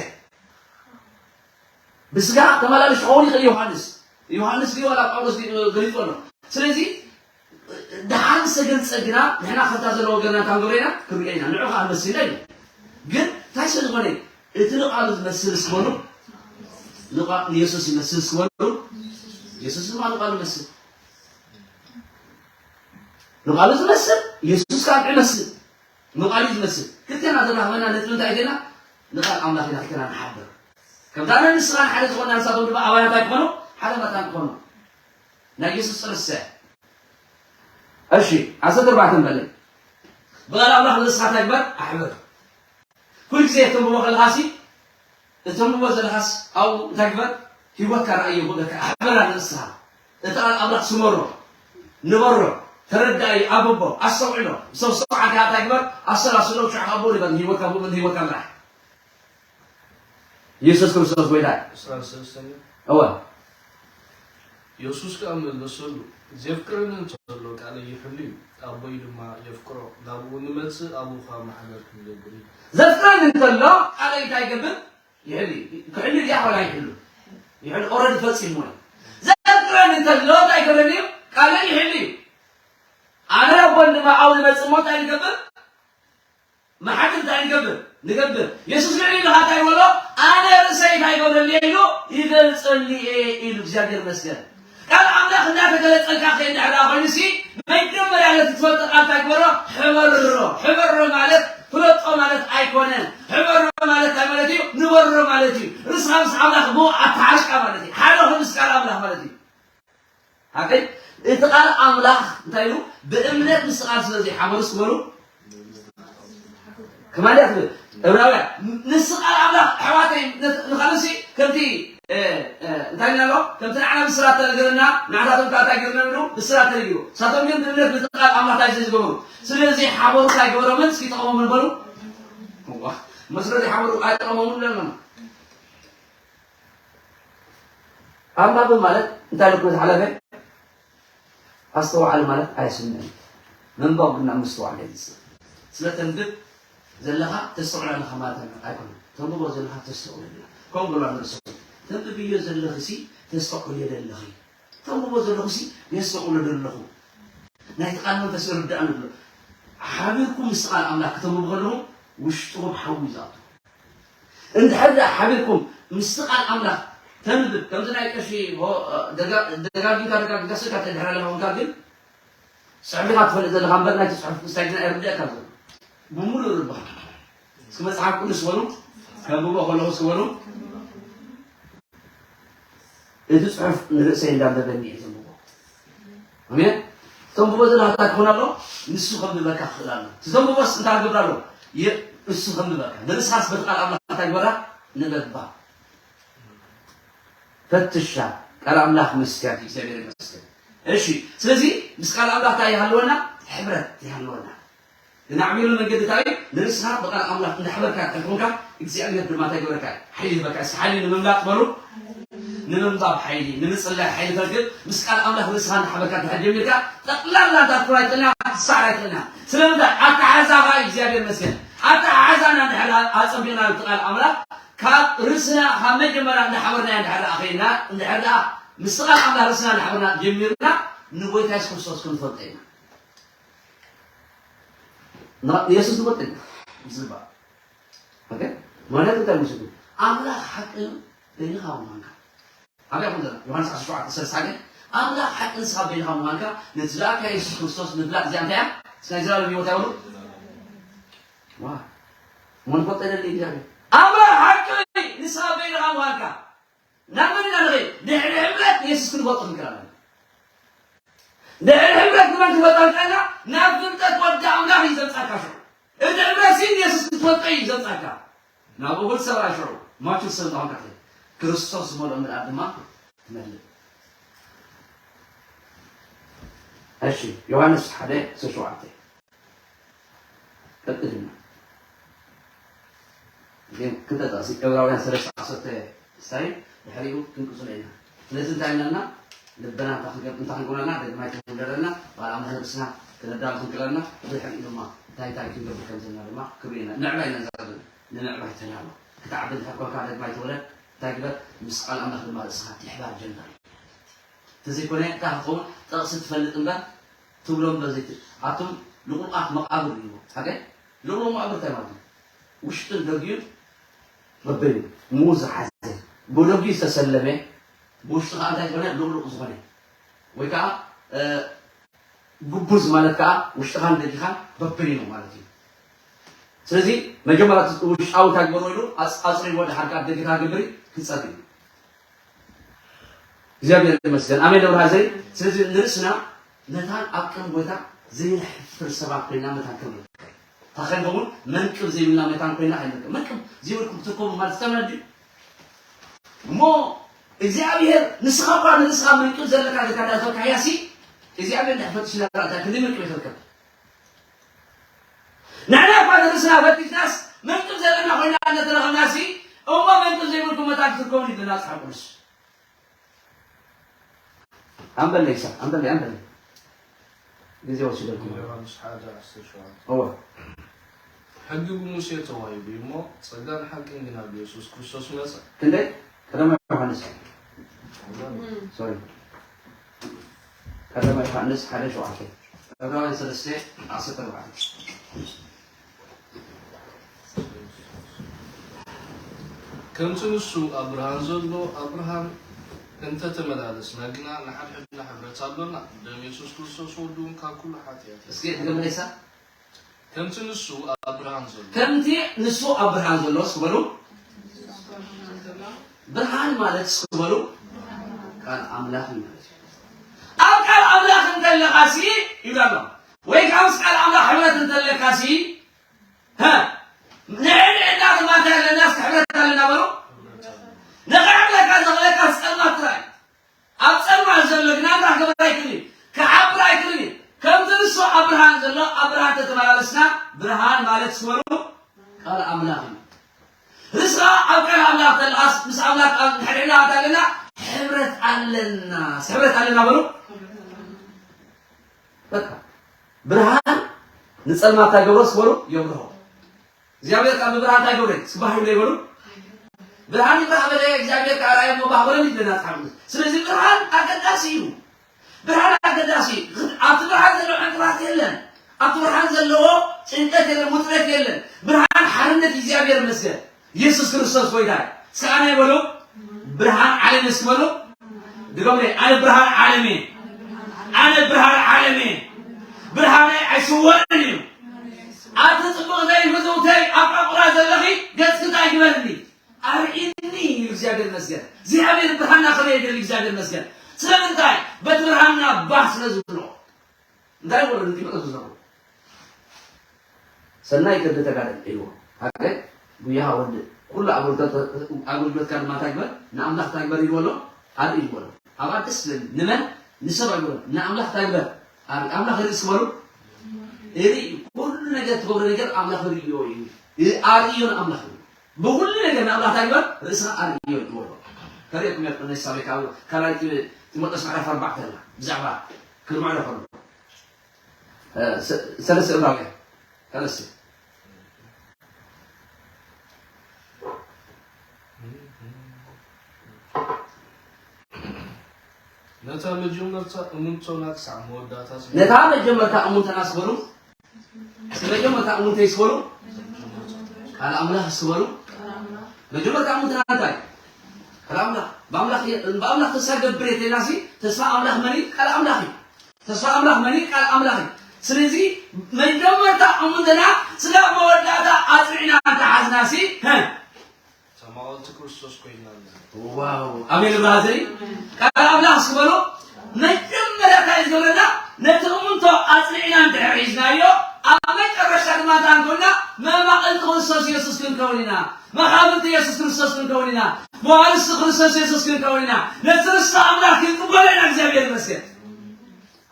ብስጋ ተመላልሽ ክኸውን ይኽእል ዮሃንስ ዮሃንስ ድዩ ዋላ ጳውሎስ ገሊፁ ኣሎ ስለዚ ደሓን ዝተገልፀ ግና ንሕና ከምታ ዘለዎ ገርና እንታን ገብረ ኢና ክንሪኦ ኢና ንዑ ከዓ ንመስል ኢና ኢሉ ግን እንታይ ስለ ዝኾነ እቲ ንቃሉ ዝመስል እስክበሉ ንየሱስ ይመስል እስክበሉ የሱስ ድማ ንቃሉ ይመስል ንቃሉ ዝመስል የሱስ ከዓ ይመስል ንቃሉ ዝመስል ክልተና ዘራኽበና ነጥቢ እንታይ ዜና ንቃል ኣምላኽ ኢና ክልተና ንሓብር ከምታ ኣነ ንስኻን ሓደ ዝኾንና ንሳቶም ድማ ኣባና እንታይ ክኾኑ ሓደ መታን ክኾኑ ናይ የሱስ ጥርሰ እሺ ዓሰርተ ኣርባዕተ በለ ብቓል ኣምላኽ ንስኻ እንታይ ግበር ኣሕብር ኩሉ ግዜ ተንብቦ ከለኻሲ እተንብቦ ዘለኻስ ኣብኡ እንታይ ግበር ህይወትካ ረኣዮ ብእግርካ ኣሕብራ ንንስኻ እቲ ቃል ኣምላኽ ስመሮ ንበሮ ተረዳኢ ኣበቦ ኣስተውዕሎ ብሰብ ሰብዓካ እንታይ ግበር ኣሰላስሎ ሽዑ ካብ ንበር ንህይወትካ ብእግር ንህይወትካ ምራሕ የሱስ ክርስቶስ ጎይታ እዩ። ዕስራን ሰለስተን እዩ። እወ። የሱስ ከኣ መለሰሉ፣ ዜፍቅረኒ እንተሎ ቃለይ ይሕሉ እዩ፣ ኣቦይ ድማ የፍቅሮ፣ ናብኡ ንመጽእ፣ ኣብኡ ኸኣ ማሕበር ክንገብር እዩ። ዘፍቅረኒ እንተሎ ቃለይ እንታይ ይገብር? ይሕሉ እዩ። ክሕሉ ድያ ዋላ ይሕሉ? ይሕሉ። ኦረዲ ፈጺምዎ እዩ። ዘፍቅረኒ እንተሎ እንታይ ይገብረኒ እዩ? ቃለይ ይሕሉ እዩ። ኣነ ኣቦን ድማ ኣብኡ ንመጽእ እሞ እንታይ ንገብር? መሓትት እንታይ ንገብር? ንገብር። የሱስ ልዕሊ ኢሉ እንታይ በሎ? ኣነ ርእሰይ እንታይ ይገብረኒ እየ ኢሉ? ይገልጸኒ እየ ኢሉ። እግዚኣብሔር ይመስገን። ቃል ኣምላኽ እናተገለጸልካ ከይድ ድሕር ኮይኑ ሲ መጀመርያ ነቲ ትፈልጦ ቃል እንታይ ግበሮ? ሕበሮ። ሕበሮ ማለት ፍለጦ ማለት ኣይኮነን። ሕበሮ ማለት እንታይ ማለት እዩ? ንበሮ ማለት እዩ። ርስኻ ምስ ኣምላኽ ብኡ ኣተዓርቃ ማለት እዩ። ሓደ ምስ ቃል ኣምላኽ ማለት እዩ። ሓቀይ እቲ ቃል ኣምላኽ እንታይ ኢሉ? ብእምነት ምስ ቃል ስለ ዘይሓበሩ ስበሩ ከማን እያ ትብል ዕብራውያን። ንስ ቃል ኣምላኽ ኣሕዋተይ ንኻልሲ ከምቲ እንታይ ኢልና ኣሎ? ከምቲ ንዓና ብስራት ተነገረና ንዓታቶም ከዓ እንታይ ገርና ኢሉ ብስራት ተነጊሩ። ንሳቶም ግን ብእምነት ነቲ ቃል ኣምላኽ እንታይ ዝገበሩ? ስለዚ ሓበሩ እንታይ ገበሮምን እስኪ ጠቐሞምን በሉ። እሞ ስለዚ ሓበሩ ኣይጠቐሞምን ኣለና። ኣንባቢ ማለት እንታይ ልኩ ዝሓለፈ ኣስተውዓሊ ማለት ኣየስምዕን። ምንባብ ግን ናብ ምስትውዓል የምጽእ። ስለ ተንብብ ዘለኻ ተስተውዕል ኣለኻ ማለት ኣይኮነን። ተንብቦ ዘለኻ ተስተውዕል ኣለኻ። ከምኡ ብሎ ንርእሱ ተንብብዮ ዘለኺ ሲ ተስተውዕልዮ ዘለኺ። ተንብቦ ዘለኹ ሲ የስተውዕሎ ዘለኹ። ናይቲ ቃል መንፈስ ይርዳእኒ ኣሎ። ሓቢርኩም ምስ ቃል ኣምላኽ ክተንብቡ ከለኹም ውሽጥኹም ሓዊ እዩ ዝኣቱ። እንድሕር ደኣ ሓቢርኩም ምስቲ ቃል ኣምላኽ ተንብብ፣ ከምዚ ናይ ቀሺ ደጋጊምካ ደጋጊምካ ስእካ ተድሕር ኣለኻ ኮንካ ግን ጽሑፍ ኢኻ ትፈልጥ ዘለኻ እምበር ናይቲ ጽሑፍ ምስታይ ግን ኣይርድአካ ዘሎ ብምሉእ ልብኻ። እስኪ መጽሓፍ ቅዱስ በሉ ከንብቦ ከለኹ እስኪ በሉ እቲ ጽሑፍ ንርእሰይ እንዳንበበኒ እየ ዘንብቦ። ኣሜን። ተንብቦ ዘለካ እንታይ ክኾን ኣሎ? ንሱ ከንብበካ ክኽእል ኣሎ። እቲ ዘንብቦስ እንታይ ክገብር ኣሎ? ንሱ ከንብበካ። ንርእስኻስ በቲ ቃል ኣምላኽ እንታይ ግበራ? ንበባ። ፈትሻ። ቃል ኣምላኽ መስትያት እዩ። እግዚኣብሔር ይመስገን። እሺ፣ ስለዚ ምስ ቃል ኣምላኽ እንታይ ይሃልወና? ሕብረት ይሃልወና። ግን ኣዕብየሉ መንገዲ እንታይ እዩ? ንርእስኻ ብቃል ኣምላኽ እንዳሕበርካ እንተኾንካ እግዚኣብሔር ድማ እንታይ ይገብረካ? ሓይሊ ይህበካ። እስኪ ሓይሊ ንምምላጥ በሉ። ንምንባብ ሓይሊ፣ ንምጽላይ ሓይሊ ተርክብ። ምስ ቃል ኣምላኽ ርእስኻ እንዳሕበርካ እንድሕር ጀሚርካ ጠቕላላ እንዳ ትኩራ ይጥልና፣ ትሳዕራ ይጥልና። ስለምንታይ? ኣተሓሕዛኻ እግዚኣብሔር ይመስገን። ኣተሓሕዛና እንድሕር ኣጸቢቕና እቲ ቃል ኣምላኽ ካብ ርእስና ካብ መጀመርያ እንዳሓበርናዮ እንድሕር ደኣ ኸይድና እንድሕር ደኣ ምስ ቃል ኣምላኽ ርእስና እንዳሓበርና ጀሚርና ንጎይታ የሱስ ክርስቶስ ክንፈልጦ ኢና። ንየሱስ ንፈልጥ ኢና ብዝግባእ። ኦኬ? ማለት እንታይ ምስሉ? ኣምላኽ ሓቂ እዩ፣ በይንኻ ምዃንካ። ኣበይ ኢኹም ዘለና? ዮሃንስ ዓሰርተ ሸውዓተ ሰለስተ ግን ኣምላኽ ሓቂ ንስኻ በይንኻ ምዃንካ ነቲ ዝለኣካ የሱስ ክርስቶስ ምፍላጥ እዚኣ እንታይ እያ? ናይ ዘላለም ህይወት ኣይበሉ? ዋ። መን ፈልጠ ደሊ እግዚኣብሔር? ኣምላኽ ሓቂ ንስኻ በይንኻ ምዃንካ። ናብ መን ኢና ንኸይድ? ድሕሪ ሕብረት ንየሱስ ክንፈልጦ ክንክእል ኣለና። ድሕሪ ሕብረት ንመን ክንፈልጦ ክንክእል ኣለና? ናብ ፍልጠት ወዲ ኣምላኽ እዩ ዘምጻካ ሽዑ። እቲ ሕብረት ሲ ንየሱስ ክትፈልጦ እዩ ዘምጻካ። ናብ እኹል ሰብ ሽዑ ማቹር ሰብ እንዳኾንካ ትኸይድ። ክርስቶስ ዝመልኦ ምልኣት ድማ ትመልእ። እሺ፣ ዮሃንስ ሓደ ዕስራን ሸውዓተን። ቀጥልና ግን ክልተ ጥቕሲ ዕብራውያን ሰለስተ ዓሰርተ ክሳይ ድሕሪኡ ክንቅጽሎ ኢና። ስለዚ እንታይ ኢልና ልበና እንታይ ክንገብ-፣ እንታይ ክንገብረልና ደግማይ ክንደረና ባል ኣምላኽ ርእስና ክነዳሉ ክንክለና ብድሕሪኡ ድማ እንታይ እንታይ ክንገብር ከም ዘለና ድማ ክብሪ ኢና። ንዕባይ ኢና ንዛረብ። ንምዕባይ ተዳሎ። ክትዓቢ እንድሕር ኮንካ ደግማይ ተወለድ እንታይ ግበር? ምስ ቃል ኣምላኽ ድማ ርእስኻ ትሕባር ጀምር። እንተዘይኮነ እንታይ ክትኸውን ጥቕሲ ትፈልጥ እምበር ትብሎ እምበር ዘይት-፣ ኣቱም ልቑቓት መቓብር እዩ። ሓቀይ? ልቑቕ መቓብር እንታይ ማለት እዩ? ውሽጥን ደጊኡን በበይኑ ምኡ ዝሓዘ፣ ብደጊኡ ዝተሰለመ፣ ብውሽጡ ከዓ እንታይ ዝኾነ ልቑሉቕ ዝኾነ ወይ ከዓ፣ እ፣ ግቡዝ ማለት ከዓ ውሽጥኻን ደጊኻን በበይኑ ማለት እዩ። ስለዚ መጀመርያ እቲ ውሽጣዊ እንታይ ግበሮ ኢሉ ኣጽ-፣ ኣጽሪዎ ድሓር ከዓ ደጊኻ ግብሪ ክጸሪ እዩ። እግዚኣብሔር ይመስገን። ኣሜን ዶ ብራዘይ? ስለዚ ንርእስና መታን ኣብ ቅድሚ ጎይታ ዘይንሕፍር ሰባት ኮይና መታን ክንርከብ። እታ ክንከውን መንቅብ ዘይብልና መታን ኮይና ኣይንርከብ። መንቅብ ዘይብልኩም ትርከቡ ማለት ተመን ድዩ? እሞ እግዚኣብሔር ንስኻ እኳ ንርእስኻ መንቅብ ዘለካ ጌታ እንዳተበልካ ህያሲ እግዚኣብሔር እንድሕር ፈትሽና ራእታ ክንደይ መንቅብ ይትርከብ? ንሕና እኳ ንርእስና ፈቲሽናስ መንቅብ ዘለና ኮይና እናተረኸብናሲ እሞ መንቅብ ዘይብልኩም መታን ክትርከቡ ይብለና መጽሓፍ ቅዱስ። ኣንበለይ ሳ-፣ ኣንበለይ፣ ኣንበለይ። ግዜ ወሲደልኩም። ዮሃንስ ሓደ ዓሰርተ ሸውዓተ። እወ። ሕጊ ብሙሴ ተዋሂቡ እዩ እሞ፣ ጸጋን ሓቅን ግና ብየሱስ ክርስቶስ መጸ። ክንደይ? ቀዳማይ ዮሃንስ። ሶሪ። ቀዳማይ ዮሃንስ ሓደ ሸውዓተ። ዕብራውያን ሰለስተ ዓሰርተ ኣርባዕተ። ከምቲ ንሱ ኣብ ብርሃን ዘሎ፣ ኣብ ብርሃን እንተተመላለስና ግና ንሓድሕድና ሕብረት ኣሎና፣ ደም የሱስ ክርስቶስ ወዱ እውን ካብ ኩሉ ሓጢኣት እስኪ ድገመለይሳ ከምቲ ንሱ ኣብ ብርሃን ዘሎ ከምቲ ንሱ ኣብ ብርሃን ዘሎ እስኪ በሉ። ብርሃን ማለት እስኪ በሉ ቃል ኣምላኽ እዩ ማለት እዩ። ኣብ ቃል ኣምላኽ እንተለኻሲ ይብላ ኣሎ። ወይ ከዓ ምስ ቃል ኣምላኽ ሕብረት እንተለካሲ ንዕድዕድና ድማ እንታይ ኣለና? እስኪ ሕብረት ኣለና በሉ። ንኽሕብረካ ዘኽለካ ጸልማት ጥራይ። ኣብ ጸልማት ዘሎ ግን ኣምላኽ ክብር ኣይክልን እዩ፣ ክሓብር ኣይክልን እዩ። ከምቲ ንሱ ኣብ ብርሃን ዘሎ ኣብ ብርሃን ተተመላለስና፣ ብርሃን ማለት ስበሉ ቃል ኣምላኽ እዩ። ርስኻ ኣብ ቃል ኣምላኽ ተለኣስ ምስ ኣምላኽ ኣብ ንሕድሕድና እንታይ ኣለና? ሕብረት ኣለና። ሕብረት ኣለና በሉ። በቃ ብርሃን ንጸልማት እንታይ ገብሮ ስበሉ የብርሆ። እግዚኣብሔር ካብ ብርሃን እንታይ ገብረ ስባህ ይብለ ይበሉ። ብርሃን ይብራህ በለ እግዚኣብሔር ከኣ ራእየ እሞ ባህ በለኒ ይብለና መጽሓፍ ቅዱስ። ስለዚ ብርሃን ኣገዳሲ እዩ። ብርሃን ኣገዳሲ እዩ። ኣብቲ ብርሃን ዘሎ ዕንቅፋት የለን። ኣብቲ ብርሃን ዘለዎ ጭንቀት የለን፣ ውጥረት የለን። ብርሃን ሓርነት እግዚኣብሔር ይመስገን። ኢየሱስ ክርስቶስ ጎይታ እዩ። እስከ ኣነ በሉ ብርሃን ዓለም እስኪ በሉ። ድገሙ። ኣነ ብርሃን ዓለም እየ። ኣነ ብርሃን ዓለም እየ። ብርሃነይ ኣይስወርን እዩ። ኣቲ ጽቡቕ ዘይፍትውተይ ኣብ ዕቑራ ዘለኺ ገጽኪ እንታይ ግበርኒ? ኣርኢኒ እዩ። እግዚኣብሔር ይመስገን። እግዚኣብሔር ብርሃንና ከመይ የገል እግዚኣብሔር ይመስገን። ስለምንታይ? በቲ ብርሃንና ባህ ስለ ዝብሎ። እንታይ ይብሎ ንጢሞቴዎስ ዝዘርቦ? ሰናይ ገድሊ ተጋደል ኢልዎ። ሃገር ጉያኻ ወድእ። ኩሉ ኣገልግሎት- ኣገልግሎትካ ድማ እንታይ ግበር? ንኣምላኽ እንታይ ግበር ኢልዎ ኣሎ? ኣርኢ ኢልዎ ኣሎ። ኣብኣ ደስ ዝብል ንመን? ንሰብ ኣይግበሮ። ንኣምላኽ እንታይ ግበር? ኣርኢ። ኣምላኽ ርኢ እስኪ በሉ። ርኢ። ኩሉ ነገር ትገብሮ ነገር ኣምላኽ ርእዮ እዩ። ኣርእዮ ንኣምላኽ እዩ። ብኹሉ ነገር ንኣምላኽ እንታይ ግበር? ርእስኻ ኣርእዮ ይብሎ። ከርእየኩም እየ ቅድሚ ሳቤ ካብ ካልኣይ ጢ- ጢሞቴዎስ ምዕራፍ ኣርባዕተ ኣላ። ብዛዕባ ክርምዕሎ ከሎ። እ፣ ሰ- ሰለስተ ዕብራውያን። ሰለስተ። ነታ መጀመርታ እሙንቶና ክሳዕ መወዳእታ ዝገበረ ነታ መጀመርታ እሙንቶና ስበሉ። እስኪ መጀመርታ እሙንተይ ስበሉ። ቃል ኣምላኽ ስበሉ። መጀመርታ እሙንተና እንታይ? ቃል ኣምላኽ። ብኣምላኽ እየ- ብኣምላኽ ተስፋ ገብር እየ ተይልና ሲ ተስፋ ኣምላኽ መን እዩ? ቃል ኣምላኽ እዩ። ተስፋ ኣምላኽ መን እዩ? ቃል ኣምላኽ እዩ። ስለዚ መጀመርታ እሙንተና ስጋብ መወዳእታ ኣጽኒዕና እንተሓዝና ሲ ሀ ተማወልቲ ክርስቶስ ኮይና ኣለና። ዋው ኣሜን። ብራዘይ ቃል ኣምላኽ እስኪ በሎ። መጀመርያ እንታይ እዩ ዝገብረና? ነቲ እሙንቶ ኣጽኒዕና እንድሕር ሒዝናዮ ኣብ መጨረሽታ ድማ እንታይ ንኮንና? መማቕልቲ ክርስቶስ ኢየሱስ ክንከውን ኢና። መኻፍልቲ ኢየሱስ ክርስቶስ ክንከውን ኢና። መዋርስ ክርስቶስ ኢየሱስ ክንከውን ኢና። ነቲ ርስቲ ኣምላኽ ክንቅበሎ ኢና። እግዚኣብሔር ይመስገን።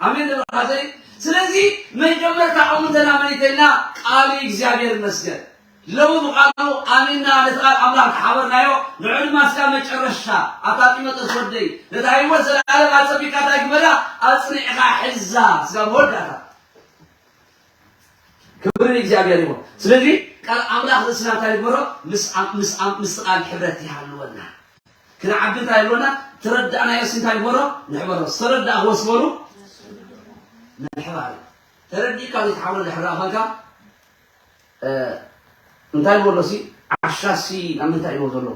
ኣሜን ዶ ብራዘይ? ስለዚ መጀመርታ እሙንተና መን እዩ ተይልና? ቃሉ እግዚኣብሔር ይመስገን። ሎሚ ብቃሉ ኣሚንና ነቲ ቃል ኣምላኽ ተሓበርናዮ። ንዑ ድማ ስጋብ መጨረሻ ኣብታ ጢሞቴዎስ ወደይ ነታ ህይወት ዘለኣለም ኣጸቢቃ እንታይ ግበራ? ኣጽኒዕኻ ሕዛ ስጋብ መወዳእታ። ክብሪ ንእግዚኣብሔር ይኹን። ስለዚ ቃል ኣምላኽ ርእስና እንታይ ንግበሮ? ምስ ምስ ምስ ቃል ሕብረት ይሃልወና። ክንዓቢ እንታይ ይብለና? ተረዳእናዮሲ እንታይ ንግበሮ? ንሕበሮ። ዝተረዳእኽዎ ስበሩ ንሕባር። ተረዲእካ ዘይትሓብሮ ድሕር ደኣ ኾንካ እንታይ ንበሎ ሲ ዓሻሲ ናብ ምንታይ ይበሎ ዘሎ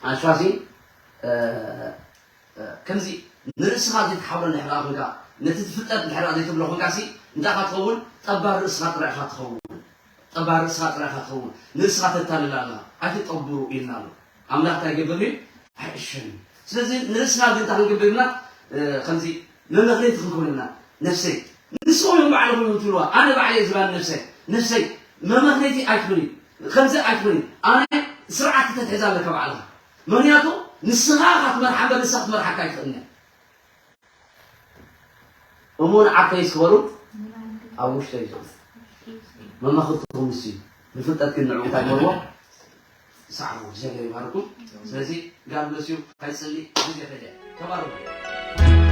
ዓሻሲ ከምዚ ንርእስኻ ዘይትሓብሮ እንድሕር ደኣ ኾንካ ነቲ ትፍጠር እንድሕር ደኣ ዘይትብሎ ኾንካ ሲ እንታይ ኢኻ ትኸውን ጠባር ርእስኻ ጥራይ ኢኻ ትኸውን ጠባር ርእስኻ ጥራይ ኢኻ ትኸውን ንርእስኻ ተታልል ኣለኻ ኣይትጠብሩ ኢልና ኣሎ ኣምላኽ እንታይ ይገብር እዩ ኣይዕሸን እዩ ስለዚ ንርእስና ግን እንታይ ክንገብር ኢልና ከምዚ መመኽነይቲ ክንከውን ኢና ነፍሰይ ንስኹም እዮም ባዕልኹም እዮም ትብልዋ ኣነ ባዕለይ እየ ዝባን ነፍሰይ ነፍሰይ መመኽነይቲ ኣይትኹኒ ከምዚ ኣይትኹኒ ኣነ ስርዓት ክተትሕዝ ኣለካ ባዕልኻ ምኽንያቱ ንስኻ ኢኻ ትመርሓ እምበር ንሳ ክትመርሓካ ኣይትኽእልን እያ እሞ ንዓርከይ እስኪ በሉ ኣብ ውሽጠይ ዘሎ መመኽርትኹም ንሱ እዩ ንፍልጠት ግን ንዕኡ እንታይ በልዎ ሳዕቡ እግዚኣብሔር ይባርኩም ስለዚ ጋድ ብለስ ዩ ከይፅሊ ግዜ ከደ ተባረኩ